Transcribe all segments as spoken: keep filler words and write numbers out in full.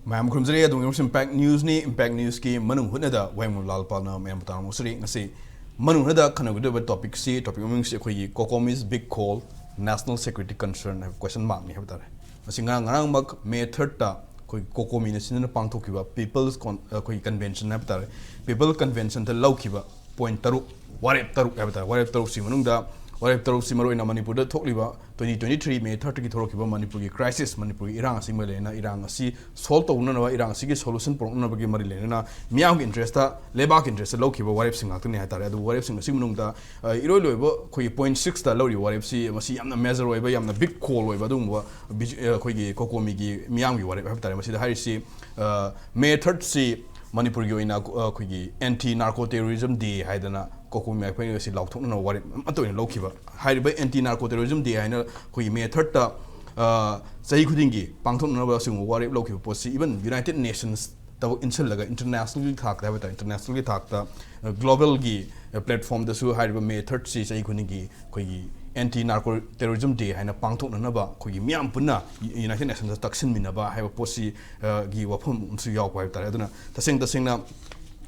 ꯃꯌꯥꯝ ꯈꯨꯔꯨꯝꯖꯔꯤ꯫ ꯑꯗꯣꯝꯒꯤ impact ꯅ꯭ꯌꯨꯁꯅꯤ꯫ Impact ꯅ꯭ꯌꯨꯁꯀꯤ ꯃꯅꯨꯡ ꯍꯨꯠꯅꯗ ꯋꯥꯍꯦꯡꯕꯝ ꯂꯥꯜ ꯄꯥꯜꯅ ꯃꯌꯥꯝꯕꯨ ꯇꯥꯔꯝꯃꯨꯁꯤꯔꯤ꯫ ꯉꯁꯤ ꯃꯅꯨꯡ ꯍꯨꯠꯅꯗ ꯈꯟꯅꯒꯗꯧꯔꯤꯕ ꯇꯣꯄꯤꯛꯁꯤ, ꯇꯣꯄꯤꯛ ꯃꯃꯤꯡꯁꯤ ꯑꯩꯈꯣꯏꯒꯤ COCOMI's Big Call, National Security Concern ꯍꯥꯏꯕ ꯀꯣꯏꯁꯟ ꯃꯥꯔꯛꯅꯤ ꯍꯥꯏꯕ ꯇꯥꯔꯦ꯫ ꯃꯁꯤ ꯉꯔꯥꯡ, ꯉꯔꯥꯡꯃꯛ ꯃꯦ ꯊꯥꯔꯠꯇ ꯑꯩꯈꯣꯏ COCOMIꯅ ꯁꯤꯟꯗꯨꯅ ꯄꯥꯡꯊꯣꯛꯈꯤꯕ ꯄꯤꯄꯜꯁ ꯀꯣꯟ-, ꯑꯩꯈꯣꯏꯒꯤ ꯀꯟꯚꯦꯟꯁꯟ ꯍꯥꯏꯕ ꯇꯥꯔꯦ꯫ ꯄꯤꯄꯜ ꯀꯟꯚꯦꯟꯁꯟꯗ ꯂꯧꯈꯤꯕ ꯄꯣꯏꯟ ꯇꯔꯨꯛ, ꯋꯥꯔꯦꯞ ꯇꯔꯨꯛ ꯍꯥꯏꯕ ꯇꯥꯔꯦ꯫ ꯋꯥꯔꯦꯞ ꯇꯔꯨꯛꯁꯤ ꯃꯅꯨꯡꯗ, ꯋꯥꯔꯦꯞ ꯇꯔꯨꯛꯁꯤ ꯃꯔꯨꯑꯣꯏꯅ ꯃꯅꯤꯄꯨꯔꯗ ꯊꯣꯛꯂꯤꯕ twenty twenty-three ꯃꯦ ꯊꯥꯔꯠꯇꯒꯤ ꯊꯣꯛꯂꯛꯈꯤꯕ ꯃꯅꯤꯄꯨꯔꯒꯤ ꯀ꯭ꯔꯥꯏꯁꯤꯁ, ꯃꯅꯤꯄꯨꯔꯒꯤ ꯏꯔꯥꯡ ꯑꯁꯤꯒꯤ ꯃꯔꯤ ꯂꯩꯅꯅ ꯏꯔꯥꯡ ꯑꯁꯤ ꯁꯣꯜꯕ ꯇꯧꯅꯅꯕ, ꯏꯔꯥꯡ ꯑꯁꯤꯒꯤ ꯁꯣꯂꯨꯁꯟ ꯄꯨꯔꯛꯅꯅꯕꯒꯤ ꯃꯔꯤ ꯂꯩꯅꯅ ꯃꯤꯌꯥꯝꯒꯤ ꯏꯟꯇꯔꯦꯁꯇ, ꯂꯩꯕꯥꯛꯀꯤ ꯏꯟꯇꯔꯦꯁꯇ ꯂꯧꯈꯤꯕ ꯋꯥꯔꯦꯞꯁꯤꯡ ꯉꯥꯛꯇꯅꯤ ꯍꯥꯏꯇꯥꯔꯦ꯫ ꯑꯗꯨꯕꯨ ꯋꯥꯔꯦꯞꯁꯤꯡ ꯑꯁꯤꯒꯤ ꯃꯅꯨꯡꯗ, ꯑ, ꯏꯔꯣꯏ ꯂꯣꯏꯕ ꯑꯩꯈꯣꯏꯒꯤ ꯄꯣꯏꯟ ꯁꯤꯛꯁꯇ ꯂꯧꯔꯤꯕ ꯋꯥꯔꯦꯞꯁꯤ, ꯃꯁꯤ ꯌꯥꯝꯅ ꯃꯦꯖꯔ ꯑꯣꯏꯕ, ꯌꯥꯝꯅ ꯕꯤꯛ ꯀꯣꯜ ꯑꯣꯏꯕ ꯑꯗꯨꯒꯨꯝꯕ ꯕꯤꯖ-, ꯑ, ꯑꯩꯈꯣꯏꯒꯤ COCOMIꯒꯤ ꯃꯤꯌꯥꯝꯒꯤ ꯋꯥꯔꯦꯞ ꯍꯥꯏꯕ ꯇꯥꯔꯦ꯫ ꯃꯁꯤꯗ ꯍꯥꯏꯔꯤꯁꯤ, ꯑ, ꯃꯦ ꯊꯥꯔꯠꯁꯤ ꯃꯅꯤꯄꯨꯔꯒꯤ ꯑꯣꯏꯅ, ꯑ, ꯑꯩꯈꯣꯏꯒꯤ Anti Narco Terrorism Day ꯍꯥꯏꯗꯅ COCOMI ꯑꯩꯈꯣꯏꯅ ꯁꯤ ꯂꯥꯎꯊꯣꯛꯅꯅꯕ ꯋꯥꯔꯦꯞ ꯑꯃꯠꯇ ꯑꯣꯏꯅ ꯂꯧꯈꯤꯕ꯫ ꯍꯥꯏꯔꯤꯕ Anti Narco Terrorism Day ꯍꯥꯏꯅ ꯑꯩꯈꯣꯏꯒꯤ ꯃꯦ ꯊꯥꯔꯠꯇ, ꯑ, ꯆꯍꯤ ꯈꯨꯗꯤꯡꯒꯤ ꯄꯥꯡꯊꯣꯛꯅꯅꯕ ꯑꯁꯤꯒꯨꯝꯕ ꯋꯥꯔꯦꯞ ꯂꯧꯈꯤꯕ ꯄꯣꯠꯁꯤ even United Nations ꯇꯕꯨ ꯏꯟꯁꯤꯜꯂꯒ ꯏꯟꯇꯔꯅꯦꯁꯅꯦꯜꯒꯤ ꯊꯥꯛꯇ ꯍꯥꯏꯕ ꯇꯥꯔꯦ, ꯏꯟꯇꯔꯅꯦꯁꯅꯦꯜꯒꯤ ꯊꯥꯛꯇ, ꯑ, ꯒ꯭ꯂꯣꯕꯦꯜꯒꯤ, ꯑ, ꯄ꯭ꯂꯦꯠꯐꯣꯔꯝꯗꯁꯨ ꯍꯥꯏꯔꯤꯕ ꯃꯦ ꯊꯥꯔꯠꯁꯤ ꯆꯍꯤ ꯈꯨꯗꯤꯡꯒꯤ ꯑꯩꯈꯣꯏꯒꯤ Anti Narco Terrorism Day ꯍꯥꯏꯅ ꯄꯥꯡꯊꯣꯛꯅꯅꯕ ꯑꯩꯈꯣꯏꯒꯤ ꯃꯤꯌꯥꯝ ꯄꯨꯟꯅ United Nations ꯇꯛꯁꯤꯟꯃꯤꯟꯅꯕ ꯍꯥꯏꯕ ꯄꯣꯠꯁꯤ, ꯑ, ꯒꯤ ꯋꯥꯐꯝ ꯑꯃꯁꯨ ꯌꯥꯎꯕ ꯍꯥꯏꯕ ꯇꯥꯔꯦ꯫ ꯑꯗꯨꯅ ꯇꯁꯦꯡ ꯇꯁꯦꯡꯅ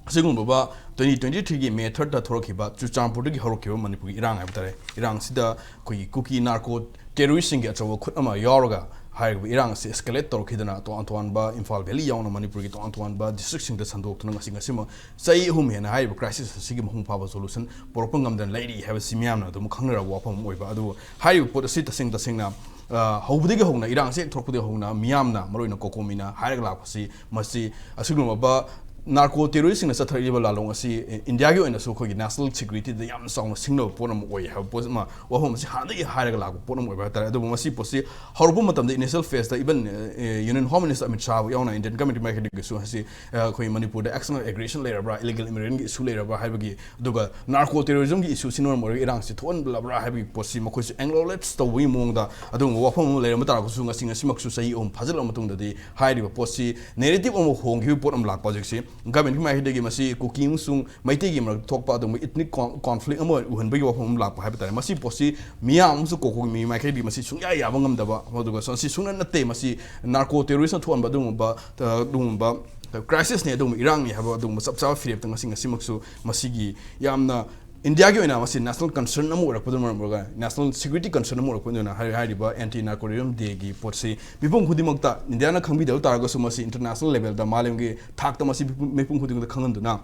ꯑꯁꯤꯒꯨꯝꯂꯕ twenty twenty-threeꯒꯤ ꯃꯦ ꯊꯥꯔꯠꯇ ꯊꯣꯔꯛꯈꯤꯕ ꯆꯨꯔꯆꯥꯟꯄꯨꯔꯗꯒꯤ ꯍꯧꯔꯛꯈꯤꯕ ꯃꯅꯤꯄꯨꯔꯒꯤ ꯏꯔꯥꯡ ꯍꯥꯏꯕ ꯇꯥꯔꯦ, ꯏꯔꯥꯡꯁꯤꯗ ꯑꯩꯈꯣꯏꯒꯤ ꯀꯨꯀꯤ ꯅꯥꯔꯀꯣ ꯇꯦꯔꯣꯔꯤꯁꯁꯤꯡꯒꯤ ꯑꯆꯧꯕ ꯈꯨꯠ ꯑꯃ ꯌꯥꯎꯔꯒ ꯍꯥꯏꯔꯤꯕ ꯏꯔꯥꯡ ꯑꯁꯤ ꯑꯦꯁꯀꯦꯂꯦꯠ ꯇꯧꯔꯛꯈꯤꯗꯅ, ꯇꯣꯉꯥꯟ ꯇꯣꯉꯥꯟꯕ ꯏꯝꯐꯥꯜ ꯚꯦꯂꯤ ꯌꯥꯎꯅ ꯃꯅꯤꯄꯨꯔꯒꯤ ꯇꯣꯉꯥꯟ ꯇꯣꯉꯥꯟꯕ ꯗꯤꯁꯇ꯭ꯔꯤꯛꯁꯤꯡꯗ ꯁꯟꯗꯣꯛꯇꯨꯅ ꯉꯁꯤ, ꯉꯁꯤꯃꯛ ꯆꯍꯤ ꯑꯍꯨꯝ ꯍꯦꯟꯅ ꯍꯥꯏꯔꯤꯕ ꯀ꯭ꯔꯥꯏꯁꯤꯁ ꯑꯁꯤꯒꯤ ꯃꯄꯨꯡ ꯐꯥꯕ ꯁꯣꯂꯨꯁꯟ ꯄꯨꯔꯛꯄ ꯉꯝꯗꯅ ꯂꯩꯔꯤ ꯍꯥꯏꯕꯁꯤ ꯃꯤꯌꯥꯝꯅ ꯑꯗꯨꯝ ꯈꯪꯅꯔꯕ ꯋꯥꯐꯝ ꯑꯃ ꯑꯣꯏꯕ꯫ ꯑꯗꯨꯕꯨ ꯍꯥꯏꯔꯤꯕ ꯄꯣꯠ ꯑꯁꯤ ꯇꯁꯦꯡ ꯇꯁꯦꯡꯅ, ꯑ, ꯍꯧꯕꯗꯒꯤ ꯍꯧꯅ, ꯏꯔꯥꯡ ꯑꯁꯤ ꯍꯦꯛ ꯊꯣꯛꯂꯛꯄꯗꯒꯤ ꯍꯧꯅ ꯃꯤꯌꯥꯝꯅ, ꯃꯔꯨꯑꯣꯏꯅ ꯀꯣꯀꯣꯃꯤꯅ ꯍꯥꯏꯔꯒ ꯂꯥꯛꯄꯁꯤ, ꯃꯁꯤ ꯑꯁꯤꯒꯨꯝꯂꯕ ꯅꯥꯔꯀꯣ ꯇꯦꯔꯣꯔꯤꯁꯁꯤꯡꯅ ꯆꯠꯊꯔꯛꯂꯤꯕ ꯂꯥꯂꯣꯡ ꯑꯁꯤ, ꯑꯦ, ꯏꯟꯗꯤꯌꯥꯒꯤ ꯑꯣꯏꯅꯁꯨ ꯑꯩꯈꯣꯏꯒꯤ ꯅꯦꯁꯅꯦꯜ ꯁꯦꯀ꯭ꯌꯨꯔꯤꯇꯤꯗ ꯌꯥꯝꯅ ꯆꯥꯎꯅ ꯁꯤꯡꯅꯕ ꯄꯣꯠ ꯑꯃ ꯑꯣꯏ ꯍꯥꯏꯕ ꯄꯣꯠ ꯑꯃ, ꯋꯥꯐꯝ ꯑꯁꯤ ꯍꯥꯟꯅꯗꯒꯤ ꯍꯥꯏꯔꯒ ꯂꯥꯛꯄ ꯄꯣꯠ ꯑꯃ ꯑꯣꯏꯕ ꯍꯥꯏꯇꯥꯔꯦ꯫ ꯑꯗꯨꯕꯨ ꯃꯁꯤ ꯄꯣꯠꯁꯤ ꯍꯧꯔꯛꯄ ꯃꯇꯝꯗ, ꯏꯅꯤꯁꯤꯌꯦꯜ ꯐꯦꯁꯇ, even, a, union home minister Amit Shah ꯐꯥꯎ ꯌꯥꯎꯅ ꯏꯟꯗꯤꯌꯟ ꯀꯃꯤꯇꯤ ꯃꯥꯏꯀꯩꯗꯒꯤꯁꯨ ꯍꯥꯏꯁꯤ, ꯑ, ꯑꯩꯈꯣꯏ ꯃꯅꯤꯄꯨꯔꯗ ꯑꯦꯛꯁꯇꯔꯅꯦꯜ ꯑꯦꯒ꯭ꯔꯦꯁꯟ ꯂꯩꯔꯕ꯭ꯔꯥ, ꯏꯂꯤꯒꯦꯜ ꯏꯃꯤꯒ꯭ꯔꯦꯟꯒꯤ ꯏꯁꯨ ꯂꯩꯔꯕ꯭ꯔꯥ ꯍꯥꯏꯕꯒꯤ, ꯑꯗꯨꯒ ꯅꯥꯔꯀꯣ ꯇꯦꯔꯣꯔꯤꯖꯝꯒꯤ ꯏꯁꯨꯁꯤꯅ ꯃꯔꯝ ꯑꯣꯏꯔꯒ ꯏꯔꯥꯡꯁꯤ ꯊꯣꯛꯍꯟꯂꯕ꯭ꯔꯥ ꯍꯥꯏꯕꯒꯤ ꯄꯣꯠꯁꯤ ꯃꯈꯣꯏꯁꯨ ꯑꯦꯛꯅꯣꯂꯦꯖ ꯇꯧꯕꯒꯤ ꯃꯑꯣꯡꯗ ꯑꯗꯨꯒꯨꯝꯕ ꯋꯥꯐꯝ ꯑꯃ ꯂꯩꯔꯝꯕ ꯇꯥꯔꯒꯁꯨ, ꯉꯁꯤ, ꯉꯁꯤꯃꯛꯁꯨ ꯆꯍꯤ ꯑꯍꯨꯝ ꯐꯥꯖꯤꯜꯂꯕ ꯃꯇꯨꯡꯗꯗꯤ ꯍꯥꯏꯔꯤꯕ ꯄꯣꯠꯁꯤ ꯅꯦꯔꯦꯇꯤꯚ ꯑꯃ ꯍꯣꯡꯈꯤꯕꯒꯤ ꯄꯣꯠ ꯑꯃ ꯂꯥꯛꯄ ꯍꯧꯖꯤꯛꯁꯤ꯫ ꯒꯚꯔꯟꯃꯦꯟꯠꯀꯤ ꯃꯥꯏꯀꯩꯗꯒꯤ ꯃꯁꯤ ꯀꯨꯀꯤ ꯑꯃꯁꯨꯡ ꯃꯩꯇꯩꯒꯤ ꯃꯔꯛꯇ ꯊꯣꯛꯄ ꯑꯗꯨꯒꯨꯝꯕ ethnic con- conflict ꯑꯃ ꯑꯣꯏꯅ ꯎꯍꯟꯕꯒꯤ ꯋꯥꯐꯝ ꯑꯃ ꯂꯥꯛꯄ ꯍꯥꯏꯕ ꯇꯥꯔꯦ꯫ ꯃꯁꯤ ꯄꯣꯠꯁꯤ ꯃꯤꯌꯥꯝ ꯑꯃꯁꯨꯡ ꯀꯣꯀꯣꯃꯤ ꯃꯥꯏꯀꯩꯗꯒꯤ ꯃꯁꯤ ꯁꯨꯡꯌꯥ ꯌꯥꯕ ꯉꯝꯗꯕ, ꯑꯗꯨꯒ ꯃꯁꯤ ꯁꯨꯡꯅ ꯅꯠꯇꯦ, ꯃꯁꯤ narco terroristꯅ ꯊꯣꯛꯍꯟꯕ ꯑꯗꯨꯒꯨꯝꯕ ꯑꯗꯨꯒꯨꯝꯕ crisisꯅꯤ, ꯑꯗꯨꯒꯨꯝꯕ ꯏꯔꯥꯡꯅꯤ ꯍꯥꯏꯕ ꯑꯗꯨꯒꯨꯝꯕ ꯆꯞ ꯆꯥꯕ ꯐꯤꯔꯦꯞꯇ ꯉꯁꯤ ꯉꯁꯤꯃꯛꯁꯨ ꯃꯁꯤꯒꯤ ꯌꯥꯝꯅ ꯏꯟꯗꯤꯌꯥꯒꯤ ꯑꯣꯏꯅ ꯃꯁꯤ national concern ꯑꯃ ꯑꯣꯏꯔꯛꯄꯗꯨꯅ ꯃꯔꯝ ꯑꯣꯏꯔꯒ, national security concern ꯑꯃ ꯑꯣꯏꯔꯛꯄꯗꯨꯅ ꯍꯥꯏ- ꯍꯥꯏꯔꯤꯕ Anti Narcotism Dayꯒꯤ ꯄꯣꯠꯁꯤ ꯃꯤꯄꯨꯝ ꯈꯨꯗꯤꯡꯃꯛꯇ, ꯏꯟꯗꯤꯌꯥꯅ ꯈꯪꯕꯤꯗꯕ ꯇꯥꯔꯒꯁꯨ, ꯃꯁꯤ international levelꯗ, ꯃꯥꯂꯦꯝꯒꯤ ꯊꯥꯛꯇ ꯃꯁꯤ ꯃꯤꯄꯨꯝ ꯃꯤꯄꯨꯝ ꯈꯨꯗꯤꯡꯃꯛꯇ ꯈꯪꯍꯟꯗꯨꯅ,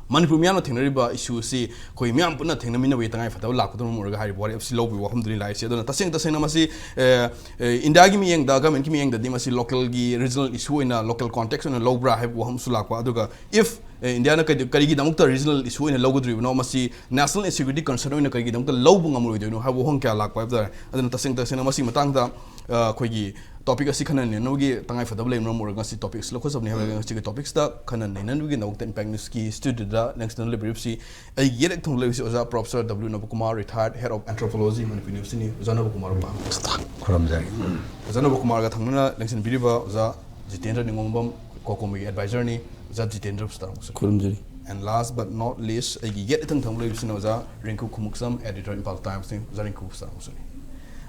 ꯃꯅꯤꯄꯨꯔ ꯃꯤꯌꯥꯝꯅ ꯊꯦꯡꯅꯔꯤꯕ issue ꯑꯁꯤ ꯑꯩꯈꯣꯏ ꯃꯤꯌꯥꯝ ꯄꯨꯟꯅ ꯊꯦꯡꯅꯃꯤꯟꯅꯕꯒꯤ ꯇꯉꯥꯏ ꯐꯗꯕ ꯂꯥꯛꯄꯗꯨꯅ ꯃꯔꯝ ꯑꯣꯏꯔꯒ ꯍꯥꯏꯔꯤꯕ ꯋꯥꯔꯦꯞ ꯑꯁꯤ ꯂꯧꯕꯒꯤ ꯋꯥꯐꯝꯗꯨꯅꯤ ꯂꯥꯛꯏꯁꯦ꯫ ꯑꯗꯨꯅ ꯇꯁꯦꯡ ꯇꯁꯦꯡꯅ ꯃꯁꯤ, ꯑꯦ, ꯑꯦ, ꯏꯟꯗꯤꯌꯥꯒꯤ ꯃꯤꯠꯌꯦꯡꯗ, ꯒꯚꯔꯟꯃꯦꯟꯠꯀꯤ ꯃꯤꯠꯌꯦꯡꯗꯗꯤ ꯃꯁꯤ localꯒꯤ regional issue ꯑꯣꯏꯅ, local context ꯑꯣꯏꯅ ꯂꯧꯕ꯭ꯔꯥ ꯍꯥꯏꯕ ꯋꯥꯐꯝꯁꯨ ꯂꯥꯛꯄ꯫ ꯑꯗꯨꯒ if, ꯑꯦ, ꯏꯟꯗꯤꯌꯥꯅ ꯀꯩꯗ- ꯀꯔꯤꯒꯤꯗꯃꯛꯇ regional issue ꯑꯣꯏꯅ ꯂꯧꯒꯗꯧꯔꯤꯕꯅꯣ, ꯃꯁꯤ national security concern ꯑꯣꯏꯅ ꯀꯔꯤꯒꯤꯗꯃꯛꯇ ꯂꯧꯕ ꯉꯝꯂꯣꯏꯗꯣꯏꯅꯣ ꯍꯥꯏꯕ ꯋꯥꯍꯪ ꯀꯌꯥ ꯂꯥꯛꯄ ꯍꯥꯏꯕ ꯇꯥꯔꯦ꯫ ꯑꯗꯨꯅ ꯇꯁꯦꯡ ꯇꯁꯦꯡꯅ ꯃꯁꯤ ꯃꯇꯥꯡꯗ, ꯑ, ꯑꯩꯈꯣꯏꯒꯤ topic ꯑꯁꯤ ꯈꯟꯅ ꯅꯩꯅꯅꯕꯒꯤ ꯇꯉꯥꯏ ꯐꯗꯕ ꯂꯩꯕꯅ ꯃꯔꯝ ꯑꯣꯏꯔꯒ ꯉꯁꯤ topic ꯑꯁꯤ ꯂꯧꯈꯠꯆꯕꯅꯤ ꯍꯥꯏꯕ ꯉꯁꯤꯒꯤ topicꯁꯤꯗ ꯈꯟꯅ ꯅꯩꯅꯅꯕꯒꯤꯗꯃꯛꯇ Impact Newsꯀꯤ studioꯗ ꯂꯦꯡꯁꯤꯟꯗꯨꯅ ꯂꯩꯕꯤꯔꯤꯕꯁꯤ ꯑꯩꯒꯤ ꯌꯦꯠ ꯊꯪꯕ ꯂꯩꯕꯁꯤ ꯑꯣꯖꯥ Professor W ꯅꯕꯀꯨꯃꯥꯔ, retired head of anthropology, Manipur University꯫ ꯑꯣꯖꯥ ꯅꯕꯀꯨꯃꯥꯔ ꯃꯄꯥꯝ꯫ ꯈꯨꯔꯨꯝꯖꯔꯤ꯫ ꯑꯣꯖꯥ ꯅꯕꯀꯨꯃꯥꯔꯒ ꯊꯪꯅꯅ ꯂꯦꯡꯁꯤꯟꯕꯤꯔꯤꯕ ꯑꯣꯖꯥ ꯖꯤꯇꯦꯟꯗ꯭ꯔ ꯅꯤꯉꯣꯝꯕꯝ, ꯀꯣꯀꯣꯃꯤꯒꯤ advisorꯅꯤ꯫ ꯑꯣꯖꯥ ꯖꯤꯇꯦꯟꯗ꯭ꯔ ꯁꯨꯇꯥꯔ ꯑꯃꯨꯛꯁꯨ꯫ ꯈꯨꯔꯨꯝꯖꯔꯤ꯫ And last but not least, ꯑꯩꯒꯤ ꯌꯦꯠ ꯏꯊꯪ ꯊꯪꯕ ꯂꯩꯕꯁꯤꯅ ꯑꯣꯖꯥ ꯔꯤꯡꯀꯨ ꯈꯨꯃꯨꯛꯆꯝ, editor Imphal Timesꯅꯤ꯫ ꯑꯣꯖꯥ ꯔꯤꯡꯀꯨ ꯁꯨꯇꯥꯔ ꯑꯃꯨꯛꯁꯨꯅꯤ꯫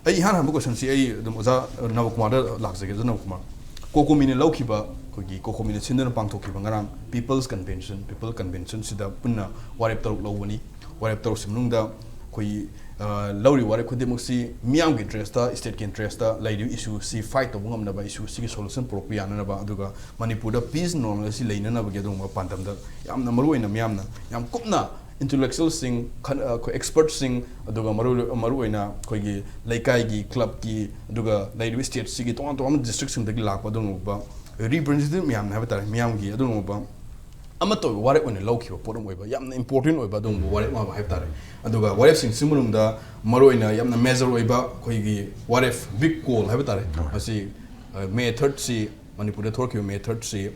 ꯑꯩ ꯏꯍꯥꯟ ꯍꯥꯟꯕ questionꯁꯤ ꯑꯩ ꯑꯗꯨꯝ ꯑꯣꯖꯥ ꯅꯕꯀꯨꯃꯥꯔꯗ ꯂꯥꯛꯆꯒꯦ꯫ ꯑꯣꯖꯥ ꯅꯕꯀꯨꯃꯥꯔ, ꯀꯣꯀꯣꯃꯤꯅ ꯂꯧꯈꯤꯕ, ꯑꯩꯈꯣꯏꯒꯤ ꯀꯣꯀꯣꯃꯤꯅ ꯁꯤꯟꯗꯨꯅ ꯄꯥꯡꯊꯣꯛꯈꯤꯕ ꯉꯔꯥꯡ People's Convention, People Conventionꯁꯤꯗ ꯄꯨꯟꯅ ꯋꯥꯔꯦꯞ ꯇꯔꯨꯛ ꯂꯧꯕꯅꯤ꯫ ꯋꯥꯔꯦꯞ ꯇꯔꯨꯛꯁꯤ ꯃꯅꯨꯡꯗ ꯑꯩꯈꯣꯏ, ꯑ, ꯂꯧꯔꯤꯕ ꯋꯥꯔꯦꯞ ꯈꯨꯗꯤꯡꯃꯛꯁꯤ ꯃꯤꯌꯥꯝꯒꯤ interestꯇ, stateꯀꯤ interestꯇ ꯂꯩꯔꯤꯕ issueꯁꯤ fight ꯇꯧꯕ ꯉꯝꯅꯕ, issueꯁꯤꯒꯤ solution ꯄꯨꯔꯛꯄ ꯌꯥꯅꯅꯕ, ꯑꯗꯨꯒ ꯃꯅꯤꯄꯨꯔꯗ peace normalcy ꯂꯩꯅꯅꯕꯒꯤ ꯑꯗꯨꯒꯨꯝꯕ ꯄꯥꯟꯗꯝꯗ ꯌꯥꯝꯅ ꯃꯔꯨꯑꯣꯏꯅ ꯃꯤꯌꯥꯝꯅ ꯌꯥꯝ ꯀꯨꯞꯅ intellectualꯁꯤꯡ, ꯈꯟ-, ꯑ, ꯑꯩꯈꯣꯏ expertꯁꯤꯡ, ꯑꯗꯨꯒ ꯃꯔꯨ-, ꯃꯔꯨꯑꯣꯏꯅ ꯑꯩꯈꯣꯏꯒꯤ ꯂꯩꯀꯥꯏꯒꯤ, clubꯀꯤ, ꯑꯗꯨꯒ ꯂꯩꯔꯤꯕ stateꯁꯤꯒꯤ ꯇꯣꯉꯥꯟ ꯇꯣꯉꯥꯟꯕ districtꯁꯤꯡꯗꯒꯤ ꯂꯥꯛꯄ ꯑꯗꯨꯒꯨꯝꯕ representative ꯃꯌꯥꯝꯅ ꯍꯥꯏꯕ ꯇꯥꯔꯦ, ꯃꯤꯌꯥꯝꯒꯤ ꯑꯗꯨꯒꯨꯝꯕ ꯑꯃꯠꯇ ꯑꯣꯏꯕ ꯋꯥꯔꯦꯞ ꯑꯣꯏꯅ ꯂꯧꯈꯤꯕ ꯄꯣꯠ ꯑꯃ ꯑꯣꯏꯕ, ꯌꯥꯝꯅ important ꯑꯣꯏꯕ ꯑꯗꯨꯒꯨꯝꯕ ꯋꯥꯔꯦꯞ ꯑꯃ ꯍꯥꯏꯕ ꯇꯥꯔꯦ꯫ ꯑꯗꯨꯒ ꯋꯥꯔꯦꯞꯁꯤꯡꯁꯤ ꯃꯅꯨꯡꯗ ꯃꯔꯨꯑꯣꯏꯅ ꯌꯥꯝꯅ major ꯑꯣꯏꯕ ꯑꯩꯈꯣꯏꯒꯤ ꯋꯥꯔꯦꯞ, big call ꯍꯥꯏꯕ ꯇꯥꯔꯦ, ꯍꯣꯏ꯫ ꯃꯁꯤ, ꯑ, May thirdꯁꯤ, ꯃꯅꯤꯄꯨꯔꯗ ꯊꯣꯛꯂꯛꯈꯤꯕ May thirdꯁꯤ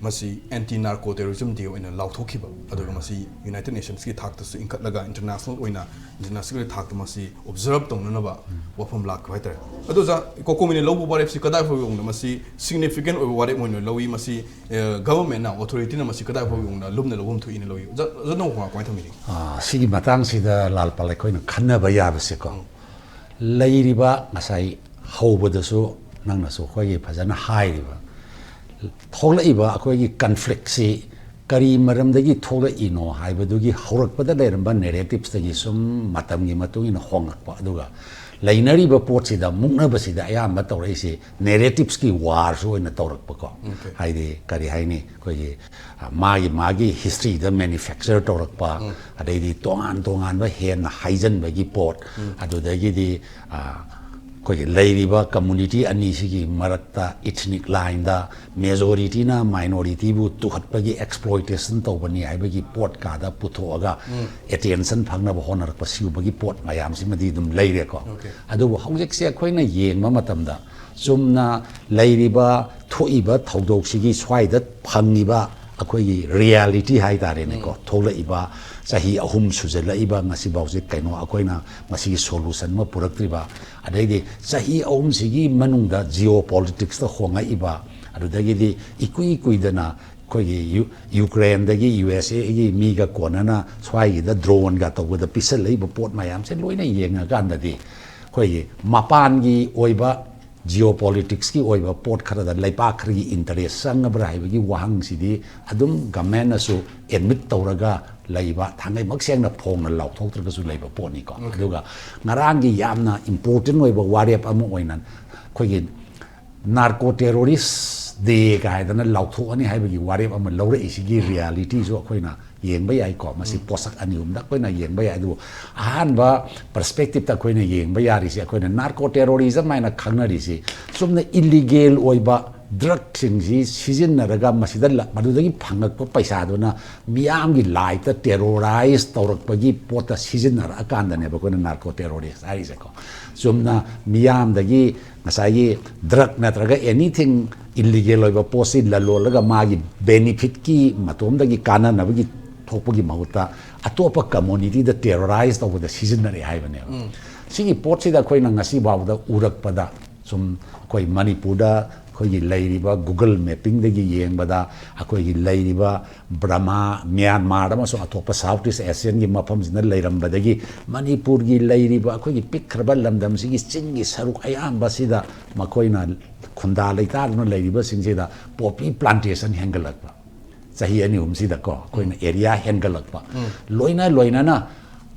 ꯃꯁꯤ Anti Narco Terrorism Day ꯑꯣꯏꯅ ꯂꯥꯎꯊꯣꯛꯈꯤꯕ, ꯑꯗꯨꯒ ꯃꯁꯤ United Nations ꯀꯤ ꯊꯥꯛꯇꯁꯨ ꯏꯟꯈꯠꯂꯒ international ꯑꯣꯏꯅ, international ꯊꯥꯛꯇ ꯃꯁꯤ observe ꯇꯧꯅꯅꯕ ꯋꯥꯐꯝ ꯂꯥꯛꯈꯤꯕ ꯍꯥꯏꯇꯥꯔꯦ꯫ ꯑꯗꯣ ꯑꯣꯖꯥ, ꯀꯣꯀꯣꯃꯤꯅ ꯂꯧꯕ ꯋꯥꯔꯦꯞꯁꯤ ꯀꯗꯥꯏ ꯐꯥꯎ ꯌꯧꯅ ꯃꯁꯤ significant ꯑꯣꯏꯕ ꯋꯥꯔꯦꯞ ꯑꯣꯏꯅ ꯂꯧꯏ, ꯃꯁꯤ government ꯅ, authority ꯅ ꯃꯁꯤ ꯀꯗꯥꯏ ꯐꯥꯎ ꯌꯧꯅ ꯂꯨꯝꯅ ꯂꯧꯐꯝ ꯊꯣꯛꯏꯅ ꯂꯧꯏ? ꯑꯣꯖꯥ, ꯑꯣꯖꯥ ꯅꯧꯕ ꯀꯃꯥꯏꯅ ꯊꯝꯕꯤꯔꯤ? ꯑꯥ, ꯁꯤꯒꯤ ꯃꯇꯥꯡꯁꯤꯗ ꯂꯥꯜꯄꯥꯜ ꯑꯩꯈꯣꯏꯅ ꯈꯟꯅꯕ ꯌꯥꯕꯁꯦꯀꯣ, ꯂꯩꯔꯤꯕ ꯉꯁꯥꯏ ꯍꯧꯕꯗꯁꯨ ꯅꯪꯅꯁꯨ ꯑꯩꯈꯣꯏꯒꯤ ꯐꯖꯅ ꯍꯥꯏꯔꯤꯕ ꯊꯣꯛꯂꯛꯏꯕ ꯑꯩꯈꯣꯏꯒꯤ conflict ꯁꯤ ꯀꯔꯤ ꯃꯔꯝꯗꯒꯤ ꯊꯣꯛꯂꯛꯏꯅꯣ ꯍꯥꯏꯕꯗꯨꯒꯤ ꯍꯧꯔꯛꯄꯗ ꯂꯩꯔꯝꯕ narratives ꯇꯒꯤ ꯁꯨꯝ ꯃꯇꯝꯒꯤ ꯃꯇꯨꯡ ꯏꯟꯅ ꯍꯣꯡꯂꯛꯄ, ꯑꯗꯨꯒ ꯂꯩꯅꯔꯤꯕ ꯄꯣꯠꯁꯤꯗ ꯃꯨꯛꯅꯕꯁꯤꯗ ꯑꯌꯥꯝꯕ ꯇꯧꯔꯛꯏꯁꯤ narratives ꯀꯤ war ꯁꯨ ꯑꯣꯏꯅ ꯇꯧꯔꯛꯄꯀꯣ꯫ Okay. ꯍꯥꯏꯗꯤ ꯀꯔꯤ ꯍꯥꯏꯅꯤ, ꯑꯩꯈꯣꯏꯒꯤ, ꯑ, ꯃꯥꯒꯤ, ꯃꯥꯒꯤ history ꯗ manufacture ꯇꯧꯔꯛꯄ, ꯑꯗꯩꯗꯤ ꯇꯣꯉꯥꯟ ꯇꯣꯉꯥꯟꯕ ꯍꯦꯟꯅ ꯍꯥꯏꯖꯟꯕꯒꯤ ꯄꯣꯠ, ꯑꯗꯨꯗꯒꯤꯗꯤ, ꯑ, ꯑꯩꯈꯣꯏꯒꯤ ꯂꯩꯔꯤꯕ community ꯑꯅꯤꯁꯤꯒꯤ ꯃꯔꯛꯇ ethnic line ꯗ majority ꯅ minority ꯕꯨ ꯇꯨꯍꯠꯄꯒꯤ exploitation ꯇꯧꯕꯅꯤ ꯍꯥꯏꯕꯒꯤ ꯄꯣꯠ ꯀꯥꯗ ꯄꯨꯊꯣꯛꯑꯒ attention ꯐꯪꯅꯕ ꯍꯣꯠꯅꯔꯛꯄ, ꯁꯤꯒꯨꯝꯕꯒꯤ ꯄꯣꯠ ꯃꯌꯥꯝꯁꯤꯃꯗꯤ ꯑꯗꯨꯝ ꯂꯩꯔꯦꯀꯣ꯫ Okay. ꯑꯗꯨꯕꯨ ꯍꯧꯖꯤꯛꯁꯦ ꯑꯩꯈꯣꯏꯅ ꯌꯦꯡꯕ ꯃꯇꯝꯗ ꯆꯨꯝꯅ ꯂꯩꯔꯤꯕ ꯊꯣꯛꯏꯕ ꯊꯧꯗꯣꯛꯁꯤꯒꯤ ꯁ꯭ꯋꯥꯏꯗ ꯐꯪꯉꯤꯕ ꯑꯩꯈꯣꯏꯒꯤ reality ꯍꯥꯏ ꯇꯥꯔꯦꯅꯦꯀꯣ, ꯊꯣꯛꯂꯛꯏꯕ ꯆꯍꯤ ꯑꯍꯨꯝ ꯁꯨꯖꯜꯂꯛꯏꯕ ꯉꯁꯤꯐꯥꯎꯁꯦ ꯀꯩꯅꯣ ꯑꯩꯈꯣꯏꯅ ꯃꯁꯤꯒꯤ solution ꯑꯃ ꯄꯨꯔꯛꯇ꯭ꯔꯤꯕ, ꯑꯗꯩꯗꯤ ꯆꯍꯤ ꯑꯍꯨꯝꯁꯤꯒꯤ ꯃꯅꯨꯡꯗ geopolitics ꯇ ꯍꯣꯡꯉꯛꯏꯕ, ꯑꯗꯨꯗꯒꯤꯗꯤ ꯏꯀꯨꯏ ꯀꯨꯏꯗꯅ ꯑꯩꯈꯣꯏꯒꯤ ꯌꯨ-, ꯌꯨꯀ꯭ꯔꯦꯟꯗꯒꯤ ꯌꯨ ꯑꯦꯁ ꯑꯦꯒꯤ ꯃꯤꯒ ꯀꯣꯟꯅꯅ ꯁ꯭ꯋꯥꯏꯒꯤꯗ drone ꯒ ꯇꯧꯕꯗ ꯄꯤꯁꯜꯂꯛꯏꯕ ꯄꯣꯠ ꯃꯌꯥꯝꯁꯦ ꯂꯣꯏꯅ ꯌꯦꯡꯉꯀꯥꯟꯗꯗꯤ ꯑꯩꯈꯣꯏꯒꯤ ꯃꯄꯥꯟꯒꯤ ꯑꯣꯏꯕ geopolitics ꯀꯤ ꯑꯣꯏꯕ ꯄꯣꯠ ꯈꯔꯗ ꯂꯩꯕꯥꯛ ꯈꯔꯒꯤ interest ꯆꯪꯉꯕ꯭ꯔꯥ ꯍꯥꯏꯕꯒꯤ ꯋꯥꯍꯪꯁꯤꯗꯤ ꯑꯗꯨꯝ government ꯅꯁꯨ admit ꯇꯧꯔꯒ ꯂꯩꯕ, ꯊꯥꯡꯒꯩꯃꯛ ꯁꯦꯡꯅ ꯐꯣꯡꯅ ꯂꯥꯎꯊꯣꯛꯇ꯭ꯔꯒꯁꯨ ꯂꯩꯕ ꯄꯣꯠꯅꯤꯀꯣ꯫ Okay. ꯑꯗꯨꯒ ꯉꯔꯥꯡꯒꯤ ꯌꯥꯝꯅ important ꯑꯣꯏꯕ ꯋꯥꯔꯦꯞ ꯑꯃ ꯑꯣꯏꯅ ꯑꯩꯈꯣꯏꯒꯤ narco terrorist day ꯀꯥꯏꯗꯅ ꯂꯥꯎꯊꯣꯛꯑꯅꯤ ꯍꯥꯏꯕꯒꯤ ꯋꯥꯔꯦꯞ ꯑꯃ ꯂꯧꯔꯛꯏꯁꯤꯒꯤ reality ꯁꯨ ꯑꯩꯈꯣꯏꯅ ꯌꯦꯡꯕ ꯌꯥꯏꯀꯣ꯫ ꯃꯁꯤ ꯄꯣꯠꯁꯛ ꯑꯅꯤ ꯑꯍꯨꯝꯗ ꯑꯩꯈꯣꯏꯅ ꯌꯦꯡꯕ ꯌꯥꯏ꯫ ꯑꯗꯨꯕꯨ ꯑꯍꯥꯟꯕ perspective ꯇ ꯑꯩꯈꯣꯏꯅ ꯌꯦꯡꯕ ꯌꯥꯔꯤꯁꯦ, ꯑꯩꯈꯣꯏꯅ narco terrorism ꯍꯥꯏꯅ ꯈꯪꯅꯔꯤꯁꯤ ꯆꯨꯝꯅ illegal ꯑꯣꯏꯕ ꯗ꯭ꯔꯛꯁꯤꯡꯁꯤ ꯁꯤꯖꯤꯟꯅꯔꯒ ꯃꯁꯤꯗ ꯂ-, ꯃꯗꯨꯗꯒꯤ ꯐꯪꯉꯛꯄ ꯄꯩꯁꯥꯗꯨꯅ ꯃꯤꯌꯥꯝꯒꯤ ꯂꯥꯏꯐꯇ ꯇꯦꯔꯣꯔꯥꯏꯁ ꯇꯧꯔꯛꯄꯒꯤ ꯄꯣꯠꯇ ꯁꯤꯖꯤꯟꯅꯔꯛꯑꯀꯥꯟꯗꯅꯦꯕ ꯑꯩꯈꯣꯏꯅ ꯅꯥꯔꯀꯣ ꯇꯦꯔꯣꯔꯤꯁ ꯍꯥꯏꯔꯤꯁꯦꯀꯣ꯫ ꯆꯨꯝꯅ ꯃꯤꯌꯥꯝꯗꯒꯤ ꯉꯁꯥꯏꯒꯤ ꯗ꯭ꯔꯛ ꯅꯠꯇ꯭ꯔꯒ ꯑꯦꯅꯤꯊꯤꯡ ꯏꯜꯂꯤꯒꯦꯜ ꯑꯣꯏꯕ ꯄꯣꯠꯁꯤ ꯂꯂꯣꯜꯂꯒ ꯃꯥꯒꯤ ꯕꯦꯅꯤꯐꯤꯠꯀꯤ ꯃꯇꯣꯝꯗꯒꯤ ꯀꯥꯟꯅꯅꯕꯒꯤ ꯊꯣꯛꯄꯒꯤ ꯃꯍꯨꯠꯇ ꯑꯇꯣꯞꯄ ꯀꯝꯃꯨꯅꯤꯇꯤꯗ ꯇꯦꯔꯣꯔꯥꯏꯁ ꯇꯧꯕꯗ ꯁꯤꯖꯤꯟꯅꯔꯦ ꯍꯥꯏꯕꯅꯦꯕ꯫ ꯁꯤꯒꯤ ꯄꯣꯠꯁꯤꯗ ꯑꯩꯈꯣꯏꯅ ꯉꯁꯤ ꯐꯥꯎꯕꯗ ꯎꯔꯛꯄꯗ ꯁꯨꯝ ꯑꯩꯈꯣꯏ ꯃꯅꯤꯄꯨꯔꯗ ꯑꯩꯈꯣꯏꯒꯤ ꯂꯩꯔꯤꯕ ꯒꯨꯒꯜ ꯃꯦꯞꯄꯤꯡꯗꯒꯤ ꯌꯦꯡꯕꯗ ꯑꯩꯈꯣꯏꯒꯤ ꯂꯩꯔꯤꯕ ꯕ꯭ꯔꯃꯥ, ꯃ꯭ꯌꯥꯟꯃꯥꯔ ꯑꯃꯁꯨꯡ ꯑꯇꯣꯞꯄ ꯁꯥꯎꯠ ꯏꯁ ꯑꯦꯁꯤꯌꯟꯒꯤ ꯃꯐꯝꯁꯤꯡꯗ ꯂꯩꯔꯝꯕꯗꯒꯤ ꯃꯅꯤꯄꯨꯔꯒꯤ ꯂꯩꯔꯤꯕ ꯑꯩꯈꯣꯏꯒꯤ ꯄꯤꯛꯈ꯭ꯔꯕ ꯂꯝꯗꯝꯁꯤꯒꯤ ꯆꯤꯡꯒꯤ ꯁꯔꯨꯛ ꯑꯌꯥꯝꯕꯁꯤꯗ ꯃꯈꯣꯏꯅ ꯈꯨꯟꯗꯥ ꯂꯩꯇꯥꯗꯨꯅ ꯂꯩꯔꯤꯕꯁꯤꯡꯁꯤꯗ ꯄꯣꯄꯤ ꯄ꯭ꯂꯥꯟꯇꯦꯁꯟ ꯍꯦꯟꯒꯠꯂꯛꯄ꯫ ꯆꯍꯤ ꯑꯅꯤ ꯑꯍꯨꯝꯁꯤꯗꯀꯣ ꯑꯩꯈꯣꯏꯅ ꯑꯦꯔꯤꯌꯥ ꯍꯦꯟꯒꯠꯂꯛꯄ꯫ ꯂꯣꯏꯅ ꯂꯣꯏꯅꯅ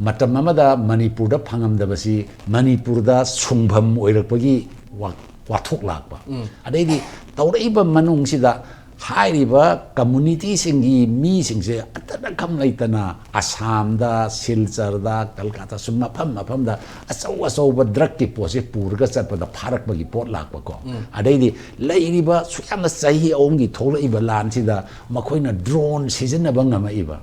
ꯃꯇꯝ ꯑꯃꯗ ꯃꯅꯤꯄꯨꯔꯗ ꯐꯪꯉꯝꯗꯕꯁꯤ ꯃꯅꯤꯄꯨꯔꯗ ꯁꯨꯡꯐꯝ ꯑꯣꯏꯔꯛꯄꯒꯤ ꯋꯥ-, ꯋꯥꯊꯣꯛ ꯂꯥꯛꯄ꯫ ꯑꯗꯩꯗꯤ ꯇꯧꯔꯛꯏꯕ ꯃꯅꯨꯡꯁꯤꯗ ꯍꯥꯏꯔꯤꯕ ꯀꯝꯃꯨꯅꯤꯇꯤꯁꯤꯡꯒꯤ ꯃꯤꯁꯤꯡꯁꯦ ꯑꯇꯅꯈꯝ ꯂꯩꯇꯅ ꯑꯁꯥꯝꯗ, ꯁꯤꯜꯆꯔꯗ, ꯀꯜꯀꯇꯥ, ꯁꯨꯝ ꯃꯐꯝ ꯃꯐꯝꯗ ꯑꯆꯧ ꯑꯆꯧꯕ ꯗ꯭ꯔꯛꯀꯤ ꯄꯣꯠꯁꯦ ꯄꯨꯔꯒ ꯆꯠꯄꯗ ꯐꯥꯔꯛꯄꯒꯤ ꯄꯣꯠ ꯂꯥꯛꯄꯀꯣ꯫ ꯑꯗꯩꯗꯤ ꯂꯩꯔꯤꯕ ꯁꯨꯛ ꯌꯥꯝꯅ ꯆꯍꯤ ꯑꯍꯨꯝꯒꯤ ꯊꯣꯛꯂꯛꯏꯕ ꯂꯥꯟꯁꯤꯗ ꯃꯈꯣꯏꯅ ꯗ꯭ꯔꯣꯟ ꯁꯤꯖꯤꯟꯅꯕ ꯉꯝꯃꯛꯏꯕ,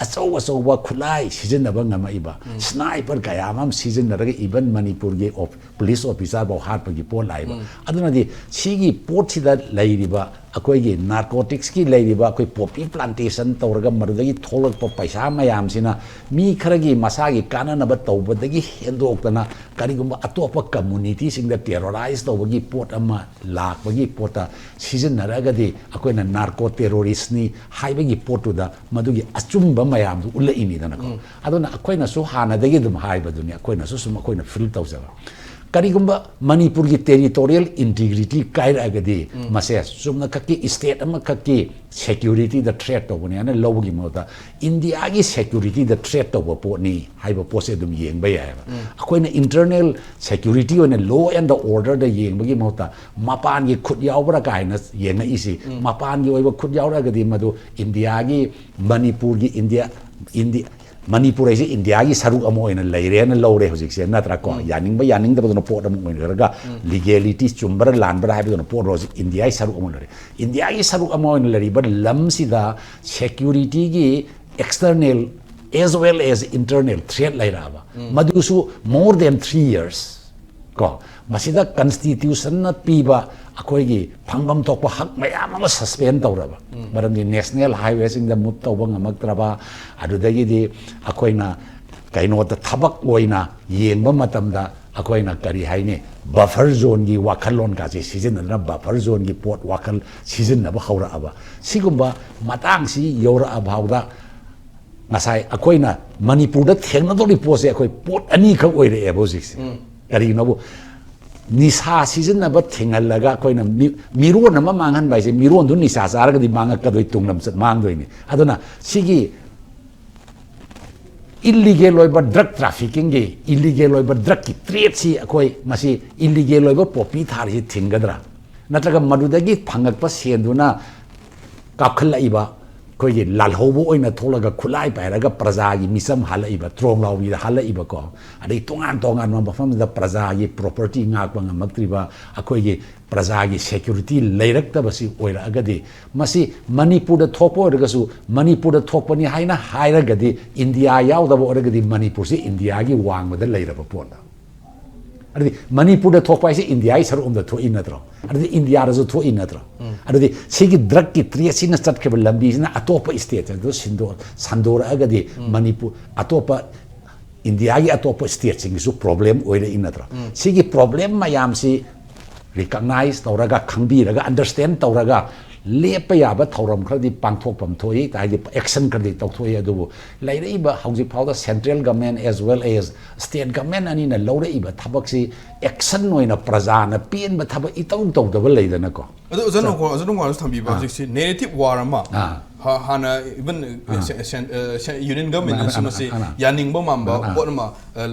ꯑꯆꯧ ꯑꯆꯧꯕ ꯈꯨꯠꯂꯥꯏ ꯁꯤꯖꯤꯟꯅꯕ ꯉꯝꯃꯛꯏꯕ, ꯁ꯭ꯅꯥꯏꯄꯔ ꯀꯌꯥ ꯑꯃ ꯁꯤꯖꯤꯟꯅꯔꯒ ꯏꯚꯟ ꯃꯅꯤꯄꯨꯔꯒꯤ ꯑꯣꯐ-, ꯄꯨꯂꯤꯁ ꯑꯣꯐꯤꯁꯥꯔꯐꯥꯎ ꯍꯥꯠꯄꯒꯤ ꯄꯣꯠ ꯂꯥꯛꯏꯕ꯫ ꯑꯗꯨꯅꯗꯤ ꯁꯤꯒꯤ ꯄꯣꯠꯁꯤꯗ ꯂꯩꯔꯤꯕ ꯑꯩꯈꯣꯏꯒꯤ ꯅꯥꯔꯀꯣꯇꯤꯛꯁꯀꯤ ꯂꯩꯔꯤꯕ ꯑꯩꯈꯣꯏ ꯄꯣꯄꯤ ꯄ꯭ꯂꯥꯟꯇꯦꯁꯟ ꯇꯧꯔꯒ ꯃꯗꯨꯗꯒꯤ ꯊꯣꯛꯂꯛꯄ ꯄꯩꯁꯥ ꯃꯌꯥꯝꯁꯤꯅ ꯃꯤ ꯈꯔꯒꯤ ꯃꯁꯥꯒꯤ ꯀꯥꯟꯅꯅꯕ ꯇꯧꯕꯗꯒꯤ ꯍꯦꯟꯗꯣꯛꯇꯅ ꯀꯔꯤꯒꯨꯝꯕ ꯑꯇꯣꯞꯄ ꯀꯝꯃꯨꯅꯤꯇꯤꯁꯤꯡꯗ ꯇꯦꯔꯣꯔꯥꯏꯁ ꯇꯧꯕꯒꯤ ꯄꯣꯠ ꯑꯃ ꯂꯥꯛꯄꯒꯤ ꯄꯣꯠꯇ ꯁꯤꯖꯤꯟꯅꯔꯒꯗꯤ ꯑꯩꯈꯣꯏꯅ ꯅꯥꯔꯀꯣ ꯇꯦꯔꯣꯔꯤꯁꯅꯤ ꯍꯥꯏꯕꯒꯤ ꯄꯣꯠꯇꯨꯗ ꯃꯗꯨꯒꯤ ꯑꯆꯨꯝꯕ ꯃꯌꯥꯝꯗꯨ ꯎꯠꯂꯛꯏꯅꯤꯗꯅꯀꯣ꯫ ꯑꯗꯨꯅ ꯑꯩꯈꯣꯏꯅꯁꯨ ꯍꯥꯟꯅꯗꯒꯤ ꯑꯗꯨꯝ ꯍꯥꯏꯕꯗꯨꯅꯤ, ꯑꯩꯈꯣꯏꯅꯁꯨ ꯁꯨꯝ ꯑꯩꯈꯣꯏꯅ ꯐꯤꯜ ꯇꯧꯖꯕ꯫ ꯀꯔꯤꯒꯨꯝꯕ ꯃꯅꯤꯄꯨꯔꯒꯤ ꯇꯦꯔꯤꯇꯣꯔꯤꯌꯦꯜ ꯏꯟꯇꯤꯒ꯭ꯔꯤꯇꯤ ꯀꯥꯏꯔꯛꯑꯒꯗꯤ ꯃꯁꯦ ꯆꯨꯝꯅꯈꯛꯀꯤ ꯏꯁꯇꯦꯠ ꯑꯃꯈꯛꯀꯤ ꯁꯦꯀ꯭ꯌꯨꯔꯤꯇꯤꯗ ꯊ꯭ꯔꯦꯠ ꯇꯧꯕꯅꯤ ꯍꯥꯏꯅ ꯂꯧꯕꯒꯤ ꯃꯍꯨꯠꯇ ꯏꯟꯗꯤꯌꯥꯒꯤ ꯁꯦꯀ꯭ꯌꯨꯔꯤꯇꯤꯗ ꯊ꯭ꯔꯦꯠ ꯇꯧꯕ ꯄꯣꯠꯅꯤ ꯍꯥꯏꯕ ꯄꯣꯠꯁꯦ ꯑꯗꯨꯝ ꯌꯦꯡꯕ ꯌꯥꯏꯑꯕ꯫ ꯑꯩꯈꯣꯏꯅ ꯏꯟꯇꯔꯅꯦꯜ ꯁꯦꯀ꯭ꯌꯨꯔꯤꯇꯤ ꯑꯣꯏꯅ ꯂꯣ ꯑꯦꯟ ꯗ ꯑꯣꯔꯗꯔꯗ ꯌꯦꯡꯕꯒꯤ ꯃꯍꯨꯠꯇ ꯃꯄꯥꯟꯒꯤ ꯈꯨꯠ ꯌꯥꯎꯕ꯭ꯔꯥ ꯀꯥꯏꯅ ꯌꯦꯡꯉꯛꯏꯁꯤ꯫ ꯃꯄꯥꯟꯒꯤ ꯑꯣꯏꯕ ꯈꯨꯠ ꯌꯥꯎꯔꯛꯑꯒꯗꯤ ꯃꯗꯨ ꯏꯟꯗꯤꯌꯥꯒꯤ, ꯃꯅꯤꯄꯨꯔꯒꯤ, ꯏꯟꯗꯤꯌꯥ, ꯏꯟꯗꯤ-, ꯃꯅꯤꯄꯨꯔ ꯍꯥꯏꯁꯦ ꯏꯟꯗꯤꯌꯥꯒꯤ ꯁꯔꯨꯛ ꯑꯃ ꯑꯣꯏꯅ ꯂꯩꯔꯦꯅ ꯂꯧꯔꯦ ꯍꯧꯖꯤꯛꯁꯦ, ꯅꯠꯇ꯭ꯔꯥꯀꯣ? ꯌꯥꯅꯤꯡꯕ ꯌꯥꯅꯤꯡꯗꯕꯗꯨꯅ ꯄꯣꯠ ꯑꯃ ꯑꯣꯏꯅꯔꯒ, ꯂꯤꯒꯦꯂꯤꯇꯤ ꯆꯨꯝꯕ꯭ꯔꯥ ꯂꯥꯟꯕ꯭ꯔꯥ ꯍꯥꯏꯕꯗꯨꯅ ꯄꯣꯠ ꯑꯃ, ꯍꯧꯖꯤꯛ ꯏꯟꯗꯤꯌꯥꯒꯤ ꯁꯔꯨꯛ ꯑꯃ ꯑꯣꯏꯅ ꯂꯩꯔꯦ꯫ ꯏꯟꯗꯤꯌꯥꯒꯤ ꯁꯔꯨꯛ ꯑꯃ ꯑꯣꯏꯅ ꯂꯩꯔꯤꯕ ꯂꯝꯁꯤꯗ ꯁꯦꯀ꯭ꯌꯨꯔꯤꯇꯤꯒꯤ external as well as internal threat ꯂꯩꯔꯛꯑꯕ, ꯃꯗꯨꯁꯨ more than three years ꯀꯣ, ꯃꯁꯤꯗ ꯀꯟꯁꯇꯤꯇ꯭ꯌꯨꯁꯟꯅ ꯄꯤꯕ ꯑꯩꯈꯣꯏꯒꯤ ꯐꯪꯐꯝ ꯊꯣꯛꯄ ꯍꯛ ꯃꯌꯥꯝ ꯑꯃ ꯁꯁꯄꯦꯟ ꯇꯧꯔꯕ꯫ ꯃꯔꯝꯗꯤ ꯅꯦꯁꯅꯦꯜ ꯍꯥꯏꯋꯦꯁꯤꯡꯗ ꯃꯨꯚ ꯇꯧꯕ ꯉꯝꯃꯛꯇ꯭ꯔꯕ, ꯑꯗꯨꯗꯒꯤꯗꯤ ꯑꯩꯈꯣꯏꯅ ꯀꯩꯅꯣꯗ ꯊꯕꯛ ꯑꯣꯏꯅ ꯌꯦꯡꯕ ꯃꯇꯝꯗ ꯑꯩꯈꯣꯏꯅ ꯀꯔꯤ ꯍꯥꯏꯅꯤ, ꯕꯐꯔ ꯖꯣꯟꯒꯤ ꯋꯥꯈꯜꯂꯣꯟꯒꯁꯦ ꯁꯤꯖꯤꯟꯅꯗꯅ ꯕꯐꯔ ꯖꯣꯟꯒꯤ ꯄꯣꯠ ꯋꯥꯈꯜ ꯁꯤꯖꯤꯟꯅꯕ ꯍꯧꯔꯛꯑꯕ꯫ ꯁꯤꯒꯨꯝꯕ ꯃꯇꯥꯡꯁꯤ ꯌꯧꯔꯛꯑ ꯐꯥꯎꯗ ꯉꯁꯥꯏ ꯑꯩꯈꯣꯏꯅ ꯃꯅꯤꯄꯨꯔꯗ ꯊꯦꯡꯅꯗꯧꯔꯤꯕ ꯄꯣꯠꯁꯦ ꯑꯩꯈꯣꯏ ꯄꯣꯠ ꯑꯅꯤꯈꯛ ꯑꯣꯏꯔꯛꯑꯦꯕ ꯍꯧꯖꯤꯛꯁꯦ꯫ ꯀꯔꯤꯒꯤꯅꯣꯕꯨ, ꯅꯤꯁꯥ ꯁꯤꯖꯤꯟꯅꯕ ꯊꯤꯡꯍꯜꯂꯒ ꯑꯩꯈꯣꯏꯅ ꯃꯤ-, ꯃꯤꯔꯣꯟ ꯑꯃ ꯃꯥꯡꯍꯟꯕ ꯍꯥꯏꯁꯦ, ꯃꯤꯔꯣꯟꯗꯨ ꯅꯤꯁꯥ ꯆꯥꯔꯒꯗꯤ ꯃꯥꯡꯉꯛꯀꯗꯣꯏ, ꯇꯨꯡ ꯂꯝꯆꯠ ꯃꯥꯡꯗꯣꯏꯅꯤ꯫ ꯑꯗꯨꯅ ꯁꯤꯒꯤ ꯏꯜꯂꯤꯒꯦꯜ ꯑꯣꯏꯕ ꯗ꯭ꯔꯒ ꯇ꯭ꯔꯥꯐꯤꯀꯤꯡꯒꯤ, ꯏꯜꯂꯤꯒꯦꯜ ꯑꯣꯏꯕ ꯗ꯭ꯔꯒꯀꯤ ꯇ꯭ꯔꯦꯠꯁꯤ, ꯑꯩꯈꯣꯏ ꯃꯁꯤ ꯏꯜꯂꯤꯒꯦꯜ ꯑꯣꯏꯕ ꯄꯣꯄꯤ ꯊꯥꯔꯤꯁꯤ ꯊꯤꯡꯒꯗ꯭ꯔꯥ? ꯅꯠꯇ꯭ꯔꯒ ꯃꯗꯨꯗꯒꯤ ꯐꯪꯉꯛꯄ ꯁꯦꯟꯗꯨꯅ ꯀꯥꯞꯈꯠꯂꯛꯏꯕ ꯑꯩꯈꯣꯏꯒꯤ ꯂꯥꯜꯍꯧꯕ ꯑꯣꯏꯅ ꯊꯣꯛꯂꯒ ꯈꯨꯠꯂꯥꯏ ꯄꯥꯏꯔꯒ ꯄ꯭ꯔꯖꯥꯒꯤ ꯃꯤꯆꯝ ꯍꯥꯠꯂꯛꯏꯕ, ꯇ꯭ꯔꯣꯡꯂꯥꯎꯕꯤꯗ ꯍꯥꯠꯂꯛꯏꯕꯀꯣ, ꯑꯗꯩ ꯇꯣꯉꯥꯟ ꯇꯣꯉꯥꯟꯕ ꯃꯐꯝꯗ ꯄ꯭ꯔꯖꯥꯒꯤ ꯄ꯭ꯔꯣꯄꯔꯇꯤ ꯉꯥꯛꯄ ꯉꯝꯃꯛꯇ꯭ꯔꯤꯕ, ꯑꯩꯈꯣꯏꯒꯤ ꯄ꯭ꯔꯖꯥꯒꯤ ꯁꯦꯀ꯭ꯌꯨꯔꯤꯇꯤ ꯂꯩꯔꯛꯇꯕꯁꯤ ꯑꯣꯏꯔꯛꯑꯒꯗꯤ, ꯃꯁꯤ ꯃꯅꯤꯄꯨꯔꯗ ꯊꯣꯛꯄ ꯑꯣꯏꯔꯒꯁꯨ, ꯃꯅꯤꯄꯨꯔꯗ ꯊꯣꯛꯄꯅꯤ ꯍꯥꯏꯅ ꯍꯥꯏꯔꯒꯗꯤ ꯏꯟꯗꯤꯌꯥ ꯌꯥꯎꯗꯕ ꯑꯣꯏꯔꯒꯗꯤ ꯃꯅꯤꯄꯨꯔꯁꯤ ꯏꯟꯗꯤꯌꯥꯒꯤ ꯋꯥꯡꯃꯗ ꯂꯩꯔꯕ ꯄꯣꯠꯅꯤ꯫ ꯑꯗꯨꯗꯤ ꯃꯅꯤꯄꯨꯔꯗ ꯊꯣꯛꯄ ꯍꯥꯏꯁꯦ ꯏꯟꯗꯤꯌꯥꯒꯤ ꯁꯔꯨꯛ ꯑꯃꯗ ꯊꯣꯛꯏ ꯅꯠꯇ꯭ꯔꯣ? ꯑꯗꯨꯗꯤ ꯏꯟꯗꯤꯌꯥꯗꯁꯨ ꯊꯣꯛꯏ ꯅꯠꯇ꯭ꯔꯣ? ꯑꯗꯨꯗꯤ ꯁꯤꯒꯤ ꯗ꯭ꯔꯒꯀꯤ ꯇ꯭ꯔꯦꯠꯁꯤꯅ ꯆꯠꯈꯤꯕ ꯂꯝꯕꯤꯁꯤꯅ ꯑꯇꯣꯞꯄ ꯁ꯭ꯇꯦꯠ ꯑꯗꯨ ꯁꯤꯟꯗꯣꯛ-, ꯁꯟꯗꯣꯔꯛꯑꯒꯗꯤ ꯃꯅꯤꯄꯨꯔ, ꯑꯇꯣꯞꯄ ꯏꯟꯗꯤꯌꯥꯒꯤ ꯑꯇꯣꯞꯄ ꯁ꯭ꯇꯦꯠꯁꯤꯡꯒꯤꯁꯨ ꯄ꯭ꯔꯣꯕ꯭ꯂꯦꯝ ꯑꯣꯏꯔꯛꯏ ꯅꯠꯇ꯭ꯔꯣ? ꯁꯤꯒꯤ ꯄ꯭ꯔꯣꯕ꯭ꯂꯦꯝ ꯃꯌꯥꯝꯁꯤ ꯔꯤꯀꯛꯅꯥꯏꯖ ꯇꯧꯔꯒ, ꯈꯪꯕꯤꯔꯒ, ꯑꯟꯗꯔꯁ꯭ꯇꯦꯟ ꯇꯧꯔꯒ ꯂꯦꯞꯄ ꯌꯥꯕ ꯊꯧꯔꯝ ꯈꯔꯗꯤ ꯄꯥꯡꯊꯣꯛꯐꯝ ꯊꯣꯛꯏ, ꯍꯥꯏꯗꯤ ꯑꯦꯛꯁꯟ ꯈꯔꯗꯤ ꯇꯧꯊꯣꯛꯏ꯫ ꯑꯗꯨꯕꯨ ꯂꯩꯔꯛꯏꯕ ꯍꯧꯖꯤꯛ ꯐꯥꯎꯗ central government as well as state government ꯑꯅꯤꯅ ꯂꯧꯔꯛꯏꯕ ꯊꯕꯛꯁꯤ ꯑꯦꯛꯁꯟ ꯑꯣꯏꯅ ꯄ꯭ꯔꯖꯥꯅ ꯄꯦꯟꯕ ꯊꯕꯛ ꯏꯇꯧ ꯇꯧꯗꯕ ꯂꯩꯗꯅꯀꯣ꯫ ꯑꯗꯣ ꯑꯣꯖꯥ ꯅꯣꯡꯀꯣ-, ꯑꯣꯖꯥ ꯅꯣꯡꯀꯣꯜꯅꯁꯨ ꯊꯝꯕꯤꯕ ꯑꯥ꯫ ꯍꯧꯖꯤꯛꯁꯤ ꯅꯦꯔꯦꯇꯤꯚ ꯋꯥꯔ ꯑꯃ ꯑꯥ꯫ ꯍꯥ-, ꯍꯥꯟꯅ ꯏꯚꯟ ꯑꯥ꯫ ꯁꯦ-, ꯁꯦꯟ-, ꯑ, ꯁꯦ-, ꯌꯨꯅꯤꯌꯟ ꯒꯚꯔꯟꯃꯦꯟꯅꯁꯨ ꯑꯥ, ꯃꯁꯤ ꯑꯥ, ꯑꯥ꯫ ꯌꯥꯅꯤꯡꯕ ꯃꯥꯟꯕ ꯑꯥ, ꯑꯥ꯫ ꯄꯣꯠ ꯑꯃ, ꯑ,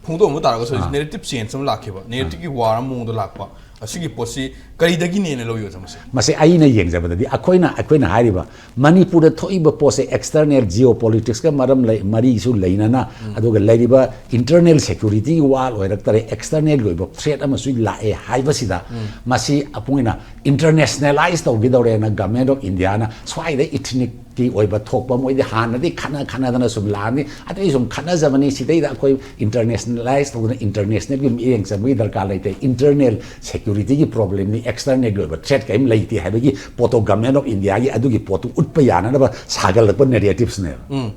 ꯐꯣꯡꯗꯣꯛꯑꯝꯕ ꯇꯥꯔꯒꯁꯨ ꯑꯥ꯫ ꯅꯦꯔꯦꯇꯤꯚ ꯆꯦꯟꯖ ꯑꯃ ꯂꯥꯛꯈꯤꯕ, ꯑꯥ꯫ ꯅꯦꯔꯦꯇꯤꯚꯀꯤ ꯋꯥꯔ ꯑꯃ ꯃꯑꯣꯡꯗ ꯂꯥꯛꯄ꯫ ꯑꯁꯤꯒꯤ ꯄꯣꯠꯁꯤ ꯀꯔꯤꯗꯒꯤꯅꯦꯅ ꯂꯧꯏ, ꯑꯣꯖꯥ, ꯃꯁꯤ? ꯃꯁꯤ ꯑꯩꯅ ꯌꯦꯡꯖꯕꯗꯗꯤ ꯑꯩꯈꯣꯏꯅ ꯑꯩꯈꯣꯏꯅ ꯍꯥꯏꯔꯤꯕ ꯃꯅꯤꯄꯨꯔꯗ ꯊꯣꯛꯏꯕ ꯄꯣꯠꯁꯦ external geopolitics ꯀ ꯃꯔꯝ ꯂꯩ, ꯃꯔꯤꯁꯨ ꯂꯩꯅꯅ, ꯑꯗꯨꯒ ꯂꯩꯔꯤꯕ internal security ꯒꯤ ꯋꯥ ꯑꯣꯏꯔꯛꯇꯔꯦ, external ꯒꯤ ꯑꯣꯏꯕ threat ꯑꯃꯁꯨ ꯂꯥꯛꯑꯦ ꯍꯥꯏꯕꯁꯤꯗ ꯃꯁꯤ ꯑꯩꯈꯣꯏꯅ internationalize ꯇꯧꯈꯤꯗꯧꯔꯦꯅ Government of India ꯅ ꯁ꯭ꯋꯥꯏꯗ ethnic ꯀꯤ ꯑꯣꯏꯕ ꯊꯣꯛꯄ, ꯃꯣꯏꯗꯤ ꯍꯥꯟꯅꯗꯤ ꯈꯠꯅ ꯈꯠꯅꯗꯅ ꯁꯨꯝ ꯂꯥꯛꯑꯅꯤ, ꯑꯗꯩ ꯁꯨꯝ ꯈꯠꯅꯖꯕꯅꯤ, ꯁꯤꯗꯩꯗ ꯑꯩꯈꯣꯏ internationalize ꯇꯧꯗꯅ international ꯒꯤ ꯃꯤꯠꯌꯦꯡ ꯆꯪꯕꯒꯤ ꯗꯔꯀꯥꯔ ꯂꯩꯇꯦ, internal security ꯒꯤ problem ꯅꯤ, external ꯒꯤ ꯑꯣꯏꯕ threat ꯀꯔꯤꯝ ꯂꯩꯇꯦ ꯍꯥꯏꯕꯒꯤ ꯄꯣꯠꯇꯣ Government of India ꯒꯤ ꯑꯗꯨꯒꯤ ꯄꯣꯠꯇꯨ ꯎꯠꯄ ꯌꯥꯅꯅꯕ ꯁꯥꯒꯠꯂꯛꯄ narratives ꯅꯦꯕ꯫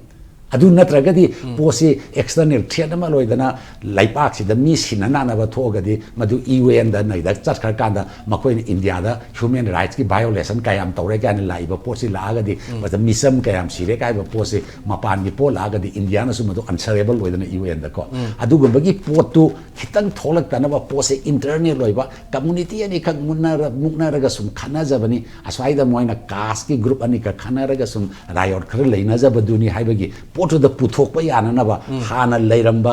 ꯑꯗꯨ ꯅꯠꯇ꯭ꯔꯒꯗꯤ ꯄꯣꯠꯁꯤ external threat ꯑꯃ ꯂꯣꯏꯗꯅ ꯂꯩꯄꯥꯛꯁꯤꯗ ꯃꯤ ꯁꯤꯟꯅ ꯅꯥꯅꯕ ꯊꯣꯛꯑꯒꯗꯤ ꯃꯗꯨ UN ꯗ ꯅꯩꯗ ꯆꯠꯈ꯭ꯔꯀꯥꯟꯗ ꯃꯈꯣꯏꯅ ꯏꯟꯗꯤꯌꯥꯗ human rights ꯀꯤ violation ꯀꯌꯥꯝ ꯇꯧꯔꯦ ꯀꯥꯏꯅ ꯂꯥꯛꯏꯕ ꯄꯣꯠꯁꯤ ꯂꯥꯛꯑꯒꯗꯤ, ꯃꯗ ꯃꯤꯆꯝ ꯀꯌꯥꯝ ꯁꯤꯔꯦ ꯀꯥꯏꯕ ꯄꯣꯠꯁꯤ ꯃꯄꯥꯟꯒꯤ ꯄꯣꯠ ꯂꯥꯛꯑꯒꯗꯤ ꯏꯟꯗꯤꯌꯥꯅꯁꯨ ꯃꯗꯨ answerable ꯑꯣꯏꯗꯅ UN ꯗꯀꯣ꯫ ꯑꯗꯨꯒꯨꯝꯕꯒꯤ ꯄꯣꯠꯇꯨ ꯈꯤꯇꯪ ꯊꯣꯛꯂꯛꯇꯅꯕ ꯄꯣꯠꯁꯦ internal ꯑꯣꯏꯕ community ꯑꯅꯤꯈꯛ ꯃꯨꯟꯅꯔ-, ꯃꯨꯛꯅꯔꯒ ꯁꯨꯝ ꯈꯠꯅꯖꯕꯅꯤ, ꯑꯁ꯭ꯋꯥꯏꯗ ꯃꯣꯏꯅ caste ꯀꯤ group ꯑꯅꯤꯈꯛ ꯈꯠꯅꯔꯒ ꯁꯨꯝ riot ꯈꯔ ꯂꯩꯅꯖꯕꯗꯨꯅꯤ ꯍꯥꯏꯕꯒꯤ ꯄꯣꯠꯇꯨꯗ ꯄꯨꯊꯣꯛꯄ ꯌꯥꯅꯅꯕ ꯍꯥꯟꯅ ꯂꯩꯔꯝꯕ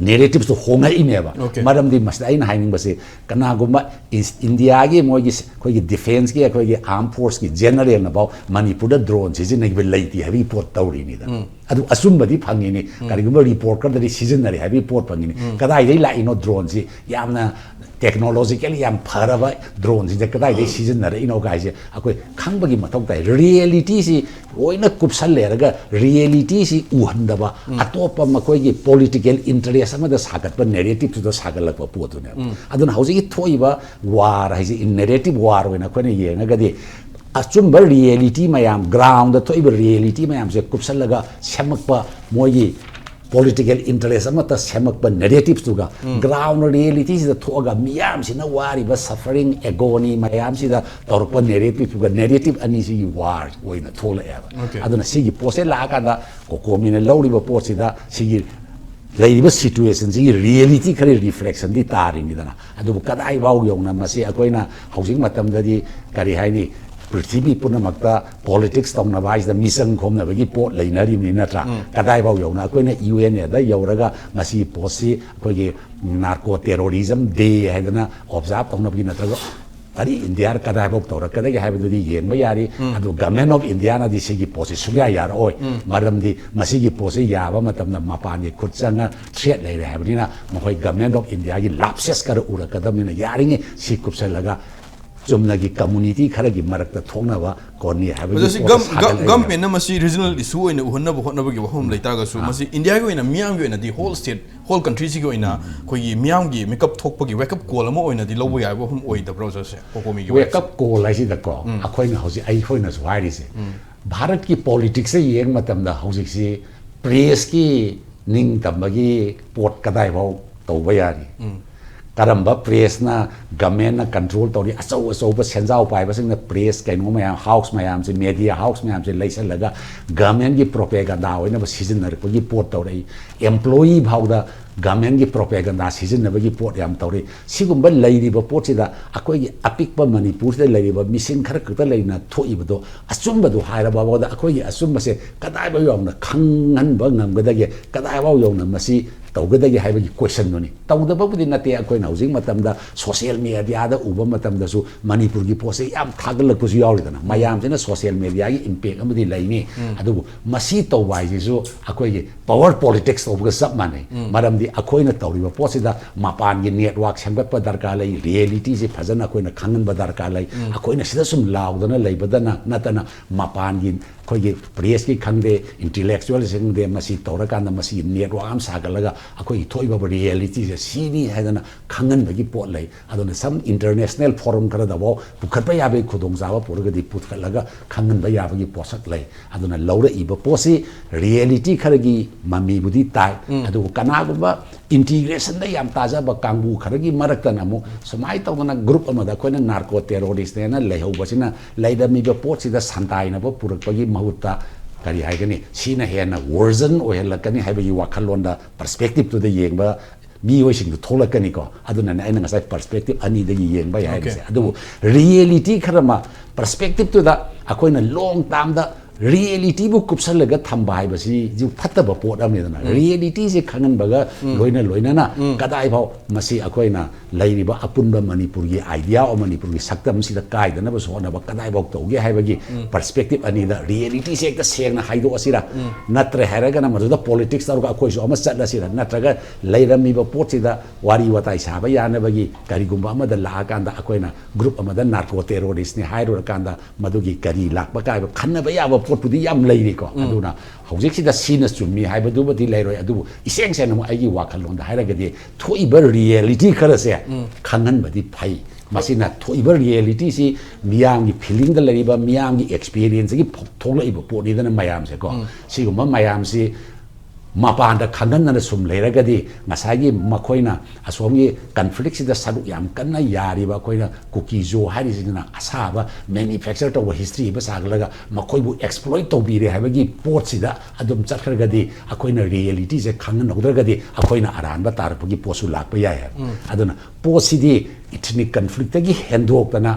narratives ꯇꯨ ꯍꯣꯡꯉꯛꯏꯅꯦꯕ꯫ Okay. ꯃꯔꯝꯗꯤ ꯃꯁꯤꯗ ꯑꯩꯅ ꯍꯥꯏꯅꯤꯡꯕꯁꯤ, ꯀꯅꯥꯒꯨꯝꯕ ꯏꯟ-, ꯏꯟꯗꯤꯌꯥꯒꯤ ꯃꯣꯏꯒꯤ ꯁ-, ꯑꯩꯈꯣꯏꯒꯤ defence ꯀꯤ, ꯑꯩꯈꯣꯏꯒꯤ armed force ꯀꯤ general ꯅꯐꯥꯎ ꯃꯅꯤꯄꯨꯔꯗ drone ꯁꯤꯖꯤꯟꯅꯈꯤꯕ ꯂꯩꯇꯦ ꯍꯥꯏꯕꯒꯤ ꯄꯣꯠ ꯇꯧꯔꯤꯅꯤꯗꯅ꯫ ꯑꯗꯨ ꯑꯆꯨꯝꯕꯗꯤ ꯐꯪꯉꯤꯅꯤ, ꯀꯔꯤꯒꯨꯝꯕ report ꯈꯔꯗꯗꯤ ꯁꯤꯖꯤꯟꯅꯔꯦ ꯍꯥꯏꯕꯒꯤ ꯄꯣꯠ ꯐꯪꯉꯤꯅꯤ꯫ ꯀꯗꯥꯏꯗꯒꯤ ꯂꯥꯛꯏꯅꯣ drone ꯁꯤ? ꯌꯥꯝꯅ technologically ꯌꯥꯝ ꯐꯔꯕ drone ꯁꯤꯡꯁꯦ ꯀꯗꯥꯏꯗꯒꯤ ꯁꯤꯖꯤꯟꯅꯔꯛꯏꯅꯣ ꯀꯥꯏꯁꯦ ꯑꯩꯈꯣꯏ ꯈꯪꯕꯒꯤ ꯃꯊꯧ ꯇꯥꯏ꯫ Reality ꯁꯤ ꯂꯣꯏꯅ ꯀꯨꯞꯁꯜꯂꯦꯔꯒ reality ꯁꯤ ꯎꯍꯟꯗꯕ, ꯑꯇꯣꯞꯄ ꯃꯈꯣꯏꯒꯤ political interest ꯑꯃꯗ ꯁꯥꯒꯠꯄ narrative ꯇꯨꯗ ꯁꯥꯒꯠꯂꯛꯄ ꯄꯣꯠꯇꯨꯅꯦꯕ꯫ ꯑꯗꯨꯅ ꯍꯧꯖꯤꯛꯀꯤ ꯊꯣꯛꯏꯕ war ꯍꯥꯏꯁꯦ in narrative war ꯑꯣꯏꯅ ꯑꯩꯈꯣꯏꯅ ꯌꯦꯡꯉꯒꯗꯤ ꯑꯆꯨꯝꯕ reality ꯃꯌꯥꯝ, ground ꯊꯣꯛꯏꯕ reality ꯃꯌꯥꯝꯁꯦ ꯀꯨꯞꯁꯜꯂꯒ ꯁꯦꯝꯃꯛꯄ ꯃꯣꯏꯒꯤ political interest ꯑꯃꯠꯇ ꯁꯦꯝꯃꯛꯄ narrative ꯇꯨꯒ ground reality ꯁꯤꯗ ꯊꯣꯛꯑꯒ ꯃꯤꯌꯥꯝꯁꯤꯅ ꯋꯥꯔꯤꯕ suffering, agony ꯃꯌꯥꯝꯁꯤꯗ ꯇꯧꯔꯛꯄ narrative ꯇꯨꯒ, narrative ꯑꯅꯤꯁꯤꯒꯤ war ꯑꯣꯏꯅ ꯊꯣꯛꯂꯛꯑꯦꯕ꯫ Okay. ꯑꯗꯨꯅ ꯁꯤꯒꯤ ꯄꯣꯠꯁꯦ ꯂꯥꯛꯑꯀꯥꯟꯗ ꯀꯣꯀꯣꯃꯤꯅ ꯂꯧꯔꯤꯕ ꯄꯣꯠꯁꯤꯗ ꯁꯤꯒꯤ ꯂꯩꯔꯤꯕ situation ꯁꯤꯒꯤ reality ꯈꯔ reflection ꯗꯤ ꯇꯥꯔꯤꯅꯤꯗꯅ꯫ ꯑꯗꯨꯕꯨ ꯀꯗꯥꯏꯐꯥꯎ ꯌꯧꯅ ꯃꯁꯤ ꯑꯩꯈꯣꯏꯅ ꯍꯧꯖꯤꯛ ꯃꯇꯝꯗꯗꯤ ꯀꯔꯤ ꯍꯥꯏꯅꯤ, ꯄ꯭ꯔꯤꯊꯤꯕꯤ ꯄꯨꯝꯅꯃꯛꯇ ꯄꯣꯂꯤꯇꯤꯛꯁ ꯇꯧꯅꯕ ꯍꯥꯏꯁꯤꯗ ꯃꯤꯆꯪ ꯈꯣꯝꯅꯕꯒꯤ ꯄꯣꯠ ꯂꯩꯅꯔꯤꯕꯅꯤ ꯅꯠꯇ꯭ꯔꯥ? ꯀꯗꯥꯏꯐꯥꯎ ꯌꯧꯅ ꯑꯩꯈꯣꯏꯅ ꯌꯨ ꯑꯦꯟ ꯑꯦꯗ ꯌꯧꯔꯒ ꯃꯁꯤꯒꯤ ꯄꯣꯠꯁꯤ ꯑꯩꯈꯣꯏꯒꯤ ꯅꯥꯔꯀꯣ ꯇꯦꯔꯣꯔꯤꯖꯝ ꯗꯦ ꯍꯥꯏꯗꯅ ꯑꯣꯕꯖꯥꯔꯕ ꯇꯧꯅꯕꯒꯤ ꯅꯠꯇ꯭ꯔꯒ ꯀꯔꯤ ꯏꯟꯗꯤꯌꯥ ꯀꯗꯥꯏꯐꯥꯎ ꯇꯧꯔꯛꯀꯗꯒꯦ ꯍꯥꯏꯕꯗꯨꯗꯤ ꯌꯦꯡꯕ ꯌꯥꯔꯤ꯫ ꯑꯗꯨ ꯒꯚꯔꯟꯃꯦꯟ ꯑꯣꯐ ꯏꯟꯗꯤꯌꯥꯅꯗꯤ ꯁꯤꯒꯤ ꯄꯣꯠꯁꯤ ꯁꯨꯡꯌꯥ ꯌꯥꯔꯛꯑꯣꯏ꯫ ꯃꯔꯝꯗꯤ ꯃꯁꯤꯒꯤ ꯄꯣꯠꯁꯤ ꯌꯥꯕ ꯃꯇꯝꯗ ꯃꯄꯥꯟꯒꯤ ꯈꯨꯠ ꯆꯪꯉ ꯊ꯭ꯔꯦꯠ ꯂꯩꯔꯦ ꯍꯥꯏꯕꯅꯤꯅ ꯃꯈꯣꯏ ꯒꯚꯔꯟꯃꯦꯟ ꯑꯣꯐ ꯏꯟꯗꯤꯌꯥꯒꯤ ꯂꯥꯞꯁꯦꯁ ꯈꯔ ꯎꯔꯛꯀꯗꯕꯅꯤꯅ ꯌꯥꯔꯤꯉꯩ ꯁꯤ ꯀꯨꯞꯁꯜꯂꯒ ꯆꯨꯝꯅꯒꯤ ꯀꯝꯃꯨꯅꯤꯇꯤ ꯈꯔꯒꯤ ꯃꯔꯛꯇ ꯊꯣꯛꯅꯕ ꯀꯣꯟꯅꯤ ꯍꯥꯏꯕꯒꯤ ꯃꯁꯤ ꯄꯣꯠ ꯁꯥꯒꯠꯂꯛꯏꯅꯦ꯫ ꯒꯚꯔꯟꯃꯦꯟꯅ ꯃꯁꯤ ꯔꯤꯖꯅꯦꯜ ꯏꯁꯨ ꯑꯣꯏꯅ ꯎꯍꯟꯅꯕ ꯍꯣꯠꯅꯕꯒꯤ ꯋꯥꯐꯝ ꯂꯩꯇꯥꯔꯒꯁꯨ, ꯃꯁꯤ ꯏꯟꯗꯤꯌꯥꯒꯤ ꯑꯣꯏꯅ ꯃꯤꯌꯥꯝꯒꯤ ꯑꯣꯏꯅꯗꯤ ꯍꯣꯜ ꯁ꯭ꯇꯦꯠ, ꯍꯣꯜ ꯀꯟꯇ꯭ꯔꯤꯁꯤꯒꯤ ꯑꯣꯏꯅ ꯑꯩꯈꯣꯏꯒꯤ ꯃꯤꯌꯥꯝꯒꯤ ꯃꯤꯀꯞ ꯊꯣꯛꯄꯒꯤ ꯋꯦꯀꯞ ꯀꯣꯜ ꯑꯃ ꯑꯣꯏꯅꯗꯤ ꯂꯧꯕ ꯌꯥꯏꯕ ꯋꯥꯐꯝ ꯑꯣꯏꯗꯕ꯭ꯔꯣ, ꯁꯥꯔꯁꯦ, ꯀꯣꯀꯣꯃꯤꯒꯤ ꯋꯦꯀꯞ ꯀꯣꯜ ꯍꯥꯏꯁꯤꯗꯀꯣ, ꯑꯩꯈꯣꯏꯅ ꯍꯧꯖꯤꯛ ꯑꯩꯈꯣꯏꯅꯁꯨ ꯍꯥꯏꯔꯤꯁꯦ, ꯚꯥꯔꯠꯀꯤ ꯄꯣꯂꯤꯇꯤꯛꯁꯇ ꯌꯦꯡꯕ ꯃꯇꯝꯗ ꯍꯧꯖꯤꯛꯁꯤ ꯄ꯭ꯔꯦꯁꯀꯤ ꯅꯤꯡꯇꯝꯕꯒꯤ ꯄꯣꯠ ꯀꯗꯥꯏꯐꯥꯎ ꯇꯧꯕ ꯌꯥꯔꯤ? ꯀꯔꯝꯕ ꯄ꯭ꯔꯦꯁꯅ ꯒꯃꯦꯟꯅ ꯀꯟꯇ꯭ꯔꯣꯜ ꯇꯧꯔꯤ? ꯑꯆꯧ ꯑꯆꯧꯕ ꯁꯦꯟꯖꯥꯎ ꯄꯥꯏꯕꯁꯤꯡꯅ ꯄ꯭ꯔꯦꯁ ꯀꯩꯅꯣ ꯃꯌꯥꯝ, ꯍꯥꯎꯁ ꯃꯌꯥꯝꯁꯦ, ꯃꯦꯗꯤꯌꯥ ꯍꯥꯎꯁ ꯃꯌꯥꯝꯁꯦ ꯂꯩꯁꯜꯂꯒ ꯒꯃꯦꯟꯒꯤ ꯄ꯭ꯔꯣꯄꯦꯒꯟꯗꯥ ꯑꯣꯏꯅꯕ ꯁꯤꯖꯤꯟꯅꯔꯛꯄꯒꯤ ꯄꯣꯠ ꯇꯧꯔꯛꯏ꯫ ꯑꯦꯝꯄ꯭ꯂꯣꯌꯤ ꯐꯥꯎꯗ ꯒꯃꯦꯟꯒꯤ ꯄ꯭ꯔꯣꯄꯦꯒꯟꯗꯥ ꯁꯤꯖꯤꯟꯅꯕꯒꯤ ꯄꯣꯠ ꯌꯥꯝ ꯇꯧꯔꯤ꯫ ꯁꯤꯒꯨꯝꯕ ꯂꯩꯔꯤꯕ ꯄꯣꯠꯁꯤꯗ ꯑꯩꯈꯣꯏꯒꯤ ꯑꯄꯤꯛꯄ ꯃꯅꯤꯄꯨꯔꯁꯤꯗ ꯂꯩꯔꯤꯕ ꯃꯤꯁꯤꯡ ꯈꯔ ꯈꯛꯇ ꯂꯩꯅ ꯊꯣꯛꯏꯕꯗꯣ, ꯑꯆꯨꯝꯕꯗꯨ ꯍꯥꯏꯔꯕ ꯐꯥꯎꯗ ꯑꯩꯈꯣꯏꯒꯤ ꯑꯆꯨꯝꯕꯁꯦ ꯀꯗꯥꯏꯐꯥꯎ ꯌꯧꯅ ꯈꯪꯍꯟꯕ ꯉꯝꯒꯗꯒꯦ, ꯀꯗꯥꯏꯐꯥꯎ ꯌꯧꯅ ꯃꯁꯤ ꯇꯧꯒꯗꯒꯦ ꯍꯥꯏꯕꯒꯤ ꯀꯣꯏꯁꯟꯗꯨꯅꯤ꯫ ꯇꯧꯗꯕꯕꯨꯗꯤ ꯅꯠꯇꯦ, ꯑꯩꯈꯣꯏꯅ ꯍꯧꯖꯤꯛ ꯃꯇꯝꯗ ꯁꯣꯁꯤꯌꯦꯜ ꯃꯦꯗꯤꯌꯥꯗ ꯎꯕ ꯃꯇꯝꯗꯁꯨ ꯃꯅꯤꯄꯨꯔꯒꯤ ꯄꯣꯠꯁꯦ ꯌꯥꯝ ꯊꯥꯒꯠꯂꯛꯄꯁꯨ ꯌꯥꯎꯔꯤꯗꯅ꯫ ꯃꯌꯥꯝꯁꯤꯅ ꯁꯣꯁꯤꯌꯦꯜ ꯃꯦꯗꯤꯌꯥꯒꯤ ꯏꯝꯄꯦꯛ ꯑꯃꯗꯤ ꯂꯩꯅꯤ꯫ ꯑꯗꯨꯕꯨ ꯃꯁꯤ ꯇꯧꯕ ꯍꯥꯏꯁꯤꯁꯨ ꯑꯩꯈꯣꯏꯒꯤ ꯄꯋꯔ ꯄꯣꯂꯤꯇꯤꯛꯁ ꯇꯧꯕꯒ ꯆꯞ ꯃꯥꯟꯅꯩ꯫ ꯃꯔꯝꯗꯤ ꯑꯩꯈꯣꯏꯅ ꯇꯧꯔꯤꯕ ꯄꯣꯠꯁꯤꯗ ꯃꯄꯥꯟꯒꯤ ꯅꯦꯠꯋꯥꯛ ꯁꯦꯝꯒꯠꯄ ꯗꯔꯀꯥꯔ ꯂꯩ, ꯔꯤꯌꯦꯂꯤꯇꯤꯁꯦ ꯐꯖꯅ ꯑꯩꯈꯣꯏꯅ ꯈꯪꯍꯟꯕ ꯗꯔꯀꯥꯔ ꯂꯩ꯫ ꯑꯩꯈꯣꯏꯅ ꯁꯤꯗ ꯁꯨꯝ ꯂꯥꯎꯗꯅ ꯂꯩꯕꯗꯅ ꯅꯠꯇꯅ ꯃꯄꯥꯟꯒꯤ ꯑꯩꯈꯣꯏꯒꯤ ꯄ꯭ꯔꯦꯁꯀꯤ ꯈꯪꯗꯦ, ꯏꯟꯇꯦꯂꯦꯛꯆꯨꯋꯦꯜꯁꯤꯡꯗꯦ, ꯃꯁꯤ ꯇꯧꯔꯀꯥꯟꯗ ꯃꯁꯤꯒꯤ ꯅꯦꯠꯋꯥꯛ ꯑꯃ ꯁꯥꯒꯠꯂꯒ ꯑꯩꯈꯣꯏꯒꯤ ꯊꯣꯛꯏꯕ ꯔꯤꯌꯦꯂꯤꯇꯤꯁꯦ ꯁꯤꯅꯤ ꯍꯥꯏꯗꯅ ꯈꯪꯍꯟꯕꯒꯤ ꯄꯣꯠ ꯂꯩ꯫ ꯑꯗꯨꯅ ꯁꯝ ꯏꯟꯇꯔꯅꯦꯁꯅꯦꯜ ꯐꯣꯔꯝ ꯈꯔꯗꯐꯥꯎ ꯄꯨꯈꯠꯄ ꯌꯥꯕꯒꯤ ꯈꯨꯗꯣꯡꯆꯥꯕ ꯄꯨꯔꯒꯗꯤ ꯄꯨꯈꯠꯂꯒ ꯈꯪꯍꯟꯕ ꯌꯥꯕꯒꯤ ꯄꯣꯠꯁꯛ ꯂꯩ꯫ ꯑꯗꯨꯅ ꯂꯧꯔꯛꯏꯕ ꯄꯣꯠꯁꯤ ꯔꯤꯌꯦꯂꯤꯇꯤ ꯈꯔꯒꯤ ꯃꯃꯤꯕꯨꯗꯤ ꯇꯥꯏ, ꯑꯗꯨꯕꯨ ꯀꯅꯥꯒꯨꯝꯕ ꯏꯟꯇꯤꯒ꯭ꯔꯦꯁꯟꯗ ꯌꯥꯝ ꯇꯥꯖꯕ ꯀꯥꯡꯕꯨ ꯈꯔꯒꯤ ꯃꯔꯛꯇꯅ ꯑꯃꯨꯛ ꯁꯨꯃꯥꯏꯅ ꯇꯧꯗꯅ ꯒ꯭ꯔꯨꯞ ꯑꯃꯗ ꯑꯩꯈꯣꯏꯅ ꯅꯥꯔꯀꯣ ꯇꯦꯔꯣꯔꯤꯁꯅꯦꯅ ꯂꯩꯍꯧꯕꯁꯤꯅ ꯂꯩꯔꯝꯃꯤꯕ ꯄꯣꯠꯁꯤꯗ ꯁꯟꯗꯥꯏꯅꯕ ꯄꯨꯔꯛꯄꯒꯤ ꯃꯍꯨꯠꯇ ꯀꯔꯤ ꯍꯥꯏꯒꯅꯤ, ꯁꯤꯅ ꯍꯦꯟꯅ ꯋꯔꯖꯟ ꯑꯣꯏꯍꯜꯂꯛꯀꯅꯤ ꯍꯥꯏꯕꯒꯤ ꯋꯥꯈꯜꯂꯣꯟꯗ ꯄꯔꯁꯄꯦꯛꯇꯤꯞꯇꯨꯗ ꯌꯦꯡꯕ ꯃꯤꯑꯣꯏꯁꯤꯡꯗꯨ ꯊꯣꯛꯂꯛꯀꯅꯤꯀꯣ꯫ ꯑꯗꯨꯅꯅꯦ ꯑꯩꯅ ꯉꯁꯥꯏ perspective ꯑꯅꯤꯗꯒꯤ ꯌꯦꯡꯕ ꯌꯥꯏ ꯍꯥꯏꯔꯤꯁꯦ꯫ ꯑꯗꯨꯕꯨ reality ꯈꯔ ꯑꯃ, perspectiveꯗꯨꯗ ꯑꯩꯈꯣꯏꯅ long termꯗ realityꯕꯨ ꯀꯨꯞꯁꯜꯂꯒ ꯊꯝꯕ ꯍꯥꯏꯕꯁꯤꯁꯨ ꯐꯠꯇꯕ ꯄꯣꯠ ꯑꯃꯅꯤꯗꯅ꯫ Realityꯁꯦ ꯈꯪꯍꯟꯕꯒ ꯂꯣꯏꯅ ꯂꯣꯏꯅꯅ ꯀꯗꯥꯏꯐꯥꯎ ꯃꯁꯤ ꯑꯩꯈꯣꯏꯅ ꯂꯩꯔꯤꯕ ꯑꯄꯨꯟꯕ ꯃꯅꯤꯄꯨꯔꯒꯤ idea of ꯃꯅꯤꯄꯨꯔꯒꯤ ꯁꯛꯇꯝꯁꯤꯗ ꯀꯥꯏꯗꯅꯕꯁꯨ ꯍꯣꯠꯅꯕ ꯀꯗꯥꯏꯐꯥꯎ ꯇꯧꯒꯦ ꯍꯥꯏꯕꯒꯤ perspective ꯑꯅꯤꯗ realityꯁꯦ ꯍꯦꯛꯇ ꯁꯦꯡꯅ ꯍꯥꯏꯗꯣꯛꯑꯁꯤꯔꯥ? ꯅꯠꯇ꯭ꯔꯦ ꯍꯥꯏꯔꯒꯅ ꯃꯗꯨꯗ politics ꯇꯧꯔꯒ ꯑꯩꯈꯣꯏꯁꯨ ꯑꯃ ꯆꯠꯂꯁꯤꯔꯥ? ꯅꯠꯇ꯭ꯔꯒ ꯂꯩꯔꯝꯃꯤꯕ ꯄꯣꯠꯁꯤꯗ ꯋꯥꯔꯤ ꯋꯥꯇꯥꯏ ꯁꯥꯕ ꯌꯥꯅꯕꯒꯤ ꯀꯔꯤꯒꯨꯝꯕ ꯑꯃꯗ ꯂꯥꯛꯑꯀꯥꯟꯗ ꯑꯩꯈꯣꯏꯅ group ꯑꯃꯗ narco terroristꯅꯤ ꯍꯥꯏꯔꯨꯔꯀꯥꯟꯗ ꯃꯗꯨꯒꯤ ꯀꯔꯤ ꯂꯥꯛꯄ ꯀꯥꯏꯕ ꯈꯟꯅꯕ ꯌꯥꯕ ꯄꯣꯠꯄꯨꯗꯤ ꯌꯥꯝ ꯂꯩꯔꯤꯀꯣ꯫ ꯑꯗꯨꯅ ꯍꯧꯖꯤꯛꯁꯤꯗ ꯁꯤꯅ ꯆꯨꯝꯃꯤ ꯍꯥꯏꯕꯗꯨꯃꯗꯤ ꯂꯩꯔꯣꯏ꯫ ꯑꯗꯨꯕꯨ ꯏꯁꯦꯡ ꯁꯦꯡꯅ ꯑꯃꯨꯛ ꯑꯩꯒꯤ ꯋꯥꯈꯜꯂꯣꯟꯗ ꯍꯥꯏꯔꯒꯗꯤ ꯊꯣꯛꯏꯕ reality ꯈꯔꯁꯦ ꯈꯪꯍꯟꯕꯗꯤ ꯐꯩ꯫ ꯃꯁꯤꯅ ꯊꯣꯛꯏꯕ realityꯁꯤ ꯃꯤꯌꯥꯝꯒꯤ feelingꯗ ꯂꯩꯔꯤꯕ, ꯃꯤꯌꯥꯝꯒꯤ experienceꯗꯒꯤ ꯐꯣ-, ꯊꯣꯛꯂꯛꯏꯕ ꯄꯣꯠꯅꯤꯗꯅ ꯃꯌꯥꯝꯁꯦꯀꯣ꯫ ꯁꯤꯒꯨꯝꯕ ꯃꯌꯥꯝꯁꯤ ꯃꯄꯥꯟꯗ ꯈꯪꯍꯟꯗꯅ ꯁꯨꯝ ꯂꯩꯔꯒꯗꯤ ꯉꯁꯥꯏꯒꯤ ꯃꯈꯣꯏꯅ ꯑꯁꯣꯝꯒꯤ conflictꯁꯤꯗ ꯁꯔꯨꯛ ꯌꯥꯝ ꯀꯟꯅ ꯌꯥꯔꯤꯕ ꯑꯩꯈꯣꯏꯅ ꯀꯨꯀꯤꯖꯣ ꯍꯥꯏꯔꯤꯁꯤꯅ ꯑꯁꯥꯕ manufacture ꯇꯧꯕ history ꯑꯃ ꯁꯥꯒꯠꯂꯒ ꯃꯈꯣꯏꯕꯨ exploit ꯇꯧꯕꯤꯔꯦ ꯍꯥꯏꯕꯒꯤ ꯄꯣꯠꯁꯤꯗ ꯑꯗꯨꯝ ꯆꯠꯈ꯭ꯔꯒꯗꯤ ꯑꯩꯈꯣꯏꯅ realityꯁꯦ ꯈꯪꯍꯟꯍꯧꯗ꯭ꯔꯒꯗꯤ ꯑꯩꯈꯣꯏꯅ ꯑꯔꯥꯟꯕ ꯇꯥꯔꯛꯄꯒꯤ ꯄꯣꯠꯁꯨ ꯂꯥꯛꯄ ꯌꯥꯏ ꯍꯥꯏꯕ꯫ ꯑꯗꯨꯅ ꯄꯣꯠꯁꯤꯗꯤ ethnic conflictꯇꯒꯤ ꯍꯦꯟꯗꯣꯛꯇꯅ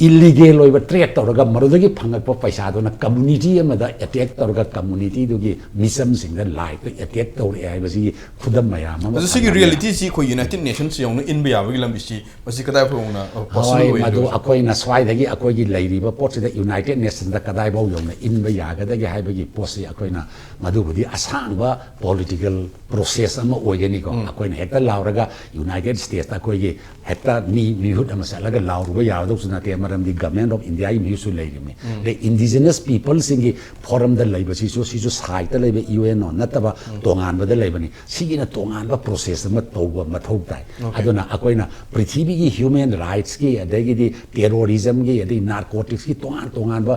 illegal ꯑꯣꯏꯕ trade ꯇꯧꯔꯒ ꯃꯗꯨꯗꯒꯤ ꯐꯪꯉꯛꯄ ꯄꯩꯁꯥꯗꯨꯅ community ꯑꯃꯗ attack ꯇꯧꯔꯒ communityꯗꯨꯒꯤ ꯃꯤꯆꯝꯁꯤꯡꯗ liveꯇ attack ꯇꯧꯔꯛꯑꯦ ꯍꯥꯏꯕꯁꯤꯒꯤ ꯈꯨꯗꯝ ꯃꯌꯥꯝ ꯑꯃ ꯑꯗꯨ ꯁꯤꯒꯤ ꯐꯪꯍꯟꯕ ꯌꯥꯏ꯫ Realityꯁꯤ ꯑꯩꯈꯣꯏ United Nation ꯌꯧꯅ ꯏꯟꯕ ꯌꯥꯕꯒꯤ ꯂꯝꯕꯤꯁꯤ ꯃꯁꯤ ꯀꯗꯥꯏ ꯐꯥꯎꯅ ꯑ, possible ꯍꯣꯏ, ꯑꯣꯏ ꯃꯗꯨ ꯍꯥꯏꯕꯁꯤ? ꯑꯩꯈꯣꯏꯅ ꯁ꯭ꯋꯥꯏꯗꯒꯤ ꯑꯩꯈꯣꯏꯒꯤ ꯂꯩꯔꯤꯕ ꯄꯣꯠꯁꯤꯗ United Nationsꯇ ꯀꯗꯥꯏꯐꯥꯎ ꯌꯧꯅ ꯏꯟꯕ ꯌꯥꯒꯗꯒꯦ ꯍꯥꯏꯕꯒꯤ ꯄꯣꯠꯁꯤ ꯑꯩꯈꯣꯏꯅ ꯃꯗꯨꯕꯨꯗꯤ ꯑꯁꯥꯡꯕ political process ꯑꯃ ꯑꯣꯏꯒꯅꯤꯀꯣ꯫ ꯑꯩꯈꯣꯏꯅ ꯍꯦꯛꯇ ꯂꯥꯎꯔꯒ United Statesꯇ ꯑꯩꯈꯣꯏꯒꯤ ꯍꯦꯛꯇ ꯃꯤ ꯃꯤꯍꯨꯠ ꯑꯃ ꯆꯠꯂꯒ ꯂꯥꯎꯔꯨꯕ ꯌꯥꯒꯗꯧꯁꯨ ꯅꯠꯇꯦ, ꯃꯔꯝꯗꯤ Government of Indiaꯒꯤ ꯃꯤꯍꯨꯠꯁꯨ ꯂꯩꯔꯤꯕꯅꯤ꯫ ꯑꯗꯩ indigenous peopleꯁꯤꯡꯒꯤ forumꯗ ꯂꯩꯕꯁꯤꯁꯨ ꯁꯤꯁꯨ sideꯇ ꯂꯩꯕ UNO ꯅꯠꯇꯕ ꯇꯣꯉꯥꯟꯕꯗ ꯂꯩꯕꯅꯤ꯫ ꯁꯤꯒꯤꯅ ꯇꯣꯉꯥꯟꯕ process ꯑꯃ ꯇꯧꯕ ꯃꯊꯧ ꯇꯥꯏ꯫ ꯑꯗꯨꯅ ꯑꯩꯈꯣꯏꯅ ꯄ꯭ꯔꯤꯊꯤꯕꯤꯒꯤ human rightsꯀꯤ, ꯑꯗꯒꯤꯗꯤ terrorismꯒꯤ, ꯑꯗꯩ narcoticsꯀꯤ ꯇꯣꯉꯥꯟ ꯇꯣꯉꯥꯟꯕ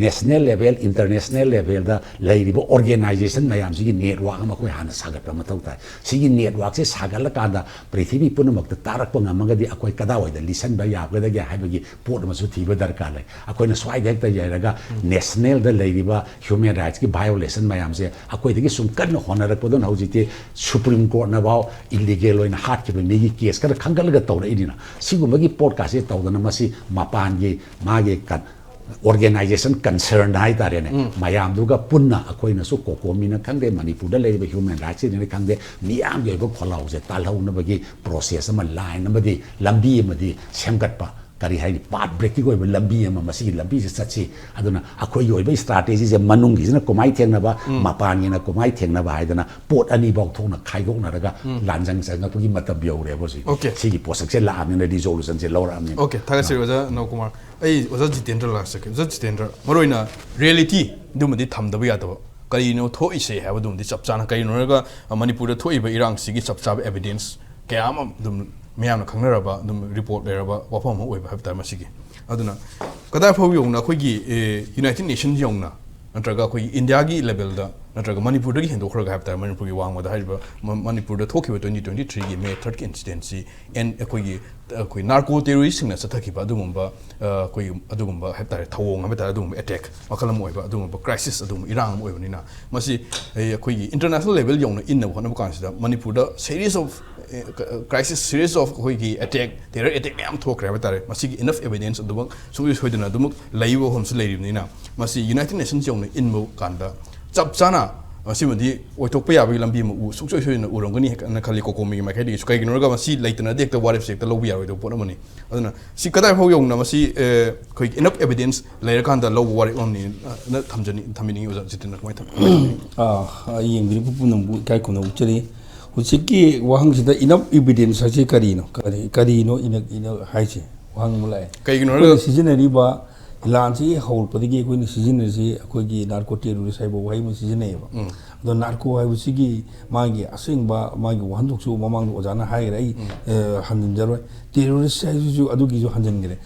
national level, international levelꯗ ꯂꯩꯔꯤꯕ organization ꯃꯌꯥꯝꯁꯤꯒꯤ network ꯑꯃ ꯑꯩꯈꯣꯏ ꯍꯥꯟꯅ ꯁꯥꯒꯠꯄ ꯃꯊꯧ ꯇꯥꯏ꯫ ꯁꯤꯒꯤ networkꯁꯦ ꯁꯥꯒꯠꯂꯀꯥꯟꯗ ꯄ꯭ꯔꯤꯊꯤꯕꯤ ꯄꯨꯝꯅꯃꯛꯇ ꯇꯥꯔꯛꯄ ꯉꯝꯃꯒꯗꯤ ꯑꯩꯈꯣꯏ ꯀꯗꯥꯏꯋꯥꯏꯗ ꯂꯤꯁꯟꯕ ꯌꯥꯒꯗꯒꯦ ꯍꯥꯏꯕꯒꯤ ꯄꯣꯠ ꯑꯃꯁꯨ ꯊꯤꯕ ꯗꯔꯀꯥꯔ ꯂꯩ꯫ ꯑꯩꯈꯣꯏꯅ ꯁ꯭ꯋꯥꯏꯗ ꯍꯦꯛꯇ ꯌꯩꯔꯒ ꯅꯦꯁꯅꯦꯜꯗ ꯂꯩꯔꯤꯕ ꯍ꯭ꯌꯨꯃꯦꯟ ꯔꯥꯏꯠꯁꯀꯤ ꯚꯥꯏꯑꯣꯂꯦꯁꯟ ꯃꯌꯥꯝꯁꯦ ꯑꯩꯈꯣꯏꯗꯒꯤ ꯁꯨꯝ ꯀꯟꯅ ꯍꯣꯠꯅꯔꯛꯄꯗꯨꯅ ꯍꯧꯖꯤꯛꯇꯤ ꯁꯨꯄ꯭ꯔꯤꯝ ꯀꯣꯔꯠꯅꯐꯥꯎ ꯏꯂꯤꯒꯦꯜ ꯑꯣꯏꯅ ꯍꯥꯠꯈꯤꯕ ꯃꯤꯒꯤ ꯀꯦꯁ ꯈꯔ ꯈꯟꯒꯠꯂꯒ ꯇꯧꯔꯛꯏꯅꯤꯅ, ꯁꯤꯒꯨꯝꯕꯒꯤ ꯄꯣꯠꯀꯥꯁꯦ ꯇꯧꯗꯅ ꯃꯁꯤ ꯃꯄꯥꯟꯒꯤ ꯃꯥꯒꯤ ꯀꯟ-, ꯑꯣꯔꯒꯦꯅꯥꯏꯖꯦꯁꯟ ꯀꯟꯁꯔꯟ ꯍꯥꯏꯇꯥꯔꯦꯅꯦ, ꯃꯌꯥꯝꯗꯨꯒ ꯄꯨꯟꯅ ꯑꯩꯈꯣꯏꯅꯁꯨ ꯀꯣꯀꯣꯃꯤꯅ ꯈꯪꯗꯦ, ꯃꯅꯤꯄꯨꯔꯗ ꯂꯩꯔꯤꯕ ꯍ꯭ꯌꯨꯃꯦꯟ ꯔꯥꯏꯠꯁꯀꯤꯅ ꯈꯪꯗꯦ, ꯃꯤꯌꯥꯝꯒꯤ ꯑꯣꯏꯕ ꯈꯣꯜꯂꯥꯎꯁꯦ ꯇꯥꯜꯍꯧꯅꯕꯒꯤ ꯄ꯭ꯔꯣꯁꯦꯁ ꯑꯃ, ꯂꯥꯏꯟ ꯑꯃꯗꯤ ꯂꯝꯕꯤ ꯑꯃꯗꯤ ꯁꯦꯝꯒꯠꯄ, ꯀꯔꯤ ꯍꯥꯏꯅꯤ, ꯄꯥꯠ ꯕ꯭ꯔꯦꯛꯀꯤꯡ ꯑꯣꯏꯕ ꯂꯝꯕꯤ ꯑꯃ, ꯃꯁꯤꯒꯤ ꯂꯝꯕꯤꯁꯦ ꯆꯠꯁꯤ꯫ ꯑꯗꯨꯅ ꯑꯩꯈꯣꯏꯒꯤ ꯑꯣꯏꯕ ꯏꯁꯇ꯭ꯔꯥꯇꯦꯖꯤꯁꯦ ꯃꯅꯨꯡꯒꯤꯁꯤꯅ ꯀꯃꯥꯏꯅ ꯊꯦꯡꯅꯕ, ꯃꯄꯥꯟꯒꯤꯅ ꯀꯃꯥꯏꯅ ꯊꯦꯡꯅꯕ ꯍꯥꯏꯗꯅ ꯄꯣꯠ ꯑꯅꯤꯐꯥꯎ ꯊꯣꯛꯅ ꯈꯥꯏꯗꯣꯛꯅꯔꯒ ꯂꯥꯟꯖꯪ ꯆꯪꯉꯛꯄꯒꯤ ꯃꯇꯝ ꯌꯧꯔꯦꯕ ꯍꯧꯖꯤꯛ꯫ Okay. ꯁꯤꯒꯤ ꯄꯣꯠꯁꯛꯁꯦ ꯂꯥꯛꯑꯕꯅꯤꯅ, ꯔꯤꯖꯣꯂꯨꯁꯟꯁꯦ ꯂꯧꯔꯛꯑꯕꯅꯤꯅ꯫ Okay, ꯊꯥꯒꯠꯆꯔꯤ ꯑꯣꯖꯥ ꯅꯧꯀꯨꯃꯥꯔ꯫ ꯑꯩ ꯑꯣꯖꯥ ꯖꯤꯇꯦꯟꯗ꯭ꯔ ꯂꯥꯛꯆꯒꯦ꯫ ꯑꯣꯖꯥ ꯖꯤꯇꯦꯟꯗ꯭ꯔ, ꯃꯔꯨꯑꯣꯏꯅ ꯔꯤꯌꯦꯂꯤꯇꯤ ꯑꯗꯨꯃꯗꯤ ꯊꯝꯗꯕ ꯌꯥꯗꯕ꯫ ꯀꯔꯤꯅꯣ ꯊꯣꯛꯏꯁꯦ ꯍꯥꯏꯕꯗꯨꯃꯗꯤ ꯆꯞ ꯆꯥꯅ ꯀꯔꯤꯅꯣ ꯍꯥꯏꯔꯒ, ꯑ, ꯃꯅꯤꯄꯨꯔꯗ ꯊꯣꯛꯏꯕ ꯏꯔꯥꯡꯁꯤꯒꯤ ꯆꯞ ꯆꯥꯕ ꯑꯦꯚꯤꯗꯦꯟꯁ ꯀꯌꯥ ꯑꯃ ꯑꯗꯨꯝ ꯃꯌꯥꯝꯅ ꯈꯪꯅꯔꯕ, ꯑꯗꯨꯝ ꯔꯤꯄꯣꯔꯠ ꯂꯩꯔꯕ ꯋꯥꯐꯝ ꯑꯃ ꯑꯣꯏꯕ ꯍꯥꯏꯕ ꯇꯥꯔꯦ ꯃꯁꯤꯒꯤ꯫ ꯑꯗꯨꯅ ꯀꯗꯥꯏ ꯐꯥꯎ ꯌꯧꯅ ꯑꯩꯈꯣꯏꯒꯤ, ꯑꯦ, ꯌꯨꯅꯥꯏꯇꯦꯗ ꯅꯦꯁꯟꯁ ꯌꯧꯅ, ꯅꯠꯇ꯭ꯔꯒ ꯑꯩꯈꯣꯏꯒꯤ ꯏꯟꯗꯤꯌꯥꯒꯤ ꯂꯦꯚꯦꯜꯗ, ꯅꯠꯇ꯭ꯔꯒ ꯃꯅꯤꯄꯨꯔꯗꯒꯤ ꯍꯦꯟꯗꯣꯛꯈ꯭ꯔꯒ ꯍꯥꯏꯕ ꯇꯥꯔꯦ, ꯃꯅꯤꯄꯨꯔꯒꯤ ꯋꯥꯡꯃꯗ ꯍꯥꯏꯔꯤꯕ ꯃ-, ꯃꯅꯤꯄꯨꯔꯗ ꯊꯣꯛꯈꯤꯕ ꯇ꯭ꯋꯦꯟꯇꯤ ꯇ꯭ꯋꯦꯟꯇꯤ ꯊ꯭ꯔꯤꯒꯤ ꯃꯦ ꯊꯥꯔꯠꯀꯤ ꯏꯟꯁꯤꯗꯦꯟꯁꯤ ꯑꯦꯟ ꯑꯩꯈꯣꯏꯒꯤ, ꯑꯩꯈꯣꯏ ꯅꯥꯔꯀꯣ ꯇꯦꯔꯣꯔꯤꯁꯁꯤꯡꯅ ꯆꯠꯊꯈꯤꯕ ꯑꯗꯨꯒꯨꯝꯕ, ꯑ, ꯑꯩꯈꯣꯏꯒꯤ ꯑꯗꯨꯒꯨꯝꯕ ꯍꯥꯏꯕ ꯇꯥꯔꯦ, ꯊꯧꯑꯣꯡ ꯍꯥꯏꯕ ꯇꯥꯔꯦ, ꯑꯗꯨꯒꯨꯝꯕ ꯑꯦꯇꯦꯛ ꯃꯈꯜ ꯑꯃ ꯑꯣꯏꯕ, ꯑꯗꯨꯒꯨꯝꯕ ꯀ꯭ꯔꯥꯏꯁꯤꯁ, ꯑꯗꯨꯒꯨꯝꯕ ꯏꯔꯥꯡ ꯑꯃ ꯑꯣꯏꯕꯅꯤꯅ, ꯃꯁꯤ ꯑꯩ-, ꯑꯩꯈꯣꯏꯒꯤ ꯏꯟꯇꯔꯅꯦꯁꯅꯦꯜ ꯂꯦꯚꯦꯜ ꯌꯧꯅ ꯏꯟꯅꯕ ꯍꯣꯠꯅꯕ ꯀꯥꯟꯁꯤꯗ ꯃꯅꯤꯄꯨꯔꯗ ꯁꯦꯔꯤꯁ ꯑꯣꯐ, ꯑꯦ, ꯀ-, ꯀ꯭ꯔꯥꯏꯁꯤꯁ, ꯁꯦꯔꯤꯁ ꯑꯣꯐ ꯑꯩꯈꯣꯏꯒꯤ ꯑꯦꯇꯦꯛ, ꯇꯦꯔꯔ ꯑꯦꯇꯦꯛ ꯃꯌꯥꯝ ꯊꯣꯛꯈ꯭ꯔꯦ ꯍꯥꯏꯕ ꯇꯥꯔꯦ꯫ ꯃꯁꯤꯒꯤ ꯏꯅꯐ ꯑꯦꯚꯤꯗꯦꯟꯁ ꯑꯗꯨꯃꯛ ꯁꯨꯡꯁꯣꯏ ꯁꯣꯏꯗꯅ ꯑꯗꯨꯃꯛ ꯂꯩꯕ ꯃꯐꯝꯁꯨ ꯂꯩꯔꯤꯕꯅꯤꯅ, ꯃꯁꯤ ꯌꯨꯅꯥꯏꯇꯦꯗ ꯅꯦꯁꯟꯁ ꯌꯧꯅ ꯏꯟꯕ ꯀꯥꯟꯗ ꯆꯞ ꯆꯥꯅ ꯃꯁꯤꯃꯗꯤ ꯑꯣꯏꯊꯣꯛꯄ ꯌꯥꯕꯒꯤ ꯂꯝꯕꯤ ꯑꯃ ꯎ-, ꯁꯨꯡꯁꯣꯏ ꯁꯣꯏꯗꯅ ꯎꯔꯝꯒꯅꯤ ꯍꯥꯏꯅ ꯈꯜꯂꯤ, ꯀꯣꯀꯣꯃꯤꯒꯤ ꯃꯥꯏꯀꯩꯗꯒꯤꯁꯨ꯫ ꯀꯩꯒꯤꯅꯣ ꯍꯥꯏꯔꯒ ꯃꯁꯤ ꯂꯩꯇꯅꯗꯤ ꯍꯦꯛꯇ ꯋꯥꯔꯦꯞꯁꯦ ꯍꯦꯛꯇ ꯂꯧꯕ ꯌꯥꯔꯣꯏꯗꯕ ꯄꯣꯠ ꯑꯃꯅꯤ꯫ ꯑꯗꯨꯅ ꯁꯤ ꯀꯗꯥꯏ ꯐꯥꯎ ꯌꯧꯅ ꯃꯁꯤ, ꯑꯦ, ꯑꯩꯈꯣꯏꯒꯤ ꯏꯅꯐ ꯑꯦꯚꯤꯗꯦꯟꯁ ꯂꯩꯔꯀꯥꯟꯗ ꯂꯧꯕ ꯋꯥꯔꯦꯞ ꯑꯃꯅꯤ, ꯑ, ꯅ ꯊꯝꯖꯅꯤ-, ꯊꯝꯕꯤꯅꯤꯡꯉꯤ ꯑꯣꯖꯥ ꯖꯤꯇꯦꯟꯗ꯭ꯔ, ꯀꯃꯥꯏꯅ ꯊꯝ-, ꯑꯥ, ꯌꯦꯡꯕꯤꯔꯤꯕ ꯄꯨꯝꯅꯃꯛꯄꯨ ꯏꯀꯥꯏ ꯈꯨꯝꯅꯕ ꯎꯠꯆꯔꯤ꯫ ꯍꯧꯖꯤꯛꯀꯤ ꯋꯥꯍꯪꯁꯤꯗ ꯏꯅꯐ ꯏꯚꯤꯗꯦꯟꯁ ꯍꯥꯏꯁꯤ ꯀꯔꯤꯅꯣ? ꯀꯔꯤ, ꯀꯔꯤꯅꯣ ꯏꯅꯐ, ꯏꯅꯐ ꯍꯥꯏꯁꯦ? ꯋꯥꯍꯪ ꯑꯃ ꯂꯥꯛꯑꯦ꯫ ꯀꯩꯒꯤꯅꯣ ꯑꯩꯈꯣꯏꯅ ꯍꯥꯏꯔꯒ ꯁꯤꯖꯤꯟꯅꯔꯤꯕ, ꯂꯥꯟꯁꯤꯒꯤ ꯍꯧꯔꯛꯄꯗꯒꯤ ꯑꯩꯈꯣꯏꯅ ꯁꯤꯖꯤꯟꯅꯔꯤꯁꯤ, ꯑꯩꯈꯣꯏꯒꯤ ꯅꯥꯔꯀꯣ ꯇꯦꯔꯣꯔꯤꯁ ꯍꯥꯏꯕ ꯋꯥꯍꯩ ꯑꯃ ꯁꯤꯖꯤꯟꯅꯩꯌꯦꯕ꯫ ꯎꯝ꯫ ꯑꯗꯣ ꯅꯥꯔꯀꯣ ꯍꯥꯏꯕꯁꯤꯒꯤ ꯃꯥꯒꯤ ꯑꯁꯦꯡꯕ ꯃꯥꯒꯤ ꯋꯥꯍꯟꯊꯣꯛꯁꯨ ꯃꯃꯥꯡꯗ ꯑꯣꯖꯥꯅ ꯍꯥꯏꯈ꯭ꯔꯦ, ꯑꯩ, ꯑ, ꯍꯟꯖꯤꯟꯖꯔꯣꯏ꯫ ꯇꯦꯔꯣꯔꯤꯁ ꯍꯥꯏꯁꯤꯁꯨ ꯑꯗꯨꯒꯤꯁꯨ ꯍꯟꯖꯤꯟꯈ꯭ꯔꯦ꯫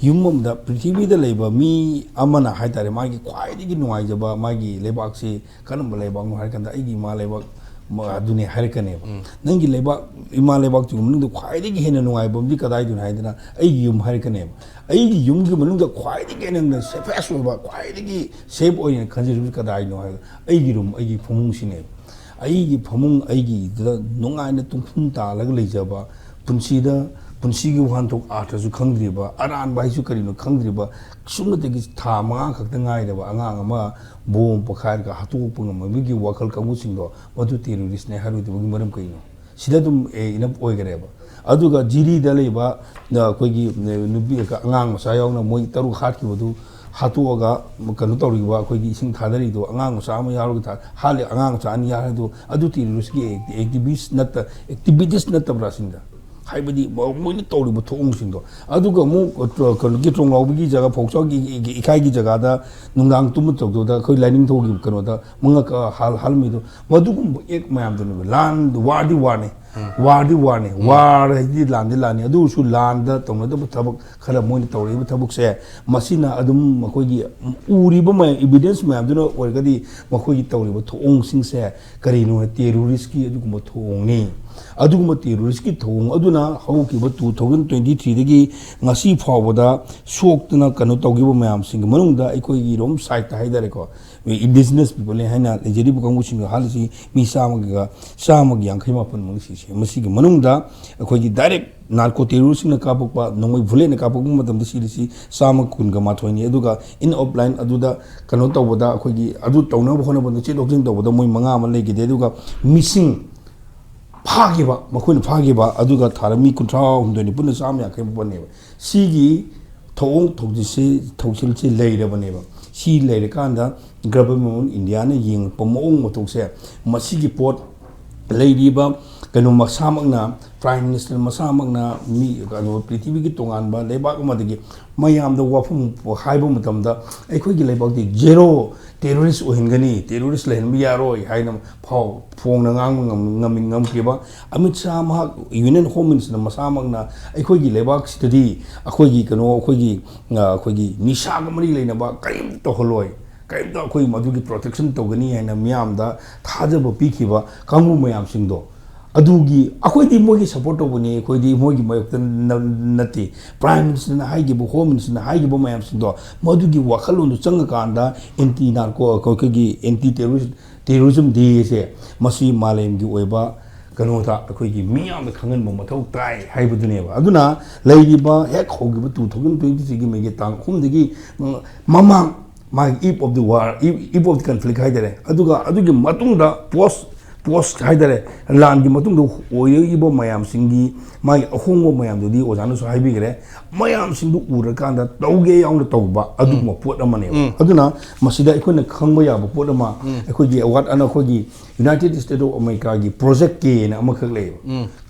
ꯌꯨꯝ ꯑꯃꯗ ꯄ꯭ꯔꯤꯊꯤꯕꯤꯗ ꯂꯩꯕ ꯃꯤ ꯑꯃꯅ ꯍꯥꯏꯇꯥꯔꯦ, ꯃꯥꯒꯤ ꯈ꯭ꯋꯥꯏꯗꯒꯤ ꯅꯨꯡꯉꯥꯏꯖꯕ ꯃꯥꯒꯤ ꯂꯩꯕꯥꯛꯁꯤ ꯀꯔꯝꯕ ꯂꯩꯕꯥꯛꯅꯣ ꯍꯥꯏꯔ ꯀꯥꯟꯗ, ꯑꯩꯒꯤ ꯏꯃꯥ ꯂꯩꯕꯥꯛ ꯃ-, ꯑꯗꯨꯅꯦ ꯍꯥꯏꯔꯛꯀꯅꯦꯕ꯫ ꯅꯪꯒꯤ ꯂꯩꯕꯥꯛ, ꯏꯃꯥ ꯂꯩꯕꯥꯛꯇꯨꯒꯤ ꯃꯅꯨꯡꯗ ꯈ꯭ꯋꯥꯏꯗꯒꯤ ꯍꯦꯟꯅ ꯅꯨꯡꯉꯥꯏꯕ ꯑꯃꯗꯤ ꯀꯗꯥꯏꯗꯅꯣ ꯍꯥꯏꯗꯅ ꯑꯩꯒꯤ ꯌꯨꯝ ꯍꯥꯏꯔꯛꯀꯅꯦꯕ꯫ ꯑꯩꯒꯤ ꯌꯨꯝꯒꯤ ꯃꯅꯨꯡꯗ ꯈ꯭ꯋꯥꯏꯗꯒꯤ ꯍꯦꯟꯅ safest ꯑꯣꯏꯕ, ꯈ꯭ꯋꯥꯏꯗꯒꯤ safe ꯑꯣꯏꯅ ꯈꯟꯖꯔꯤꯕꯁꯤ ꯀꯗꯥꯏꯅꯣ ꯍꯥꯏꯕꯗ ꯑꯩꯒꯤ ꯔꯨꯝ, ꯑꯩꯒꯤ ꯐꯃꯨꯡꯁꯤꯅꯦꯕ꯫ ꯑꯩꯒꯤ ꯐꯃꯨꯡ, ꯑꯩꯒꯤꯗ ꯅꯨꯡꯉꯥꯏꯅ ꯇꯨꯝꯐꯝ ꯇꯥꯜꯂꯒ ꯂꯩꯖꯕ, ꯄꯨꯟꯁꯤꯗ, ꯄꯨꯟꯁꯤꯒꯤ ꯋꯥꯍꯟꯊꯣꯛ ꯑꯥꯔꯊꯁꯨ ꯈꯪꯗ꯭ꯔꯤꯕ, ꯑꯔꯥꯟꯕ ꯍꯥꯏꯁꯨ ꯀꯔꯤꯅꯣ ꯈꯪꯗ꯭ꯔꯤꯕ, ꯁꯨꯞꯅꯇꯒꯤ ꯊꯥ ꯃꯉꯥ ꯈꯛꯇ ꯉꯥꯏꯔꯕ ꯑꯉꯥꯡ ꯑꯃ ꯕꯣꯝ ꯄꯣꯈꯥꯏꯔꯒ ꯍꯥꯠꯇꯣꯛꯄ ꯉꯝꯕꯒꯤ ꯋꯥꯈꯜ ꯀꯥꯡꯕꯨꯁꯤꯡꯗꯣ, ꯃꯗꯨ terroristꯅꯦ ꯍꯥꯏꯔꯣꯏꯗꯕꯒꯤ ꯃꯔꯝ ꯀꯩꯅꯣ? ꯁꯤꯗ ꯑꯗꯨꯝ, ꯑꯦ, enough ꯑꯣꯏꯈꯔꯦꯕ꯫ ꯑꯗꯨꯒ ꯖꯤꯔꯤꯗ ꯂꯩꯕ, ꯑ, ꯑꯩꯈꯣꯏꯒꯤ, ꯑ, ꯅꯨꯄꯤ, ꯑꯉꯥꯡ ꯃꯆꯥ ꯌꯥꯎꯅ ꯃꯣꯏ ꯇꯔꯨꯛ ꯍꯥꯠꯈꯤꯕꯗꯨ ꯍꯥꯠꯇꯣꯛꯑꯒ ꯀꯩꯅꯣ ꯇꯧꯔꯤꯕ, ꯑꯩꯈꯣꯏꯒꯤ ꯏꯁꯤꯡ ꯊꯥꯗꯔꯤꯗꯣ ꯑꯉꯥꯡ ꯃꯆꯥ ꯑꯃ ꯌꯥꯎꯔꯒ ꯊꯥ-, ꯍꯥꯠꯂꯤ, ꯑꯉꯥꯡ ꯃꯆꯥ ꯑꯅꯤ ꯌꯥꯎꯔꯤꯗꯣ, ꯑꯗꯨ terroristꯀꯤ activist ꯅꯠꯇ-, activist ꯅꯠꯇꯕ꯭ꯔꯥ ꯁꯤꯅꯤꯗ? ꯍꯥꯏꯕꯗꯤ ꯃ-, ꯃꯣꯏꯅ ꯇꯧꯔꯤꯕ ꯊꯧꯑꯣꯡꯁꯤꯡꯗꯣ꯫ ꯑꯗꯨꯒ ꯑꯃꯨꯛ, ꯑ, ꯀꯩꯅꯣꯒꯤ ꯇ꯭ꯔꯣꯡꯂꯥꯎꯕꯤꯒꯤ ꯖꯒꯥ, ꯐꯧꯆꯥꯎꯒꯤ ꯏ-, ꯏ-, ꯏꯀꯥꯏꯒꯤ ꯖꯒꯥꯗ ꯅꯨꯡꯗꯥꯡ ꯇꯨꯝꯕ ꯇꯧꯗꯧꯗ ꯑꯩꯈꯣꯏ ꯂꯥꯏꯅꯤꯡꯊꯧꯒꯤ ꯀꯩꯅꯣꯗ ꯃꯉꯛ ꯍꯥꯜ-, ꯍꯥꯜꯂꯝꯃꯤꯗꯣ, ꯃꯗꯨꯒꯨꯝꯕ act ꯃꯌꯥꯝꯗꯨꯅꯦꯕ꯫ ꯂꯥꯟ, warꯗꯤ warꯅꯤ꯫ Warꯗꯤ warꯅꯤ꯫ War ꯍꯥꯏꯗꯤ ꯂꯥꯟꯗꯤ ꯂꯥꯟꯅꯤ꯫ ꯑꯗꯨ ꯑꯣꯏꯔꯁꯨ ꯂꯥꯟꯗ ꯇꯧꯅꯗꯕ ꯊꯕꯛ ꯈꯔ ꯃꯣꯏꯅ ꯇꯧꯔꯛꯏꯕ ꯊꯕꯛꯁꯦ, ꯃꯁꯤꯅ ꯑꯗꯨꯝ ꯃꯈꯣꯏꯒꯤ ꯎꯔꯤꯕ ꯃꯌꯥꯝ, evidence ꯃꯌꯥꯝꯗꯨꯅ ꯑꯣꯏꯔꯒꯗꯤ ꯃꯈꯣꯏꯒꯤ ꯇꯧꯔꯤꯕ ꯊꯧꯑꯣꯡꯁꯤꯡꯁꯦ ꯀꯔꯤꯅꯣ ꯍꯥꯏ terroristꯀꯤ ꯑꯗꯨꯒꯨꯝꯕ ꯊꯧꯑꯣꯡꯅꯤ꯫ ꯑꯗꯨꯒꯨꯝꯕ terroristꯀꯤ ꯊꯧꯑꯣꯡ ꯑꯗꯨꯅ ꯍꯧꯈꯤꯕ two thousand twenty threeꯗꯒꯤ ꯉꯁꯤ ꯐꯥꯎꯕꯗ ꯁꯣꯛꯇꯅ ꯀꯩꯅꯣ ꯇꯧꯈꯤꯕ ꯃꯌꯥꯝꯁꯤꯡꯒꯤ ꯃꯅꯨꯡꯗ ꯑꯩꯈꯣꯏꯒꯤ ꯏꯔꯣꯝ sideꯇ ꯍꯥꯏꯇꯥꯔꯦꯀꯣ, indigenous peopleꯅꯤ ꯍꯥꯏꯅ ꯂꯩꯖꯔꯤꯕ ꯀꯥꯡꯕꯨꯁꯤꯡꯗꯣ ꯍꯥꯠꯂꯤꯁꯤ ꯃꯤ ꯆꯥꯝꯃꯒ, ꯆꯥꯝꯃꯒ ꯌꯥꯡꯈꯩ ꯃꯥꯄꯟꯃꯨꯛ ꯁꯤꯁꯦ꯫ ꯃꯁꯤꯒꯤ ꯃꯅꯨꯡꯗ ꯑꯩꯈꯣꯏꯒꯤ direct narco terroristꯁꯤꯡꯅ ꯀꯥꯞꯄꯛꯄ, ꯅꯣꯡꯃꯩ bulletꯅ ꯀꯥꯞꯄꯛꯄ ꯃꯇꯝꯗ ꯁꯤꯔꯤꯁꯤ ꯆꯥꯝꯃ ꯀꯨꯟꯒ ꯃꯥꯊꯣꯏꯅꯤ꯫ ꯑꯗꯨꯒ in of line ꯑꯗꯨꯗ ꯀꯩꯅꯣ ꯇꯧꯕꯗ, ꯑꯩꯈꯣꯏꯒꯤ ꯑꯗꯨ ꯇꯧꯅꯕ ꯍꯣꯠꯅꯕꯗ, ꯆꯦꯟꯊꯣꯛ ꯆꯦꯟꯁꯤꯟ ꯇꯧꯕꯗ ꯃꯣꯏ ꯃꯉꯥ ꯑꯃ ꯂꯩꯈꯤꯗꯦ꯫ ꯑꯗꯨꯒ missing, ꯐꯥꯈꯤꯕ, ꯃꯈꯣꯏꯅ ꯐꯥꯈꯤꯕ, ꯑꯗꯨꯒ ꯊꯥꯔ ꯃꯤ ꯀꯨꯟꯊ꯭ꯔꯥ ꯍꯨꯝꯗꯣꯏꯅꯤ, ꯄꯨꯟꯅ ꯆꯥꯝꯃ ꯌꯥꯡꯈꯩ ꯃꯥꯄꯟꯅꯦꯕ꯫ ꯁꯤꯒꯤ ꯊꯧꯑꯣꯡ ꯊꯧꯁꯤꯜꯁꯤ, ꯊꯧꯁꯤꯜꯁꯤ ꯂꯩꯔꯕꯅꯦꯕ꯫ ꯁꯤ ꯂꯩꯔꯀꯥꯟꯗ Government of Indiaꯅ ꯌꯦꯡꯉꯛꯄ ꯃꯑꯣꯡ ꯃꯇꯧꯁꯦ, ꯃꯁꯤꯒꯤ ꯄꯣꯠ ꯂꯩꯔꯤꯕ ꯀꯩꯅꯣ ꯃꯁꯥꯃꯛꯅ, Prime Minister ꯃꯁꯥꯃꯛꯅ, ꯃꯤ, ꯀꯩꯅꯣ, ꯄ꯭ꯔꯤꯊꯤꯕꯤꯒꯤ ꯇꯣꯉꯥꯟꯕ ꯂꯩꯕꯥꯛ ꯑꯃꯗꯒꯤ ꯃꯌꯥꯝꯗ ꯋꯥꯐꯝ ꯍꯥꯏꯕ ꯃꯇꯝꯗ ꯑꯩꯈꯣꯏꯒꯤ ꯂꯩꯕꯥꯛꯇꯤ zero terrorist ꯑꯣꯏꯍꯟꯒꯅꯤ, terrorist ꯂꯩꯍꯟꯕ ꯌꯥꯔꯣꯏ ꯍꯥꯏꯅ ꯐꯥꯎ ꯐꯣꯡꯅ ꯉꯥꯡꯕ ꯉꯝ-, ꯉꯝꯃꯤ-, ꯉꯝꯈꯤꯕ ꯑꯃꯤꯠ ꯁꯥꯍ ꯃꯍꯥꯛ Union Home Ministerꯅ ꯃꯁꯥꯃꯛꯅ ꯑꯩꯈꯣꯏꯒꯤ ꯂꯩꯕꯥꯛꯁꯤꯗꯗꯤ ꯑꯩꯈꯣꯏꯒꯤ ꯀꯩꯅꯣ, ꯑꯩꯈꯣꯏꯒꯤ, ꯑ, ꯑꯩꯈꯣꯏꯒꯤ ꯅꯤꯁꯥꯒ ꯃꯔꯤ ꯂꯩꯅꯕ ꯀꯔꯤꯝꯇ ꯇꯧꯍꯜꯂꯣꯏ, ꯀꯔꯤꯝꯇ ꯑꯩꯈꯣꯏ ꯃꯗꯨꯒꯤ ꯄ꯭ꯔꯣꯇꯦꯛꯁꯟ ꯇꯧꯒꯅꯤ ꯍꯥꯏꯅ ꯃꯤꯌꯥꯝꯗ ꯊꯥꯖꯕ ꯄꯤꯈꯤꯕ ꯀꯥꯡꯕꯨ ꯃꯌꯥꯝꯁꯤꯡꯗꯣ, ꯑꯗꯨꯒꯤ ꯑꯩꯈꯣꯏꯗꯤ ꯃꯣꯏꯒꯤ ꯁꯄꯣꯔꯠ ꯇꯧꯕꯅꯤ, ꯑꯩꯈꯣꯏꯗꯤ ꯃꯣꯏꯒꯤ ꯃꯥꯌꯣꯛꯇ ꯅ- ꯅꯠꯇꯦ꯫ ꯄ꯭ꯔꯥꯏꯝ ꯃꯤꯅꯤꯁꯇꯔꯅ ꯍꯥꯏꯈꯤꯕ, ꯍꯣꯝ ꯃꯤꯅꯤꯁꯇꯔꯅ ꯍꯥꯏꯈꯤꯕ ꯃꯌꯥꯝꯁꯤꯡꯗꯣ, ꯃꯗꯨꯒꯤ ꯋꯥꯈꯜꯂꯣꯟꯗꯨ ꯆꯪꯉꯀꯥꯟꯗ ꯑꯦꯟꯇꯤ ꯅꯥꯔꯀꯣ, ꯑꯩꯈꯣꯏꯒꯤ ꯑꯦꯟꯇꯤ ꯇꯦꯔꯣꯔꯤꯁ ꯇꯦꯔꯣꯔꯤꯖꯝ ꯗꯦꯁꯦ ꯃꯁꯤ ꯃꯥꯂꯦꯝꯒꯤ ꯑꯣꯏꯕ ꯀꯩꯅꯣꯗ ꯑꯩꯈꯣꯏꯒꯤ ꯃꯤꯌꯥꯝꯗ ꯈꯪꯍꯟꯕ ꯃꯊꯧ ꯇꯥꯏ ꯍꯥꯏꯕꯗꯨꯅꯦꯕ꯫ ꯑꯗꯨꯅ ꯂꯩꯔꯤꯕ ꯍꯦꯛ ꯍꯧꯈꯤꯕ two thousand twenty three ꯒꯤ ꯃꯦꯒꯤ ꯇꯥꯡ ꯑꯍꯨꯝꯗꯒꯤ ꯃꯃꯥꯡ, ꯃꯥꯒꯤ eve of the war, eve of the conflict ꯍꯥꯏꯇꯥꯔꯦ, ꯑꯗꯨꯒ ꯑꯗꯨꯒꯤ ꯃꯇꯨꯡꯗ ꯄꯣꯁ ꯄꯣꯁ ꯍꯥꯏꯇꯥꯔꯦ, ꯂꯥꯟꯒꯤ ꯃꯇꯨꯡꯗ ꯑꯣꯏꯔꯛꯏꯕ ꯃꯌꯥꯝꯁꯤꯡꯒꯤ ꯃꯥꯒꯤ ꯑꯍꯣꯡꯕ ꯃꯌꯥꯝꯗꯨꯗꯤ ꯑꯣꯖꯥꯅꯁꯨ ꯍꯥꯏꯕꯤꯈ꯭ꯔꯦ꯫ ꯃꯌꯥꯝꯁꯤꯡꯗꯨ ꯎꯔꯀꯥꯟꯗ ꯇꯧꯒꯦ ꯌꯥꯎꯅ ꯇꯧꯕ ꯑꯗꯨꯒꯨꯝꯕ ꯄꯣꯠ ꯑꯃꯅꯦꯕ꯫ ꯑꯗꯨꯅ ꯃꯁꯤꯗ ꯑꯩꯈꯣꯏꯅ ꯈꯪꯕ ꯌꯥꯕ ꯄꯣꯠ ꯑꯃ, ꯑꯩꯈꯣꯏꯒꯤ ꯑꯋꯥꯠ ꯑꯅ ꯑꯩꯈꯣꯏꯒꯤ United States of America ꯒꯤ Project K ꯍꯥꯏꯅ ꯑꯃꯈꯛ ꯂꯩꯌꯦꯕ꯫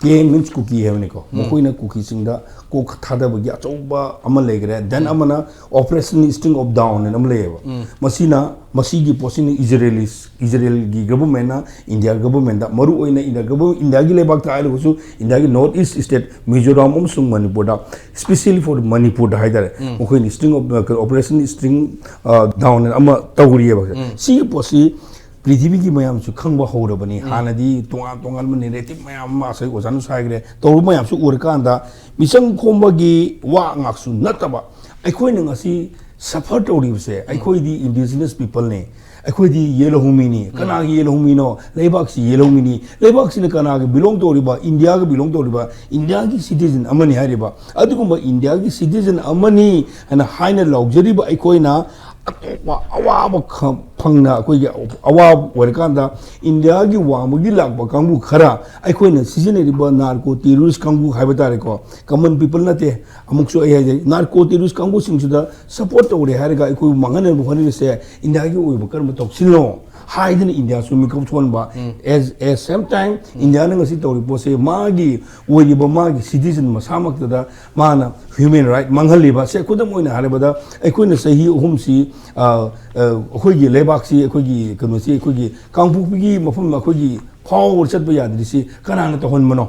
K means ꯀꯨꯀꯤ ꯍꯥꯏꯕꯅꯤꯀꯣ꯫ ꯃꯈꯣꯏꯅ ꯀꯨꯀꯤꯁꯤꯡꯗ ꯀꯣꯛ ꯊꯥꯗꯕꯒꯤ ꯑꯆꯧꯕ ꯑꯃ ꯂꯩꯈ꯭ꯔꯦ꯫ Then ꯑꯃꯅ Operation String of Dawn ꯍꯥꯏꯅ ꯑꯃ ꯂꯩꯌꯦꯕ꯫ ꯃꯁꯤꯅ, ꯃꯁꯤꯒꯤ ꯄꯣꯠꯁꯤꯅ ꯏꯖꯔꯦꯂꯤꯁ ꯏꯖꯔꯦꯜꯒꯤ ꯒꯚꯔꯟꯃꯦꯟꯅ ꯏꯟꯗꯤꯌꯥ ꯒꯚꯔꯟꯃꯦꯟꯗ, ꯃꯔꯨ ꯑꯣꯏꯅ ꯏꯟꯗꯤꯌꯥ ꯒꯚꯔꯟ ꯏꯟꯗꯤꯌꯥꯒꯤ ꯂꯩꯕꯥꯛꯇ ꯍꯥꯏꯔꯒꯁꯨ, ꯏꯟꯗꯤꯌꯥꯒꯤ ꯅꯣꯔꯠ ꯏꯁ ꯁ꯭ꯇꯦꯠ ꯃꯤꯖꯣꯔꯥꯝ ꯑꯃꯁꯨꯡ ꯃꯅꯤꯄꯨꯔꯗ, specially for ꯃꯅꯤꯄꯨꯔꯗ ꯍꯥꯏꯇꯥꯔꯦ, ꯃꯈꯣꯏꯅ string of, Operation String, ꯑ, Dawn ꯑꯃ ꯇꯧꯔꯤꯑꯕ꯫ ꯁꯤꯒꯤ ꯄꯣꯠꯁꯤ ꯄ꯭ꯔꯤꯊꯤꯕꯤꯒꯤ ꯃꯌꯥꯝꯁꯨ ꯈꯪꯕ ꯍꯧꯔꯕꯅꯤ꯫ ꯍꯥꯟꯅꯗꯤ ꯇꯣꯉꯥꯟ ꯇꯣꯉꯥꯟꯕ ꯅꯦꯔꯦꯇꯤꯚ ꯃꯌꯥꯝ ꯑꯃ ꯉꯁꯥꯏ ꯑꯣꯖꯥꯅꯁꯨ ꯍꯥꯏꯈ꯭ꯔꯦ, ꯇꯧꯔꯨꯕ ꯃꯌꯥꯝꯁꯨ ꯎꯔꯀꯥꯟꯗ ꯃꯤꯆꯪ ꯈꯣꯝꯕꯒꯤ ꯋꯥ ꯉꯥꯛꯁꯨ ꯅꯠꯇꯕ, ꯑꯩꯈꯣꯏꯅ ꯉꯁꯤ ꯁꯐꯔ ꯇꯧꯔꯤꯕꯁꯦ, ꯑꯩꯈꯣꯏꯗꯤ indigenous people ꯅꯦ, ꯑꯩꯈꯣꯏꯗꯤ ꯌꯦꯜꯍꯧꯃꯤꯅꯤ꯫ ꯀꯅꯥꯒꯤ ꯌꯦꯜꯍꯧꯃꯤꯅꯣ? ꯂꯩꯕꯥꯛꯁꯤ ꯌꯦꯜꯍꯧꯃꯤꯅꯤ꯫ ꯂꯩꯕꯥꯛꯁꯤꯅ ꯀꯅꯥꯒꯤ ꯕꯤꯂꯣꯡ ꯇꯧꯔꯤꯕ? ꯏꯟꯗꯤꯌꯥꯒ ꯕꯤꯂꯣꯡ ꯇꯧꯔꯤꯕ, ꯏꯟꯗꯤꯌꯥꯒꯤ ꯁꯤꯇꯤꯖꯟ ꯑꯃꯅꯤ ꯍꯥꯏꯔꯤꯕ꯫ ꯑꯗꯨꯒꯨꯝꯕ ꯏꯟꯗꯤꯌꯥꯒꯤ ꯁꯤꯇꯤꯖꯟ ꯑꯃꯅꯤ ꯍꯥꯏꯅ, ꯍꯥꯏꯅ ꯂꯥꯎꯖꯔꯤꯕ ꯑꯩꯈꯣꯏꯅ ꯑꯇꯣꯞꯄ ꯑꯋꯥꯕ ꯈ-, ꯐꯪꯅ, ꯑꯩꯈꯣꯏꯒꯤ ꯑꯋꯥꯕ ꯑꯣꯏꯔꯀꯥꯟꯗ, ꯏꯟꯗꯤꯌꯥꯒꯤ ꯋꯥꯡꯃꯒꯤ ꯂꯥꯛꯄ ꯀꯥꯡꯕꯨ ꯈꯔ, ꯑꯩꯈꯣꯏꯅ ꯁꯤꯖꯤꯟꯅꯔꯤꯕ ꯅꯥꯔꯀꯣ ꯇꯦꯔꯣꯔꯤꯁ ꯀꯥꯡꯕꯨ ꯍꯥꯏꯕ ꯇꯥꯔꯦꯀꯣ, ꯀꯃꯟ ꯄꯤꯄꯜ ꯅꯠꯇꯦ꯫ ꯑꯃꯨꯛꯁꯨ ꯑꯩ ꯍꯥꯏꯖꯩ, ꯅꯥꯔꯀꯣ ꯇꯦꯔꯣꯔꯤꯁ ꯀꯥꯡꯕꯨꯁꯤꯡꯁꯤꯗ ꯁꯄꯣꯔꯠ ꯇꯧꯔꯦ ꯍꯥꯏꯔꯒ ꯑꯩꯈꯣꯏꯕꯨ ꯃꯥꯡꯍꯟꯅꯕ ꯍꯣꯠꯅꯔꯤꯁꯦ ꯏꯟꯗꯤꯌꯥꯒꯤ ꯑꯣꯏꯕ ꯀꯔꯝꯕ ꯇꯧꯁꯤꯜꯂꯣ ꯍꯥꯏꯗꯅ ꯏꯟꯗꯤꯌꯥꯁꯨ ꯃꯤꯀꯞ ꯊꯣꯛꯍꯟꯕ꯫ As, at same time, ꯏꯟꯗꯤꯌꯥꯅ ꯉꯁꯤ ꯇꯧꯔꯤꯕ ꯄꯣꯠꯁꯦ ꯃꯥꯒꯤ ꯑꯣꯏꯔꯤꯕ ꯃꯥꯒꯤ ꯁꯤꯇꯤꯖꯟ ꯃꯁꯥꯃꯛꯇꯗ ꯃꯥꯅ ꯍ꯭ꯌꯨꯃꯦꯟ ꯔꯥꯏꯠ ꯃꯥꯡꯍꯜꯂꯤꯕ꯫ ꯁꯦ, ꯈꯨꯗꯝ ꯑꯣꯏꯅ ꯍꯥꯏꯔꯕꯗ, ꯑꯩꯈꯣꯏꯅ ꯆꯍꯤ ꯑꯍꯨꯝꯁꯤ, ꯑ, ꯑ, ꯑꯩꯈꯣꯏꯒꯤ ꯂꯩꯕꯥꯛꯁꯤ, ꯑꯩꯈꯣꯏꯒꯤ ꯀꯩꯅꯣꯁꯤ, ꯑꯩꯈꯣꯏꯒꯤ ꯀꯥꯡꯄꯣꯛꯄꯤꯒꯤ ꯃꯐꯝ ꯑꯩꯈꯣꯏꯒꯤ ꯐꯥꯎꯔ ꯆꯠꯄ ꯌꯥꯗ꯭ꯔꯤꯁꯤ ꯀꯅꯥꯅ ꯇꯧꯍꯟꯕꯅꯣ?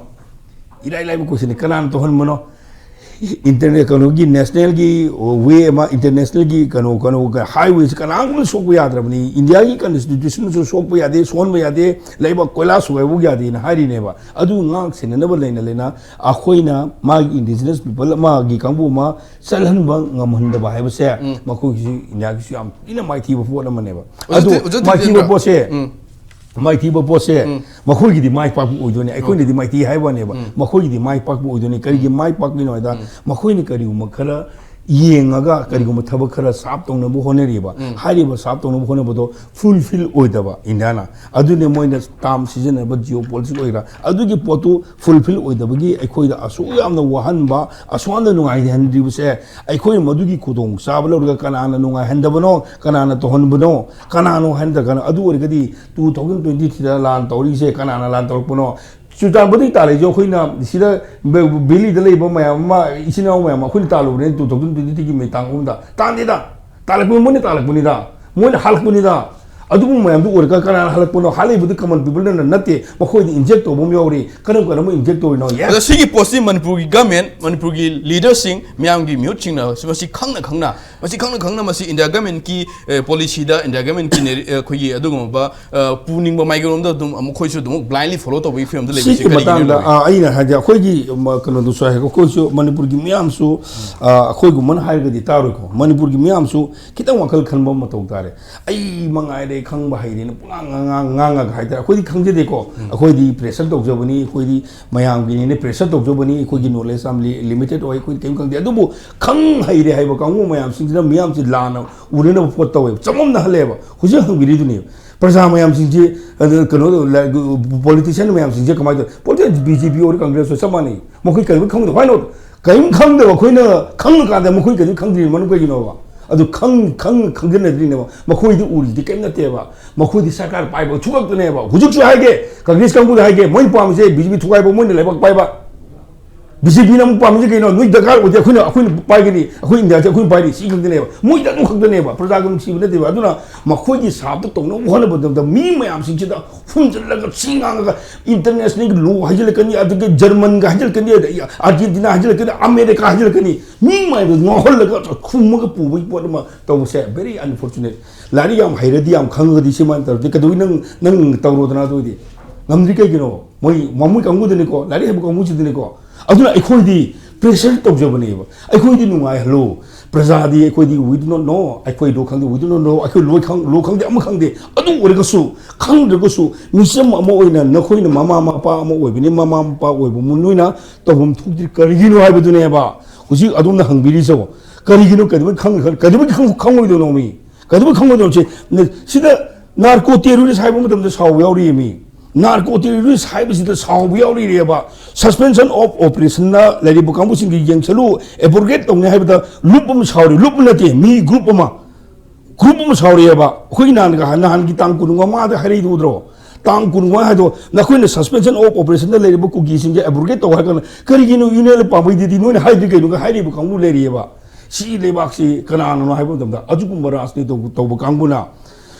ꯏꯔꯥꯏ ꯂꯥꯏꯕ ꯀꯣꯏꯁꯟꯅꯤ, ꯀꯅꯥꯅ ꯇꯧꯍꯟꯕꯅꯣ? ꯏꯟꯇꯔꯅꯦ ꯀꯩꯅꯣꯒꯤ ꯅꯦꯁꯅꯦꯜꯒꯤ ꯋꯦ ꯑꯃ, ꯏꯟꯇꯔꯅꯦꯁꯅꯦꯜꯒꯤ ꯀꯩꯅꯣ ꯀꯩꯅꯣ ꯍꯥꯏꯋꯦꯁꯤ ꯀꯅꯥꯒꯨꯝꯕꯅ ꯁꯣꯛꯄ ꯌꯥꯗ꯭ꯔꯕꯅꯤ꯫ ꯏꯟꯗꯤꯌꯥꯒꯤ ꯀꯟꯁꯇꯤꯇ꯭ꯌꯨꯁꯟꯁꯨ ꯁꯣꯛꯄ ꯌꯥꯗꯦ, ꯁꯣꯟꯕ ꯌꯥꯗꯦ, ꯂꯩꯕꯥꯛ ꯀꯣꯏꯂꯥ ꯁꯨꯒꯥꯏꯕ ꯌꯥꯗꯦꯅ ꯍꯥꯏꯔꯤꯅꯦꯕ꯫ ꯑꯗꯨ ꯉꯥꯛ ꯁꯦꯟꯅꯅꯕ ꯂꯩꯅ ꯂꯩꯅ ꯑꯩꯈꯣꯏꯅ ꯃꯥꯒꯤ ꯏꯟꯗꯤꯖꯤꯅꯁ ꯄꯤꯄꯜ ꯑꯃꯒꯤ ꯀꯥꯡꯕꯨ ꯑꯃ ꯆꯠꯍꯟꯕ ꯉꯝꯍꯟꯗꯕ ꯍꯥꯏꯕꯁꯦ ꯃꯈꯣꯏꯒꯤꯁꯨ, ꯏꯟꯗꯤꯌꯥꯒꯤꯁꯨ ꯌꯥꯝ ꯊꯤꯅ ꯃꯥꯏꯊꯤꯕ ꯄꯣꯠ ꯑꯃꯅꯦꯕ꯫ ꯑꯗꯨ ꯃꯥꯏꯊꯤꯕ ꯄꯣꯠꯁꯦ ꯃꯥꯏꯊꯤꯕ ꯄꯣꯠꯁꯦ ꯃꯈꯣꯏꯒꯤꯗꯤ ꯃꯥꯏ ꯄꯥꯛꯄ ꯑꯣꯏꯗꯣꯏꯅꯤ, ꯑꯩꯈꯣꯏꯅꯗꯤ ꯃꯥꯏꯊꯤ ꯍꯥꯏꯕ ꯋꯥꯅꯦꯕ꯫ ꯃꯈꯣꯏꯒꯤꯗꯤ ꯃꯥꯏ ꯄꯥꯛꯄ ꯑꯣꯏꯗꯣꯏꯅꯤ꯫ ꯀꯔꯤꯒꯤ ꯃꯥꯏ ꯄꯥꯛꯄꯤꯅꯣ ꯍꯥꯏꯗ, ꯃꯈꯣꯏꯅ ꯀꯔꯤꯒꯨꯝꯕ ꯈꯔ ꯌꯦꯡꯉꯒ ꯀꯔꯤꯒꯨꯝꯕ ꯊꯕꯛ ꯈꯔ ꯁꯥꯞ ꯇꯧꯅꯕ ꯍꯣꯠꯅꯔꯤꯕ, ꯍꯥꯏꯔꯤꯕ ꯁꯥꯞ ꯇꯧꯅꯕ ꯍꯣꯠꯅꯕꯗꯣ ꯐꯨꯜꯐꯤꯜ ꯑꯣꯏꯗꯕ ꯏꯟꯗꯤꯌꯥꯅ꯫ ꯑꯗꯨꯅꯦ ꯃꯣꯏꯅ ꯇꯥꯝ ꯁꯤꯖꯤꯟꯅꯕ ꯖꯤꯑꯣ ꯄꯣꯂꯤꯇꯤꯛꯁ ꯑꯣꯏꯒꯦꯔꯥ, ꯑꯗꯨꯒꯤ ꯄꯣꯠꯇꯨ ꯐꯨꯜꯐꯤꯜ ꯑꯣꯏꯗꯕꯒꯤ ꯑꯩꯈꯣꯏꯗ ꯑꯁꯨꯛ ꯌꯥꯝꯅ ꯋꯥꯍꯟꯕ, ꯑꯁꯨꯛ ꯌꯥꯝꯅ ꯅꯨꯡꯉꯥꯏꯍꯟꯗ꯭ꯔꯤꯕꯁꯦ, ꯑꯩꯈꯣꯏꯅ ꯃꯗꯨꯒꯤ ꯈꯨꯗꯣꯡꯆꯥꯕ ꯂꯧꯔꯒ ꯀꯅꯥꯅ ꯅꯨꯡꯉꯥꯏꯍꯟꯗꯕꯅꯣ, ꯀꯅꯥꯅ ꯇꯧꯍꯟꯕꯅꯣ, ꯀꯅꯥꯅꯣ ꯍꯥꯏꯅ ꯇꯧꯔꯀꯥꯟꯗ, ꯑꯗꯨ ꯑꯣꯏꯔꯒꯗꯤ ꯇꯨ ꯊꯥꯎꯖꯟ ꯇ꯭ꯋꯦꯟꯇꯤ ꯊ꯭ꯔꯤꯗ ꯂꯥꯟ ꯇꯧꯔꯤꯁꯦ ꯀꯅꯥꯅ ꯂꯥꯟ ꯇꯧꯔꯛꯄꯅꯣ? ꯆꯨꯔꯆꯥꯟꯄꯨꯔꯗꯒꯤ ꯇꯥꯜꯂꯛꯏꯁꯦ ꯑꯩꯈꯣꯏꯅ ꯁꯤꯗ ꯕꯦ-, ꯚꯦꯂꯤꯗ ꯂꯩꯕ ꯃꯌꯥꯝ ꯑꯃ, ꯏꯆꯤꯟ ꯏꯅꯥꯎ ꯃꯌꯥꯝ ꯑꯃ ꯑꯩꯈꯣꯏꯅ ꯇꯥꯜꯂꯨꯕꯅꯦ ꯇꯨ ꯊꯥꯎꯖꯟ ꯇ꯭ꯋꯦꯟꯇꯤ ꯊ꯭ꯔꯤꯒꯤ ꯃꯦ ꯇꯥꯡ ꯑꯍꯨꯝꯗ꯫ ꯇꯥꯟꯗꯦꯗ꯫ ꯇꯥꯜꯂꯛꯄꯅꯤ, ꯃꯣꯏꯅ ꯇꯥꯜꯂꯛꯄꯅꯤꯗ꯫ ꯃꯣꯏꯅ ꯍꯥꯜꯂꯛꯄꯅꯤꯗ꯫ ꯑꯗꯨꯒꯨꯝꯕ ꯃꯌꯥꯝꯗꯨ ꯑꯣꯏꯔꯒ ꯀꯅꯥꯅ ꯍꯜꯂꯛꯄꯅꯣ? ꯍꯥꯜꯂꯛꯏꯕꯗꯤ ꯀꯃꯟ ꯄꯤꯄꯜꯅ ꯅꯠꯇꯦ, ꯃꯈꯣꯏꯗ ꯏꯟꯖꯦꯛ ꯇꯧꯕ ꯑꯃ ꯌꯥꯎꯔꯤ꯫ ꯀꯔꯝ ꯀꯔꯝꯕ ꯏꯟꯖꯦꯛ ꯇꯧꯔꯤꯅꯣ? Yes꯫ ꯑꯗꯣ ꯁꯤꯒꯤ ꯄꯣꯠꯁꯤ ꯃꯅꯤꯄꯨꯔꯒꯤ ꯒꯃꯦꯟ, ꯃꯅꯤꯄꯨꯔꯒꯤ ꯂꯤꯗꯔꯁꯤꯡ, ꯃꯤꯌꯥꯝꯒꯤ ꯃꯤꯍꯨꯠꯁꯤꯡꯅ ꯃꯁꯤ ꯈꯪꯅ ꯈꯪꯅ, ꯃꯁꯤ ꯈꯪꯅ ꯈꯪꯅ ꯃꯁꯤ ꯏꯟꯗꯤꯌꯥ ꯒꯃꯦꯟꯒꯤ, ꯑꯦ, ꯄꯣꯂꯤꯁꯤꯗ, ꯏꯟꯗꯤꯌꯥ ꯒꯃꯦꯟꯒꯤ ꯅꯦꯔꯤ-, ꯑꯦ, ꯑꯩꯈꯣꯏꯒꯤ ꯑꯗꯨꯒꯨꯝꯕ, ꯑ, ꯄꯨꯅꯤꯡꯕ ꯃꯥꯏꯀꯩꯔꯣꯝꯗ ꯑꯗꯨꯝ ꯃꯈꯣꯏꯁꯨ ꯑꯗꯨꯝ ꯕ꯭ꯂꯥꯏꯟꯂꯤ ꯐꯣꯂꯣ ꯇꯧꯕꯒꯤ ꯐꯤꯕꯝꯗ ꯂꯩꯕꯁꯤ ꯁꯤꯒꯤ ꯀꯔꯤꯒꯤꯅꯣ ꯃꯇꯥꯡꯗ, ꯂꯩꯔꯤꯕ? ꯑ, ꯑꯩꯅ ꯍꯥꯏꯗꯤ ꯑꯩꯈꯣꯏꯒꯤ, ꯃ-, ꯀꯩꯅꯣꯗꯨꯁꯨ ꯍꯥꯏ, ꯑꯩꯈꯣꯏꯁꯨ ꯃꯅꯤꯄꯨꯔꯒꯤ ꯃꯤꯌꯥꯝꯁꯨ, ꯑ, ꯑꯩꯈꯣꯏꯒꯨꯝꯕꯅ ꯍꯥꯏꯔꯒꯗꯤ ꯇꯥꯔꯣꯏꯀꯣ꯫ ꯃꯅꯤꯄꯨꯔꯒꯤ ꯃꯤꯌꯥꯝꯁꯨ ꯈꯤꯇꯪ ꯋꯥꯈꯜ ꯈꯟꯕ ꯑꯃ ꯃꯊꯧ ꯇꯥꯔꯦ꯫ ꯑꯩ ꯃꯉꯥꯏꯔꯦ ꯈꯪꯕ ꯍꯩꯔꯦꯅ ꯄꯨꯡꯉꯥꯡ ꯉꯥꯡ-, ꯉꯥꯡ-, ꯉꯥꯡꯉꯒ ꯍꯥꯏꯇꯥꯔꯦ꯫ ꯑꯩꯈꯣꯏꯗꯤ ꯈꯪꯖꯗꯦꯀꯣ꯫ ꯑꯩꯈꯣꯏꯗꯤ ꯄ꯭ꯔꯦꯁꯔ ꯇꯧꯖꯕꯅꯤ, ꯑꯩꯈꯣꯏꯗꯤ ꯃꯌꯥꯝꯒꯤꯅꯤꯅ ꯄ꯭ꯔꯦꯁꯔ ꯇꯧꯖꯕꯅꯤ, ꯑꯩꯈꯣꯏꯒꯤ ꯅꯣꯂꯦꯖ ꯌꯥꯝ ꯂꯤ-, ꯂꯤꯃꯤꯇꯦꯠ ꯑꯣꯏ, ꯑꯩꯈꯣꯏꯗꯤ ꯀꯔꯤꯝ ꯈꯪꯗꯦ꯫ ꯑꯗꯨꯕꯨ ꯈꯪ ꯍꯩꯔꯦ ꯍꯥꯏꯕ ꯀꯥꯡꯕꯨ ꯃꯌꯥꯝꯁꯤꯡꯁꯤꯅ ꯃꯤꯌꯥꯝꯁꯤ ꯂꯥꯟꯅ ꯎꯅꯅꯕ ꯄꯣꯠ ꯇꯧꯋꯦꯕ, ꯆꯃꯝꯅꯍꯜꯂꯦꯕ꯫ ꯍꯧꯖꯤꯛ ꯍꯪꯕꯤꯔꯤꯗꯨꯅꯦꯕ꯫ ꯄ꯭ꯔꯖꯥ ꯃꯌꯥꯝꯁꯤꯡꯁꯤ, ꯑꯗꯨ ꯀꯩꯅꯣ, ꯂ-, ꯄꯣꯂꯤꯇꯤꯁꯤꯌꯥꯟ ꯃꯌꯥꯝꯁꯤꯡꯁꯦ ꯀꯃꯥꯏꯅ ꯇꯧꯋꯤ? ꯄꯣꯂꯤꯇꯤꯁꯤꯌꯥꯟ ꯕꯤ ꯖꯦ ꯄꯤ ꯑꯣꯏꯔꯣ, ꯀꯪꯒ꯭ꯔꯦꯁ ꯑꯣꯏꯔꯣ, ꯆꯞ ꯃꯥꯟꯅꯩ꯫ ꯃꯈꯣꯏ ꯀꯔꯤꯝ ꯈꯪꯗꯕ ꯍꯥꯏꯅꯣ? ꯀꯔꯤꯝ ꯈꯪꯗꯕ ꯑꯩꯈꯣꯏꯅ ꯈꯪꯉꯀꯥꯟꯗ ꯃꯈꯣꯏ ꯀꯔꯤꯝ ꯈꯪꯗ꯭ꯔꯤꯅꯣ? ꯃꯔꯝ ꯀꯩꯒꯤꯅꯣꯕ? ꯑꯗꯨ ꯈꯪ-, ꯈꯪ-, ꯈꯪꯖꯤꯟꯅꯗ꯭ꯔꯤꯅꯦꯕ꯫ ꯃꯈꯣꯏꯗꯤ ꯎꯔꯤꯁꯤꯗꯤ ꯀꯔꯤꯝ ꯅꯠꯇꯦꯕ꯫ ꯃꯈꯣꯏꯗꯤ ꯁꯔꯀꯥꯔ ꯄꯥꯏꯕ ꯊꯨꯒꯛꯇꯅꯦꯕ꯫ ꯍꯧꯖꯤꯛꯁꯨ ꯍꯥꯏꯒꯦ, ꯀꯪꯒ꯭ꯔꯦꯁ ꯀꯥꯡꯕꯨꯗ ꯍꯥꯏꯒꯦ, ꯃꯣꯏꯅ ꯄꯥꯝꯃꯤꯁꯦ ꯕꯤ ꯖꯦ ꯄꯤ ꯊꯨꯒꯥꯏꯕ, ꯃꯣꯏꯅ ꯂꯩꯕꯥꯛ ꯄꯥꯏꯕ꯫ ꯕꯤ ꯖꯦ ꯄꯤꯅ ꯑꯃꯨꯛ ꯄꯥꯝꯃꯤꯁꯦ ꯀꯩꯅꯣ? ꯅꯣꯏ ꯗꯔꯀꯥꯔ ꯑꯣꯏꯗꯦ, ꯑꯩꯈꯣꯏꯅ, ꯑꯩꯈꯣꯏꯅ ꯄꯥꯏꯒꯅꯤ, ꯑꯩꯈꯣꯏ ꯏꯟꯗꯤꯌꯥꯁꯦ ꯑꯩꯈꯣꯏꯅ ꯄꯥꯏꯅꯤ, ꯁꯤ ꯈꯛꯇꯅꯦꯕ꯫ ꯃꯣꯏꯗ ꯑꯗꯨ ꯈꯛꯇꯅꯦꯕ, ꯄ꯭ꯔꯖꯥꯒ ꯅꯨꯡꯁꯤꯕ ꯅꯠꯇꯦꯕ꯫ ꯑꯗꯨꯅ ꯃꯈꯣꯏꯒꯤ ꯁꯥꯕꯗ ꯇꯧꯅꯕ ꯍꯣꯠꯅꯕ ꯃꯇꯝꯗ ꯃꯤ ꯃꯌꯥꯝꯁꯤꯡꯁꯤꯗ ꯍꯨꯝꯖꯤꯜꯂꯒ ꯁꯤ ꯉꯥꯡꯉꯒ ꯏꯟꯇꯔꯅꯦꯁꯅꯦꯜꯒꯤ ꯂꯣ ꯍꯥꯏꯖꯤꯜꯂꯛꯀꯅꯤ, ꯑꯗꯒꯤ ꯖꯔꯃꯟꯒ ꯍꯥꯏꯖꯤꯜꯂꯛꯀꯅꯤ, ꯑꯗꯒꯤ ꯑꯥꯔꯖꯦꯟꯇꯤꯅꯥ ꯍꯥꯏꯖꯤꯜꯂꯛꯀꯅꯤ, ꯑꯃꯦꯔꯤꯀꯥ ꯍꯥꯏꯖꯤꯜꯂꯛꯀꯅꯤ, ꯃꯤ ꯃꯌꯥꯝꯗꯣ ꯉꯥꯎꯍꯜꯂꯒ ꯈꯨꯝꯃꯒ ꯄꯨꯕꯒꯤ ꯄꯣꯠ ꯑꯃ ꯇꯧꯕꯁꯦ very unfortunate꯫ ꯂꯥꯏꯔꯤꯛ ꯌꯥꯝ ꯍꯩꯔꯗꯤ, ꯌꯥꯝ ꯈꯪꯉꯒꯗꯤ ꯁꯤꯃꯥꯏꯅ ꯇꯧꯔꯗꯤ ꯀꯩꯗꯧꯕꯩ ꯅꯪ, ꯅꯪ ꯇꯧꯔꯣꯗꯅ? ꯑꯗꯨ ꯑꯣꯏꯗꯤ ꯉꯝꯗ꯭ꯔꯤ ꯀꯩꯒꯤꯅꯣ? ꯃꯣꯏ ꯃꯃꯣꯏ ꯀꯥꯡꯕꯨꯗꯅꯤꯀꯣ, ꯂꯥꯏꯔꯤꯛ ꯍꯩꯕ ꯀꯥꯡꯕꯨꯁꯤꯗꯅꯤꯀꯣ꯫ ꯑꯗꯨꯅ ꯑꯩꯈꯣꯏꯗꯤ ꯄ꯭ꯔꯦꯁꯔ ꯇꯧꯖꯕꯅꯦꯕ꯫ ꯑꯩꯈꯣꯏꯗꯤ ꯅꯨꯡꯉꯥꯏꯍꯜꯂꯣ꯫ ꯄ꯭ꯔꯖꯥꯗꯤ ꯑꯩꯈꯣꯏꯗꯤ we do not know, ꯑꯩꯈꯣꯏ ꯂꯣ ꯈꯪꯗꯦ, we do not know, ꯑꯩꯈꯣꯏ ꯂꯣꯏ ꯈꯪ-, ꯂꯣ ꯈꯪꯗꯦ, ꯑꯃ ꯈꯪꯗꯦ꯫ ꯑꯗꯨ ꯑꯣꯏꯔꯒꯁꯨ, ꯈꯪꯗ꯭ꯔꯒꯁꯨ, ꯃꯤꯆꯝ ꯑꯃ ꯑꯣꯏꯅ ꯅꯈꯣꯏꯅ ꯃꯃꯥ ꯃꯄꯥ ꯑꯃ ꯑꯣꯏꯕꯅꯤ, ꯃꯃꯥ ꯃꯄꯥ ꯑꯣꯏꯕ ꯃ-, ꯅꯣꯏꯅ ꯇꯧꯐꯝ ꯊꯣꯛꯇ꯭ꯔꯤ ꯀꯔꯤꯒꯤꯅꯣ ꯍꯥꯏꯕꯗꯨꯅꯦꯕ ꯍꯧꯖꯤꯛ ꯑꯗꯣꯝꯅ ꯍꯪꯕꯤꯔꯤꯁꯦ꯫ ꯀꯔꯤꯒꯤꯅꯣ? ꯀꯩꯗꯧꯕꯩ ꯈꯪ-, ꯀꯩꯗꯧꯕꯩ ꯈꯪ-, ꯈꯪꯉꯣꯏꯗꯣꯏꯅꯣ ꯃꯤ? ꯀꯩꯗꯧꯕꯩ ꯈꯪꯉꯣꯏꯗꯣꯏꯅꯣ? ꯁꯤ, ꯅ-, ꯁꯤꯗ ꯅꯥꯔꯀꯣ ꯇꯦꯔꯣꯔꯤꯁ ꯍꯥꯏꯕ ꯃꯇꯝꯗ ꯁꯥꯎꯕ ꯌꯥꯎꯔꯤ ꯃꯤ꯫ ꯅꯥꯔꯀꯣ ꯇꯦꯔꯣꯔꯤꯁ ꯍꯥꯏꯕꯁꯤꯗ ꯁꯥꯎꯕ ꯌꯥꯎꯔꯤꯔꯦꯕ꯫ Suspension of Operationꯅ ꯂꯩꯔꯤꯕ ꯀꯥꯡꯕꯨꯁꯤꯡꯒꯤ ꯌꯦꯡꯁꯜꯂꯨ, ꯑꯦꯕ꯭ꯔꯣꯒꯦꯠ ꯇꯧꯅꯤ ꯍꯥꯏꯕꯗ ꯂꯨꯞ ꯑꯃ ꯁꯥꯎꯔꯤ, ꯂꯨꯞ ꯅꯠꯇꯦ, ꯃꯤ ꯒ꯭ꯔꯨꯞ ꯑꯃ, ꯒ꯭ꯔꯨꯞ ꯑꯃ ꯁꯥꯎꯔꯤꯑꯕ꯫ ꯑꯩꯈꯣꯏ ꯅꯍꯥꯟꯒ-, ꯅꯍꯥꯟꯒꯤ ꯇꯥꯡ ꯀꯨꯟꯃꯉꯥꯗ ꯍꯥꯏꯔꯛꯏꯗꯨ ꯎꯗ꯭ꯔꯣ? ꯇꯥꯡ ꯀꯨꯟꯃꯉꯥ ꯍꯥꯏꯗꯣ ꯅꯈꯣꯏꯅ Suspension of Operationꯗ ꯂꯩꯔꯤꯕ ꯀꯨꯀꯤꯁꯤꯡꯁꯦ ꯑꯦꯕ꯭ꯔꯣꯒꯦꯠ ꯇꯧ ꯍꯥꯏꯔ ꯀꯥꯟꯗ ꯀꯔꯤꯒꯤꯅꯣ ꯌꯨꯅꯤꯌꯟꯅ ꯄꯥꯝꯕꯩꯗꯨꯗꯤ ꯅꯣꯏꯅ ꯍꯥꯏꯗ꯭ꯔꯤ ꯀꯩꯅꯣꯒ ꯍꯥꯏꯔꯤꯕ ꯀꯥꯡꯕꯨ ꯂꯩꯔꯤꯑꯕ꯫ ꯁꯤ ꯂꯩꯕꯥꯛꯁꯤ ꯀꯅꯥꯅꯅꯣ ꯍꯥꯏꯕ ꯃꯇꯝꯗ ꯑꯗꯨꯒꯨꯝꯕ ꯔꯥꯖꯅꯤꯇꯤ ꯇꯧꯕ, ꯇꯧꯕ ꯀꯥꯡꯕꯨꯅ,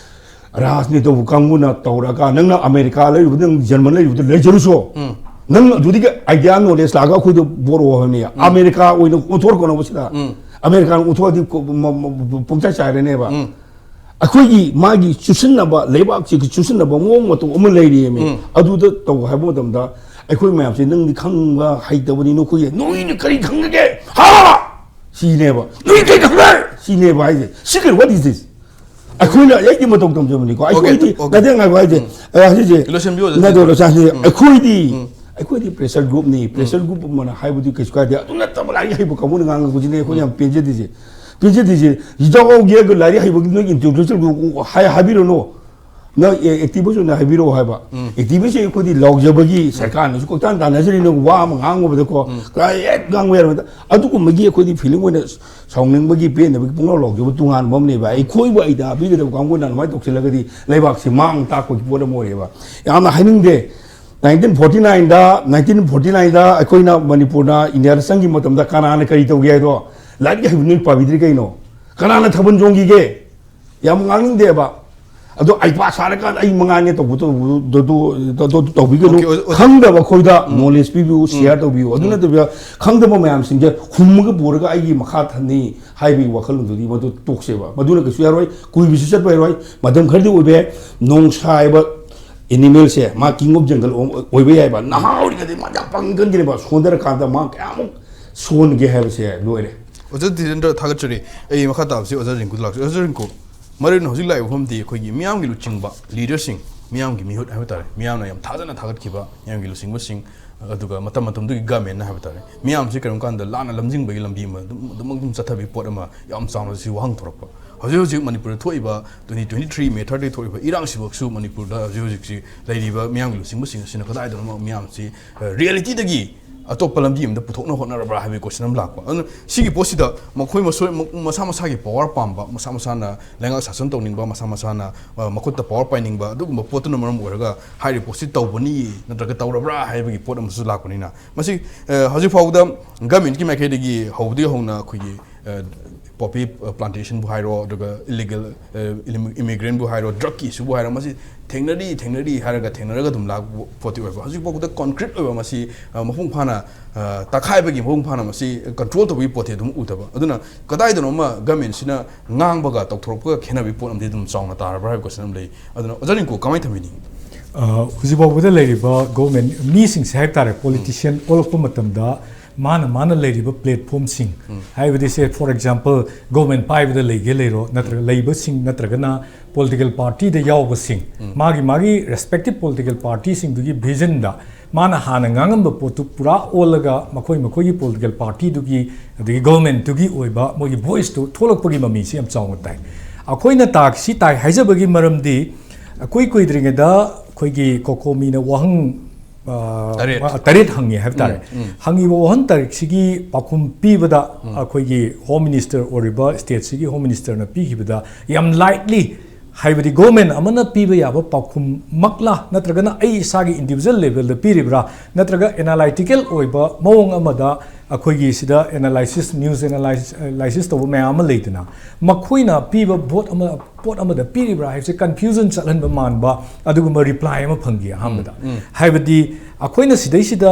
ꯔꯥꯖꯅꯤꯇꯤ ꯇꯧꯕ ꯀꯥꯡꯕꯨꯅ ꯇꯧꯔꯒ ꯅꯪꯅ ꯑꯃꯦꯔꯤꯀꯥ ꯂꯩꯔꯨꯕꯗ, ꯅꯪ ꯖꯔꯃꯟ ꯂꯩꯔꯨꯕꯗ ꯂꯩꯖꯔꯨꯁꯣ꯫ ꯎꯝ꯫ ꯅꯪ ꯑꯗꯨꯗꯒꯤ ꯑꯥꯏꯗꯤꯌꯥ ꯅꯣꯂꯦꯖ ꯂꯥꯛꯑꯒ ꯑꯩꯈꯣꯏꯗ ꯄꯣꯔꯛꯑꯣ ꯍꯥꯏꯕꯅꯤ꯫ ꯎꯝ꯫ ꯑꯃꯦꯔꯤꯀꯥ ꯑꯣꯏꯅ ꯑꯣꯟꯊꯣꯔꯛꯀꯅꯣꯕ ꯁꯤꯗ꯫ ꯎꯝ꯫ ꯑꯃꯦꯔꯤꯀꯥꯅ ꯑꯣꯟꯊꯣꯔꯛꯑꯗꯤ ꯀꯣ-, ꯃ-, ꯃ-, ꯃ-, ꯄꯨꯡꯆꯥꯏ ꯆꯥꯏꯔꯅꯦꯕ꯫ ꯎꯝ꯫ ꯑꯩꯈꯣꯏꯒꯤ ꯃꯥꯒꯤ ꯆꯨꯁꯤꯟꯅꯕ, ꯂꯩꯕꯥꯛꯁꯤꯒꯤ ꯆꯨꯁꯤꯟꯅꯕ ꯃꯑꯣꯡ ꯃꯇꯧ ꯑꯃ ꯂꯩꯔꯤꯌꯦꯃꯤ꯫ ꯎꯝ꯫ ꯑꯗꯨꯗ ꯇꯧ ꯍꯥꯏꯕ ꯃꯇꯝꯗ ꯑꯩꯈꯣꯏ ꯃꯌꯥꯝꯁꯦ ꯅꯪꯗꯤ ꯈꯪꯕ ꯍꯩꯇꯕꯅꯤ, ꯅꯈꯣꯏꯒꯤ ꯅꯣꯏꯅ ꯀꯔꯤ ꯈꯪꯒꯦ? ꯍꯥ? ꯁꯤꯅꯦꯕ꯫ ꯅꯣꯏ ꯀꯩ ꯈꯪꯅ? ꯁꯤꯅꯦꯕ ꯍꯥꯏꯁꯦ꯫ Secret, what is this? ꯑꯩꯈꯣꯏꯅ ꯑꯩꯒꯤ ꯃꯇꯧ ꯇꯝꯖꯕꯅꯤꯀꯣ꯫ ꯑꯣꯀꯦ, ꯑꯩꯈꯣꯏꯗꯤ ꯑꯣꯀꯦ꯫ ꯅꯠꯇꯦ, ꯉꯥꯏꯈꯣ ꯍꯥꯏꯁꯦ꯫ ꯎꯝ꯫ ꯑ, ꯁꯤꯁꯦ ꯂꯣꯏꯁꯤꯟꯕꯤꯌꯣ, ꯅꯠꯇꯦ, ꯂꯣꯏꯁꯤꯟꯕꯤꯌꯣ꯫ ꯂꯣꯏꯁꯤꯟꯕꯤꯌꯣ꯫ ꯎꯝ꯫ ꯑꯩꯈꯣꯏꯗꯤ, ꯎꯝ꯫ ꯑꯩꯈꯣꯏꯗꯤ pressure groupꯅꯤ꯫ Pressure group ꯑꯃꯅ ꯍꯥꯏꯕꯗꯤ ꯀꯩꯁꯨ ꯀꯥꯏꯗꯦ꯫ ꯑꯗꯨ ꯅꯠꯇꯕ ꯂꯥꯏꯔꯤꯛ ꯍꯩꯕ ꯀꯥꯡꯕꯨꯅ ꯉꯥꯡꯉꯛꯄꯁꯤꯅꯦ ꯑꯩꯈꯣꯏꯅ ꯌꯥꯝ ꯄꯦꯟꯖꯗ꯭ꯔꯤꯁꯦ꯫ ꯄꯦꯟꯖꯗ꯭ꯔꯤꯁꯦ꯫ ꯌꯥꯎꯒꯦ ꯍꯥꯏꯔꯒ ꯂꯥꯏꯔꯤꯛ ꯍꯩꯕꯒꯤ ꯅꯣꯏꯒꯤ intellectual group ꯍꯥꯏ-, ꯍꯥꯏꯕꯤꯔꯨꯅꯨ꯫ ꯅꯪ ꯑꯦ-, activist ꯑꯣꯏꯅ ꯍꯥꯏꯕꯤꯔꯛꯑꯣ ꯍꯥꯏꯕ꯫ ꯎꯝ꯫ Activist ꯑꯩꯈꯣꯏꯗꯤ ꯂꯥꯎꯖꯕꯒꯤ ꯁꯔꯀꯥꯔꯅꯁꯨ ꯀꯣꯏꯇꯥꯟ ꯇꯥꯟꯅꯖꯔꯤꯅ ꯋꯥ ꯑꯃ ꯉꯥꯡꯉꯨꯕꯗꯀꯣ, ꯎꯝ꯫ ꯀꯥꯏ ꯍꯦꯛ ꯉꯥꯡꯕ ꯌꯥꯔꯣꯏ꯫ ꯑꯗꯨꯒꯨꯝꯕꯒꯤ ꯑꯩꯈꯣꯏꯗꯤ feeling ꯑꯣꯏꯅ ꯁꯥꯎꯅꯤꯡꯕꯒꯤ, ꯄꯦꯟꯗꯕꯒꯤ ꯄꯨꯡꯂꯥꯎ ꯂꯥꯎꯖꯕ ꯇꯣꯉꯥꯟꯕ ꯑꯃꯅꯦꯕ꯫ ꯑꯩꯈꯣꯏꯕꯨ ꯑꯥꯏꯗꯤꯌꯥ ꯄꯤꯒꯗꯕ ꯀꯥꯡꯕꯨꯅ ꯑꯗꯨꯃꯥꯏꯅ ꯇꯧꯁꯤꯜꯂꯒꯗꯤ ꯂꯩꯕꯥꯛꯁꯤ ꯃꯥꯡ ꯇꯥꯛꯄꯒꯤ ꯄꯣꯠ ꯑꯃ ꯑꯣꯏꯔꯦꯕ꯫ ꯌꯥꯝꯅ ꯍꯥꯏꯅꯤꯡꯗꯦ꯫ ꯅꯥꯏꯟꯇꯤꯟ ꯐꯣꯔꯇꯤ ꯅꯥꯏꯟꯗ ꯅꯥꯏꯟꯇꯤꯟ ꯐꯣꯔꯇꯤ ꯅꯥꯏꯟꯗ ꯑꯩꯈꯣꯏꯅ ꯃꯅꯤꯄꯨꯔꯅ ꯏꯟꯗꯤꯌꯥꯗ ꯆꯪꯈꯤꯕ ꯃꯇꯝꯗ ꯀꯅꯥꯅ ꯀꯔꯤ ꯇꯧꯒꯦ ꯍꯥꯏꯗꯣ, ꯂꯥꯏꯔꯤꯛ ꯍꯩꯕ ꯅꯣꯏ ꯄꯥꯕꯤꯗ꯭ꯔꯤ ꯀꯩꯅꯣ? ꯀꯅꯥꯅ ꯊꯥꯕꯜ ꯆꯣꯡꯈꯤꯒꯦ? ꯌꯥꯝ ꯉꯥꯡꯅꯤꯡꯗꯦꯕ꯫ ꯑꯗꯣ ꯑꯩ ꯄꯥ ꯁꯥꯔꯀꯥꯟꯗ ꯑꯩ ꯃꯉꯥꯏꯅꯦ ꯇꯧꯕ ꯇꯧꯕ- ꯇꯧꯕꯤꯒꯅꯨ꯫ Okay, ꯑꯣꯖꯥ, ꯑꯣꯖꯥ꯫ ꯈꯪꯗꯕ ꯑꯩꯈꯣꯏꯗ ꯎꯝ꯫ Knowledge ꯄꯤꯕꯤꯌꯨ, ꯎꯝ꯫ Share ꯇꯧꯕꯤꯌꯨ꯫ ꯑꯗꯨ ꯎꯝ꯫ ꯅꯠꯇꯕꯤꯗ ꯈꯪꯗꯕ ꯃꯌꯥꯝꯁꯤꯡꯁꯦ ꯍꯨꯝꯃꯒ ꯄꯨꯔꯒ ꯑꯩꯒꯤ ꯃꯈꯥ ꯊꯝꯅꯤ ꯍꯥꯏꯕꯒꯤ ꯋꯥꯈꯜꯂꯣꯟꯗꯨꯗꯤ ꯃꯗꯨ ꯇꯣꯛꯁꯦꯕ꯫ ꯃꯗꯨꯅ ꯀꯩꯁꯨ ꯌꯥꯔꯣꯏ, ꯀꯨꯏꯕꯁꯨ ꯆꯠꯄ ꯌꯥꯔꯣꯏ꯫ ꯃꯇꯝ ꯈꯔꯗꯤ ꯑꯣꯏꯕ ꯌꯥꯏ꯫ ꯅꯣꯡꯁꯥ ꯍꯥꯏꯕ animal ꯁꯦ ꯃꯥ king of jungle ꯑꯣꯏꯕ ꯌꯥꯏꯕ꯫ ꯅꯍꯥ ꯑꯣꯏꯔꯤꯉꯩꯗꯒꯤ ꯃꯥ ꯌꯥꯝ ꯄꯥꯡꯒꯟꯒꯅꯦꯕ, ꯁꯣꯟꯊꯔꯀꯥꯟꯗ ꯃꯥ ꯀꯌꯥꯃꯨꯛ ꯁꯣꯟꯒꯦ ꯍꯥꯏꯕꯁꯦ ꯂꯣꯏꯔꯦ꯫ ꯑꯣꯖꯥ ꯙꯤꯔꯦꯟꯗ꯭ꯔ, ꯊꯥꯒꯠꯆꯔꯤ꯫ ꯑꯩ ꯃꯈꯥ ꯇꯥꯕꯁꯤ ꯑꯣꯖꯥ ꯔꯤꯡꯀꯨꯗ ꯂꯥꯛꯆ-, ꯑꯣꯖꯥ ꯔꯤꯡꯀꯨ, ꯃꯔꯨ ꯑꯣꯏꯅ ꯍꯧꯖꯤꯛ ꯂꯥꯛꯏꯕ ꯃꯐꯝꯗꯤ ꯑꯩꯈꯣꯏꯒꯤ ꯃꯤꯌꯥꯝꯒꯤ ꯂꯨꯆꯤꯡꯕ, leader ꯁꯤꯡ, ꯃꯤꯌꯥꯝꯒꯤ ꯃꯤꯍꯨꯠ ꯍꯥꯏꯕ ꯇꯥꯔꯦ, ꯃꯤꯌꯥꯝꯅ ꯌꯥꯝ ꯊꯥꯖꯅ ꯊꯥꯒꯠꯈꯤꯕ ꯃꯤꯌꯥꯝꯒꯤ ꯂꯨꯆꯤꯡꯕꯁꯤꯡ, ꯑꯗꯨꯒ ꯃꯇꯝ ꯃꯇꯝꯗꯨꯒꯤ government ꯅ ꯍꯥꯏꯕ ꯇꯥꯔꯦ, ꯃꯤꯌꯥꯝꯁꯤ ꯀꯔꯤꯒꯨꯝꯕ ꯀꯥꯟꯗ ꯂꯥꯟꯅ ꯂꯝꯖꯤꯡꯕꯒꯤ ꯂꯝꯕꯤ ꯑꯃ ꯑꯗꯨꯝ, ꯑꯗꯨꯃꯛ ꯑꯗꯨꯝ ꯆꯠꯊꯕꯒꯤ ꯄꯣꯠ ꯑꯃ ꯌꯥꯝ ꯆꯥꯎꯅ ꯁꯤ ꯋꯥꯍꯪ ꯊꯣꯔꯛꯄ꯫ ꯍꯧꯖꯤꯛ ꯍꯧꯖꯤꯛ ꯃꯅꯤꯄꯨꯔꯗ ꯊꯣꯛꯏꯕ twenty twenty three May third ꯗ ꯊꯣꯛꯏꯕ ꯏꯔꯥꯡꯁꯤꯃꯛꯁꯨ ꯃꯅꯤꯄꯨꯔꯗ ꯍꯧꯖꯤꯛ ꯍꯧꯖꯤꯛꯁꯤ ꯂꯩꯔꯤꯕ ꯃꯤꯌꯥꯝꯒꯤ ꯂꯨꯆꯤꯡꯕꯁꯤꯡ ꯑꯁꯤꯅ ꯀꯗꯥꯏꯗꯅꯣ ꯃꯤꯌꯥꯝꯁꯤ, ꯑ, reality ꯗꯒꯤ ꯑꯇꯣꯞꯄ ꯂꯝꯕꯤ ꯑꯃꯗ ꯄꯨꯊꯣꯛꯅ ꯍꯣꯠꯅꯔꯕ꯭ꯔꯥ ꯍꯥꯏꯕꯒꯤ question ꯑꯃ ꯂꯥꯛꯄ꯫ ꯑꯗꯨꯅ ꯁꯤꯒꯤ ꯄꯣꯠꯁꯤꯗ ꯃꯈꯣꯏ ꯃꯁꯣꯏ-, ꯃ-, ꯃꯁꯥ ꯃꯁꯥꯒꯤ power ꯄꯥꯝꯕ, ꯃꯁꯥ ꯃꯁꯥꯅ ꯂꯩꯉꯥꯛ ꯁꯥꯁꯟ ꯇꯧꯅꯤꯡꯕ, ꯃꯁꯥ ꯃꯁꯥꯅ, ꯑ, ꯃꯈꯨꯠꯇ power ꯄꯥꯏꯅꯤꯡꯕ, ꯑꯗꯨꯒꯨꯝꯕ ꯄꯣꯠꯇꯨꯅ ꯃꯔꯝ ꯑꯣꯏꯔꯒ ꯍꯥꯏꯔꯤꯕ ꯄꯣꯠꯁꯤ ꯇꯧꯕꯅꯤ ꯅꯠꯇ꯭ꯔꯒ ꯇꯧꯔꯕ꯭ꯔꯥ ꯍꯥꯏꯕꯒꯤ ꯄꯣꯠ ꯑꯃꯁꯨ ꯂꯥꯛꯄꯅꯤꯅ, ꯃꯁꯤ, ꯑ, ꯍꯧꯖꯤꯛ ꯐꯥꯎꯕꯗ government ꯀꯤ ꯃꯥꯏꯀꯩꯗꯒꯤ ꯍꯧꯕꯗꯒꯤ ꯍꯧꯅ ꯑꯩꯈꯣꯏꯒꯤ, ꯑ, poppy, ꯑ, plantation ꯕꯨ ꯍꯥꯏꯔꯣ, ꯑꯗꯨꯒ illegal, ꯑ, ꯏꯂꯤꯃꯤ-, immigrant ꯕꯨ ꯍꯥꯏꯔꯣ, drug ꯀꯤ issue ꯕꯨ ꯍꯥꯏꯔꯣ, ꯃꯁꯤ ꯊꯦꯡꯅꯔꯤ, ꯊꯦꯡꯅꯔꯤ ꯍꯥꯏꯔꯒ ꯊꯦꯡꯅꯔꯒ ꯑꯗꯨꯝ ꯂꯥꯛꯄ ꯄꯣꯠꯇꯤ ꯑꯣꯏꯕ꯫ ꯍꯧꯖꯤꯛ ꯐꯥꯎꯕꯗ concrete ꯑꯣꯏꯕ ꯃꯁꯤ, ꯑ, ꯃꯄꯨꯡ ꯐꯥꯅ, ꯑ, ꯇꯛꯈꯥꯏꯕꯒꯤ ꯃꯄꯨꯡ ꯐꯥꯅ ꯃꯁꯤ control ꯇꯧꯕꯒꯤ ꯄꯣꯠꯇꯤ ꯑꯗꯨꯝ ꯎꯗꯕ꯫ ꯑꯗꯨꯅ ꯀꯗꯥꯏꯗꯅꯣ ꯑꯃ government ꯁꯤꯅ ꯉꯥꯡꯕꯒ ꯇꯧꯊꯣꯔꯛꯄꯒ ꯈꯦꯠꯅꯕꯒꯤ ꯄꯣꯠ ꯑꯃꯗꯤ ꯑꯗꯨꯝ ꯆꯥꯎꯅ ꯇꯥꯔꯕ꯭ꯔꯥ ꯍꯥꯏꯕ question ꯑꯃ ꯂꯩ꯫ ꯑꯗꯨꯅ ꯑꯣꯖꯥ ꯔꯤꯡꯀꯨ ꯀꯃꯥꯏꯅ ꯊꯝꯕꯤꯅꯤꯡꯉꯤ? ꯑ, ꯍꯧꯖꯤꯛ ꯐꯥꯎꯕꯗ ꯂꯩꯔꯤꯕ government ꯃꯤꯁꯤꯡꯁꯦ ꯍꯥꯏꯕ ꯇꯥꯔꯦ, ꯎꯝ꯫ Politician ꯑꯣꯜꯂꯛꯄ ꯃꯇꯝꯗ ꯃꯥꯅ ꯃꯥꯅ ꯂꯩꯔꯤꯕ platform ꯁꯤꯡ, ꯎꯝ꯫ ꯍꯥꯏꯕꯗꯤ say for example government ꯄꯥꯏꯕꯗ ꯂꯩꯒꯦ ꯂꯩꯔꯣ, ꯅꯠꯇ꯭ꯔꯒ ꯎꯝ꯫ ꯂꯩꯕꯁꯤꯡ ꯅꯠꯇ꯭ꯔꯒꯅ political party ꯗ ꯌꯥꯎꯕꯁꯤꯡ, ꯎꯝ꯫ ꯃꯥꯒꯤ ꯃꯥꯒꯤ respective political party ꯁꯤꯡꯗꯨꯒꯤ vision ꯗ ꯃꯥꯅ ꯍꯥꯟꯅ ꯉꯥꯡꯉꯝꯕ ꯄꯣꯠꯇꯨ ꯄꯨꯔꯥ ꯑꯣꯜꯂꯒ ꯃꯈꯣꯏ ꯃꯈꯣꯏꯒꯤ political party ꯗꯨꯒꯤ ꯑꯗꯒꯤ government ꯇꯨꯒꯤ ꯑꯣꯏꯕ ꯃꯣꯏꯒꯤ voice ꯇꯨ ꯊꯣꯛꯂꯛꯄꯒꯤ ꯃꯃꯤꯁꯤ ꯌꯥꯝ ꯆꯥꯎꯅ ꯇꯥꯏ꯫ ꯑꯩꯈꯣꯏꯅ ꯇꯥꯛꯁꯤ ꯇꯥꯏ ꯍꯥꯏꯖꯕꯒꯤ ꯃꯔꯝꯗꯤ ꯑꯩꯈꯣꯏ ꯀꯨꯏꯗ꯭ꯔꯤꯉꯩꯗ ꯑꯩꯈꯣꯏꯒꯤ COCOMI ꯅ ꯋꯥꯍꯪ, ꯑ, ꯇꯔꯦꯠ꯫ ꯇꯔꯦꯠ ꯍꯪꯉꯤ ꯍꯥꯏꯕ ꯇꯥꯔꯦ꯫ ꯎꯝ, ꯎꯝ꯫ ꯍꯪꯉꯤꯕ ꯋꯥꯍꯪ ꯇꯔꯦꯠꯁꯤꯒꯤ ꯄꯥꯎꯈꯨꯝ ꯄꯤꯕꯗ ꯎꯝ꯫ ꯑꯩꯈꯣꯏꯒꯤ Home Minister ꯑꯣꯏꯔꯤꯕ state ꯁꯤꯒꯤ Home Minister ꯅ ꯄꯤꯈꯤꯕꯗ ꯌꯥꯝ lightly ꯍꯥꯏꯕꯗꯤ ꯒꯣꯔꯃꯦꯟ ꯑꯃꯅ ꯄꯤꯕ ꯌꯥꯕ ꯄꯥꯎꯈꯨꯝꯃꯛꯂꯥ, ꯅꯠꯇ꯭ꯔꯒꯅ ꯑꯩ ꯏꯁꯥꯒꯤ ꯏꯟꯗꯤꯕꯤꯖꯨꯋꯦꯜ ꯂꯦꯚꯦꯜꯗ ꯄꯤꯔꯤꯕ꯭ꯔꯥ, ꯅꯠꯇ꯭ꯔꯒ ꯑꯦꯅꯥꯂꯥꯏꯇꯤꯀꯦꯜ ꯑꯣꯏꯕ ꯃꯑꯣꯡ ꯑꯃꯗ ꯑꯩꯈꯣꯏꯒꯤ ꯁꯤꯗ ꯑꯦꯅꯥꯂꯥꯏꯁꯤꯁ, ꯅ꯭ꯌꯨꯁ ꯑꯦꯅꯥꯂꯥꯏꯁꯤꯁ ꯇꯧꯕ ꯃꯌꯥꯝ ꯑꯃ ꯂꯩꯗꯅ, ꯃꯈꯣꯏꯅ ꯄꯤꯕ ꯚꯣꯠ ꯑꯃ, ꯄꯣꯠ ꯑꯃꯗ ꯄꯤꯔꯤꯕ꯭ꯔꯥ ꯍꯥꯏꯕꯁꯦ ꯀꯟꯐ꯭ꯌꯨꯖꯟ ꯆꯠꯍꯟꯕ ꯃꯥꯟꯕ ꯑꯗꯨꯒꯨꯝꯕ ꯔꯤꯄ꯭ꯂꯥꯏ ꯑꯃ ꯐꯪꯈꯤ ꯑꯍꯥꯟꯕꯗ꯫ ꯍꯥꯏꯕꯗꯤ ꯑꯩꯈꯣꯏꯅ ꯁꯤꯗꯩꯁꯤꯗ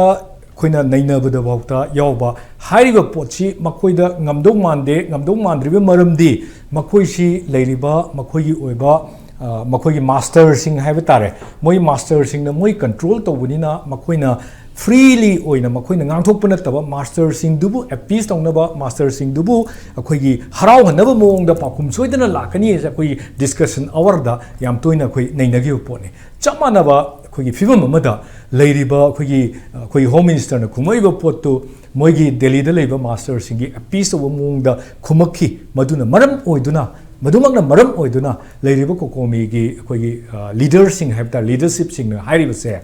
ꯑꯩꯈꯣꯏꯅ ꯅꯩꯅꯕꯗ ꯐꯥꯎꯗ ꯌꯥꯎꯕ ꯍꯥꯏꯔꯤꯕ ꯄꯣꯠꯁꯤ ꯃꯈꯣꯏꯗ ꯉꯝꯗꯧ ꯃꯥꯟꯗꯦ꯫ ꯉꯝꯗꯧ ꯃꯥꯟꯗ꯭ꯔꯤꯕ ꯃꯔꯝꯗꯤ ꯃꯈꯣꯏꯁꯤ ꯂꯩꯔꯤꯕ ꯃꯈꯣꯏꯒꯤ ꯑꯣꯏꯕ, ꯑ, ꯃꯈꯣꯏꯒꯤ ꯃꯥꯁꯇꯔꯁꯤꯡ ꯍꯥꯏꯕ ꯇꯥꯔꯦ, ꯃꯣꯏ ꯃꯥꯁꯇꯔꯁꯤꯡꯅ ꯃꯣꯏ ꯀꯟꯇ꯭ꯔꯣꯜ ꯇꯧꯕꯅꯤꯅ ꯃꯈꯣꯏꯅ ꯐ꯭ꯔꯤꯂꯤ ꯑꯣꯏꯅ ꯃꯈꯣꯏꯅ ꯉꯥꯡꯊꯣꯛꯄ ꯅꯠꯇꯕ, ꯃꯥꯁꯇꯔꯁꯤꯡꯗꯨꯕꯨ ꯑꯦꯄꯤꯁ ꯇꯧꯅꯕ, ꯃꯥꯁꯇꯔꯁꯤꯡꯗꯨꯕꯨ ꯑꯩꯈꯣꯏꯒꯤ ꯍꯔꯥꯎꯍꯟꯅꯕ ꯃꯑꯣꯡꯗ ꯄꯥꯎꯈꯨꯝ ꯁꯣꯏꯗꯅ ꯂꯥꯛꯀꯅꯤ ꯍꯥꯏꯁꯦ ꯑꯩꯈꯣꯏꯒꯤ ꯗꯤꯁꯀꯁꯟ ꯑꯋꯥꯔꯗ ꯌꯥꯝ ꯇꯣꯏꯅ ꯑꯩꯈꯣꯏ ꯅꯩꯅꯈꯤꯕ ꯄꯣꯠꯅꯤ꯫ ꯆꯞ ꯃꯥꯟꯅꯕ ꯑꯩꯈꯣꯏꯒꯤ ꯐꯤꯕꯝ ꯑꯃꯗ ꯂꯩꯔꯤꯕ ꯑꯩꯈꯣꯏꯒꯤ, ꯑꯩꯈꯣꯏꯒꯤ ꯍꯣꯝ ꯃꯤꯅꯤꯁꯇꯔꯅ ꯈꯨꯝꯃꯛꯏꯕ ꯄꯣꯠꯇꯨ ꯃꯣꯏꯒꯤ ꯗꯦꯜꯂꯤꯗ ꯂꯩꯕ ꯃꯥꯁꯇꯔꯁꯤꯡꯒꯤ ꯑꯦꯄꯤꯁ ꯇꯧꯕ ꯃꯑꯣꯡꯗ ꯈꯨꯝꯃꯛꯈꯤ꯫ ꯃꯗꯨꯅ ꯃꯔꯝ ꯑꯣꯏꯗꯨꯅ, ꯃꯗꯨꯃꯛꯅ ꯃꯔꯝ ꯑꯣꯏꯗꯨꯅ ꯂꯩꯔꯤꯕ ꯀꯣꯀꯣꯃꯤꯒꯤ ꯑꯩꯈꯣꯏꯒꯤ, ꯑ, ꯂꯤꯗꯔꯁꯤꯡ ꯍꯥꯏꯕ ꯇꯥꯔꯦ, ꯂꯤꯗꯔꯁꯤꯞꯁꯤꯡꯅ ꯍꯥꯏꯔꯤꯕꯁꯦ,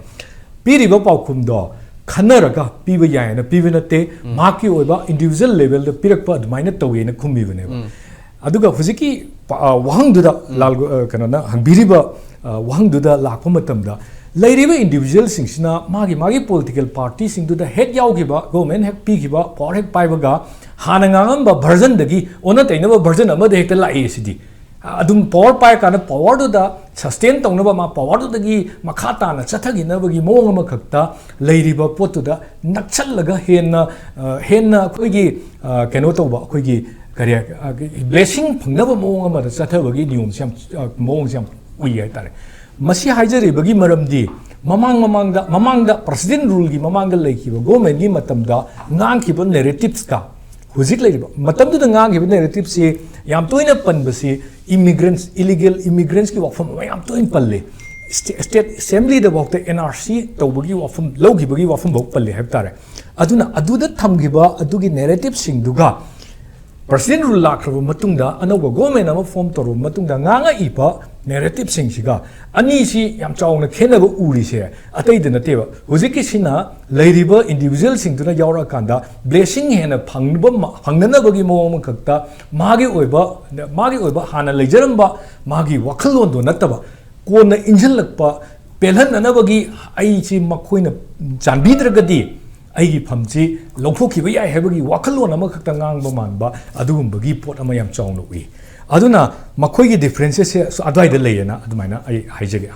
ꯄꯤꯔꯤꯕ ꯄꯥꯎꯈꯨꯝꯗꯣ ꯈꯟꯅꯔꯒ ꯄꯤꯕ ꯌꯥꯏꯅ ꯄꯤꯕ ꯅꯠꯇꯦ, ꯃꯍꯥꯛꯀꯤ ꯑꯣꯏꯕ ꯏꯟꯗꯤꯕꯤꯖꯨꯋꯦꯜ ꯂꯦꯚꯦꯜꯗ ꯄꯤꯔꯛꯄ ꯑꯗꯨꯃꯥꯏꯅ ꯇꯧꯋꯦꯅ ꯈꯨꯝꯃꯤꯕꯅꯦꯕ꯫ ꯑꯗꯨꯒ ꯍꯧꯖꯤꯛꯀꯤ ꯄ-, ꯑ, ꯋꯥꯍꯪꯗꯨꯗ, ꯂꯥꯜ ꯒꯣ-, ꯑ, ꯀꯩꯅꯣꯅ ꯍꯪꯕꯤꯔꯤꯕ, ꯑ, ꯋꯥꯍꯪꯗꯨꯗ ꯂꯥꯛꯄ ꯃꯇꯝꯗ, ꯂꯩꯔꯤꯕ ꯏꯟꯗꯤꯕꯤꯖꯨꯋꯦꯜꯁꯤꯡꯁꯤꯅ ꯃꯥꯒꯤ ꯄꯣꯂꯤꯇꯤꯀꯦꯜ ꯄꯥꯔꯇꯤꯁꯤꯡꯗꯨꯗ ꯍꯦꯛ ꯌꯥꯎꯈꯤꯕ, ꯒꯣꯔꯃꯦꯟ ꯍꯦꯛ ꯄꯤꯈꯤꯕ, ꯄꯋꯥꯔ ꯍꯦꯛ ꯄꯥꯏꯕꯒ ꯍꯥꯟꯅ ꯉꯥꯡꯉꯝꯕ ꯚꯔꯖꯟꯗꯒꯤ ꯑꯣꯟꯅ ꯇꯩꯅꯕ ꯚꯔꯖꯟ ꯑꯃꯗ ꯍꯦꯛꯇ ꯂꯥꯛꯏ ꯁꯤꯗꯤ꯫ ꯑꯗꯨꯝ ꯄꯋꯥꯔ ꯄꯥꯏꯔꯀꯥꯟꯗ ꯄꯋꯥꯔꯗꯨꯗ ꯁꯁꯇꯦꯟ ꯇꯧꯅꯕ, ꯃꯥ ꯄꯋꯥꯔꯗꯨꯗꯒꯤ ꯃꯈꯥ ꯇꯥꯅ ꯆꯠꯊꯈꯤꯅꯕꯒꯤ ꯃꯑꯣꯡ ꯑꯃꯈꯛꯇ ꯂꯩꯔꯤꯕ ꯄꯣꯠꯇꯨꯗ ꯅꯛꯁꯜꯂꯒ ꯍꯦꯟꯅ, ꯑ, ꯍꯦꯟꯅ ꯑꯩꯈꯣꯏꯒꯤ, ꯑ, ꯀꯩꯅꯣ ꯇꯧꯕ, ꯑꯩꯈꯣꯏꯒꯤ ꯀꯔꯤ, ꯑ, ꯕ꯭ꯂꯦꯁꯤꯡ ꯐꯪꯅꯕ ꯃꯑꯣꯡ ꯑꯃꯗ ꯆꯠꯊꯕꯒꯤ ꯅꯤꯌꯣꯝꯁꯦ ꯌꯥꯝ, ꯑ, ꯃꯑꯣꯡꯁꯦ ꯌꯥꯝ ꯎꯏ ꯍꯥꯏꯇꯥꯔꯦ꯫ ꯃꯁꯤ ꯍꯥꯏꯖꯔꯤꯕꯒꯤ ꯃꯔꯝꯗꯤ ꯃꯃꯥꯡ ꯃꯃꯥꯡꯗ, ꯃꯃꯥꯡꯗ ꯄ꯭ꯔꯁꯤꯗꯦꯟ ꯔꯨꯜꯒꯤ ꯃꯃꯥꯡꯗ ꯂꯩꯈꯤꯕ ꯒꯣꯔꯃꯦꯟꯒꯤ ꯃꯇꯝꯗ ꯉꯥꯡꯈꯤꯕ ꯅꯦꯔꯦꯇꯤꯞꯁꯀ ꯍꯧꯖꯤꯛ ꯂꯩꯔꯤꯕ ꯃꯇꯝꯗꯨꯗ ꯉꯥꯡꯈꯤꯕ ꯅꯦꯔꯦꯇꯤꯞꯁꯤ ꯌꯥꯝ ꯇꯣꯏꯅ ꯄꯟꯕꯁꯤ ꯏꯃꯤꯒ꯭ꯔꯦꯟꯁ, ꯏꯂꯤꯒꯦꯜ ꯏꯃꯤꯒ꯭ꯔꯦꯟꯁꯀꯤ ꯋꯥꯐꯝ ꯑꯃ ꯌꯥꯝ ꯇꯣꯏꯅ ꯄꯜꯂꯤ꯫ ꯁ꯭ꯇꯦ-, ꯁ꯭ꯇꯦꯠ ꯑꯦꯁꯦꯝꯕ꯭ꯂꯤꯗꯐꯥꯎꯗ ꯑꯦꯟ ꯑꯥꯔ ꯁꯤ ꯇꯧꯕꯒꯤ ꯋꯥꯐꯝ, ꯂꯧꯈꯤꯕꯒꯤ ꯋꯥꯐꯝꯐꯥꯎ ꯄꯜꯂꯤ ꯍꯥꯏꯕ ꯇꯥꯔꯦ꯫ ꯑꯗꯨꯅ ꯑꯗꯨꯗ ꯊꯝꯈꯤꯕ ꯑꯗꯨꯒꯤ ꯅꯦꯔꯦꯇꯤꯞꯁꯤꯡꯗꯨꯒ ꯄ꯭ꯔꯁꯤꯗꯦꯟ ꯔꯨꯜ ꯂꯥꯛꯈ꯭ꯔꯕ ꯃꯇꯨꯡꯗ, ꯑꯅꯧꯕ ꯒꯣꯔꯃꯦꯟ ꯑꯃ ꯐꯣꯝ ꯇꯧꯔꯕ ꯃꯇꯨꯡꯗ ꯉꯥꯡꯉꯛꯏꯕ ꯅꯦꯔꯦꯇꯤꯞꯁꯤꯡꯁꯤꯒ ꯑꯅꯤꯁꯤ ꯌꯥꯝ ꯆꯥꯎꯅ ꯈꯦꯠꯅꯕ ꯎꯔꯤꯁꯦ ꯑꯇꯩꯗ ꯅꯠꯇꯦꯕ꯫ ꯍꯧꯖꯤꯛꯀꯤꯁꯤꯅ ꯂꯩꯔꯤꯕ ꯏꯟꯗꯤꯕꯤꯖꯨꯋꯦꯜꯁꯤꯡꯗꯨꯅ ꯌꯥꯎꯔꯛꯑꯀꯥꯟꯗ ꯕ꯭ꯂꯦꯁꯤꯡ ꯍꯦꯟꯅ ꯐꯪꯅꯕ, ꯐꯪꯅꯅꯕꯒꯤ ꯃꯑꯣꯡ ꯑꯃꯈꯛꯇ ꯃꯥꯒꯤ ꯑꯣꯏꯕ, ꯃꯥꯒꯤ ꯑꯣꯏꯕ ꯍꯥꯟꯅ ꯂꯩꯖꯔꯝꯕ ꯃꯥꯒꯤ ꯋꯥꯈꯜꯂꯣꯟꯗꯣ ꯅꯠꯇꯕ, ꯀꯣꯟꯅ ꯏꯟꯁꯤꯜꯂꯛꯄ ꯄꯦꯜꯍꯟꯅꯅꯕꯒꯤ ꯑꯩꯁꯤ ꯃꯈꯣꯏꯅ ꯆꯥꯟꯕꯤꯗ꯭ꯔꯒꯗꯤ ꯑꯩꯒꯤ ꯐꯝꯁꯤ ꯂꯧꯊꯣꯛꯈꯤꯕ ꯌꯥꯏ ꯍꯥꯏꯕꯒꯤ ꯋꯥꯈꯜꯂꯣꯟ ꯑꯃꯈꯛꯇ ꯉꯥꯡꯕ ꯃꯥꯟꯕ ꯑꯗꯨꯒꯨꯝꯕꯒꯤ ꯄꯣꯠ ꯑꯃ ꯌꯥꯝ ꯆꯥꯎꯅ ꯎꯏ꯫ ꯑꯗꯨꯅ ꯃꯈꯣꯏꯒꯤ ꯗꯤꯐ꯭ꯔꯦꯟꯁꯦꯁꯁꯦ ꯑꯗꯨꯋꯥꯏꯗ ꯂꯩꯌꯦꯅ ꯑꯗꯨꯃꯥꯏꯅ ꯑꯩ ꯍꯥꯏꯖꯒꯦ꯫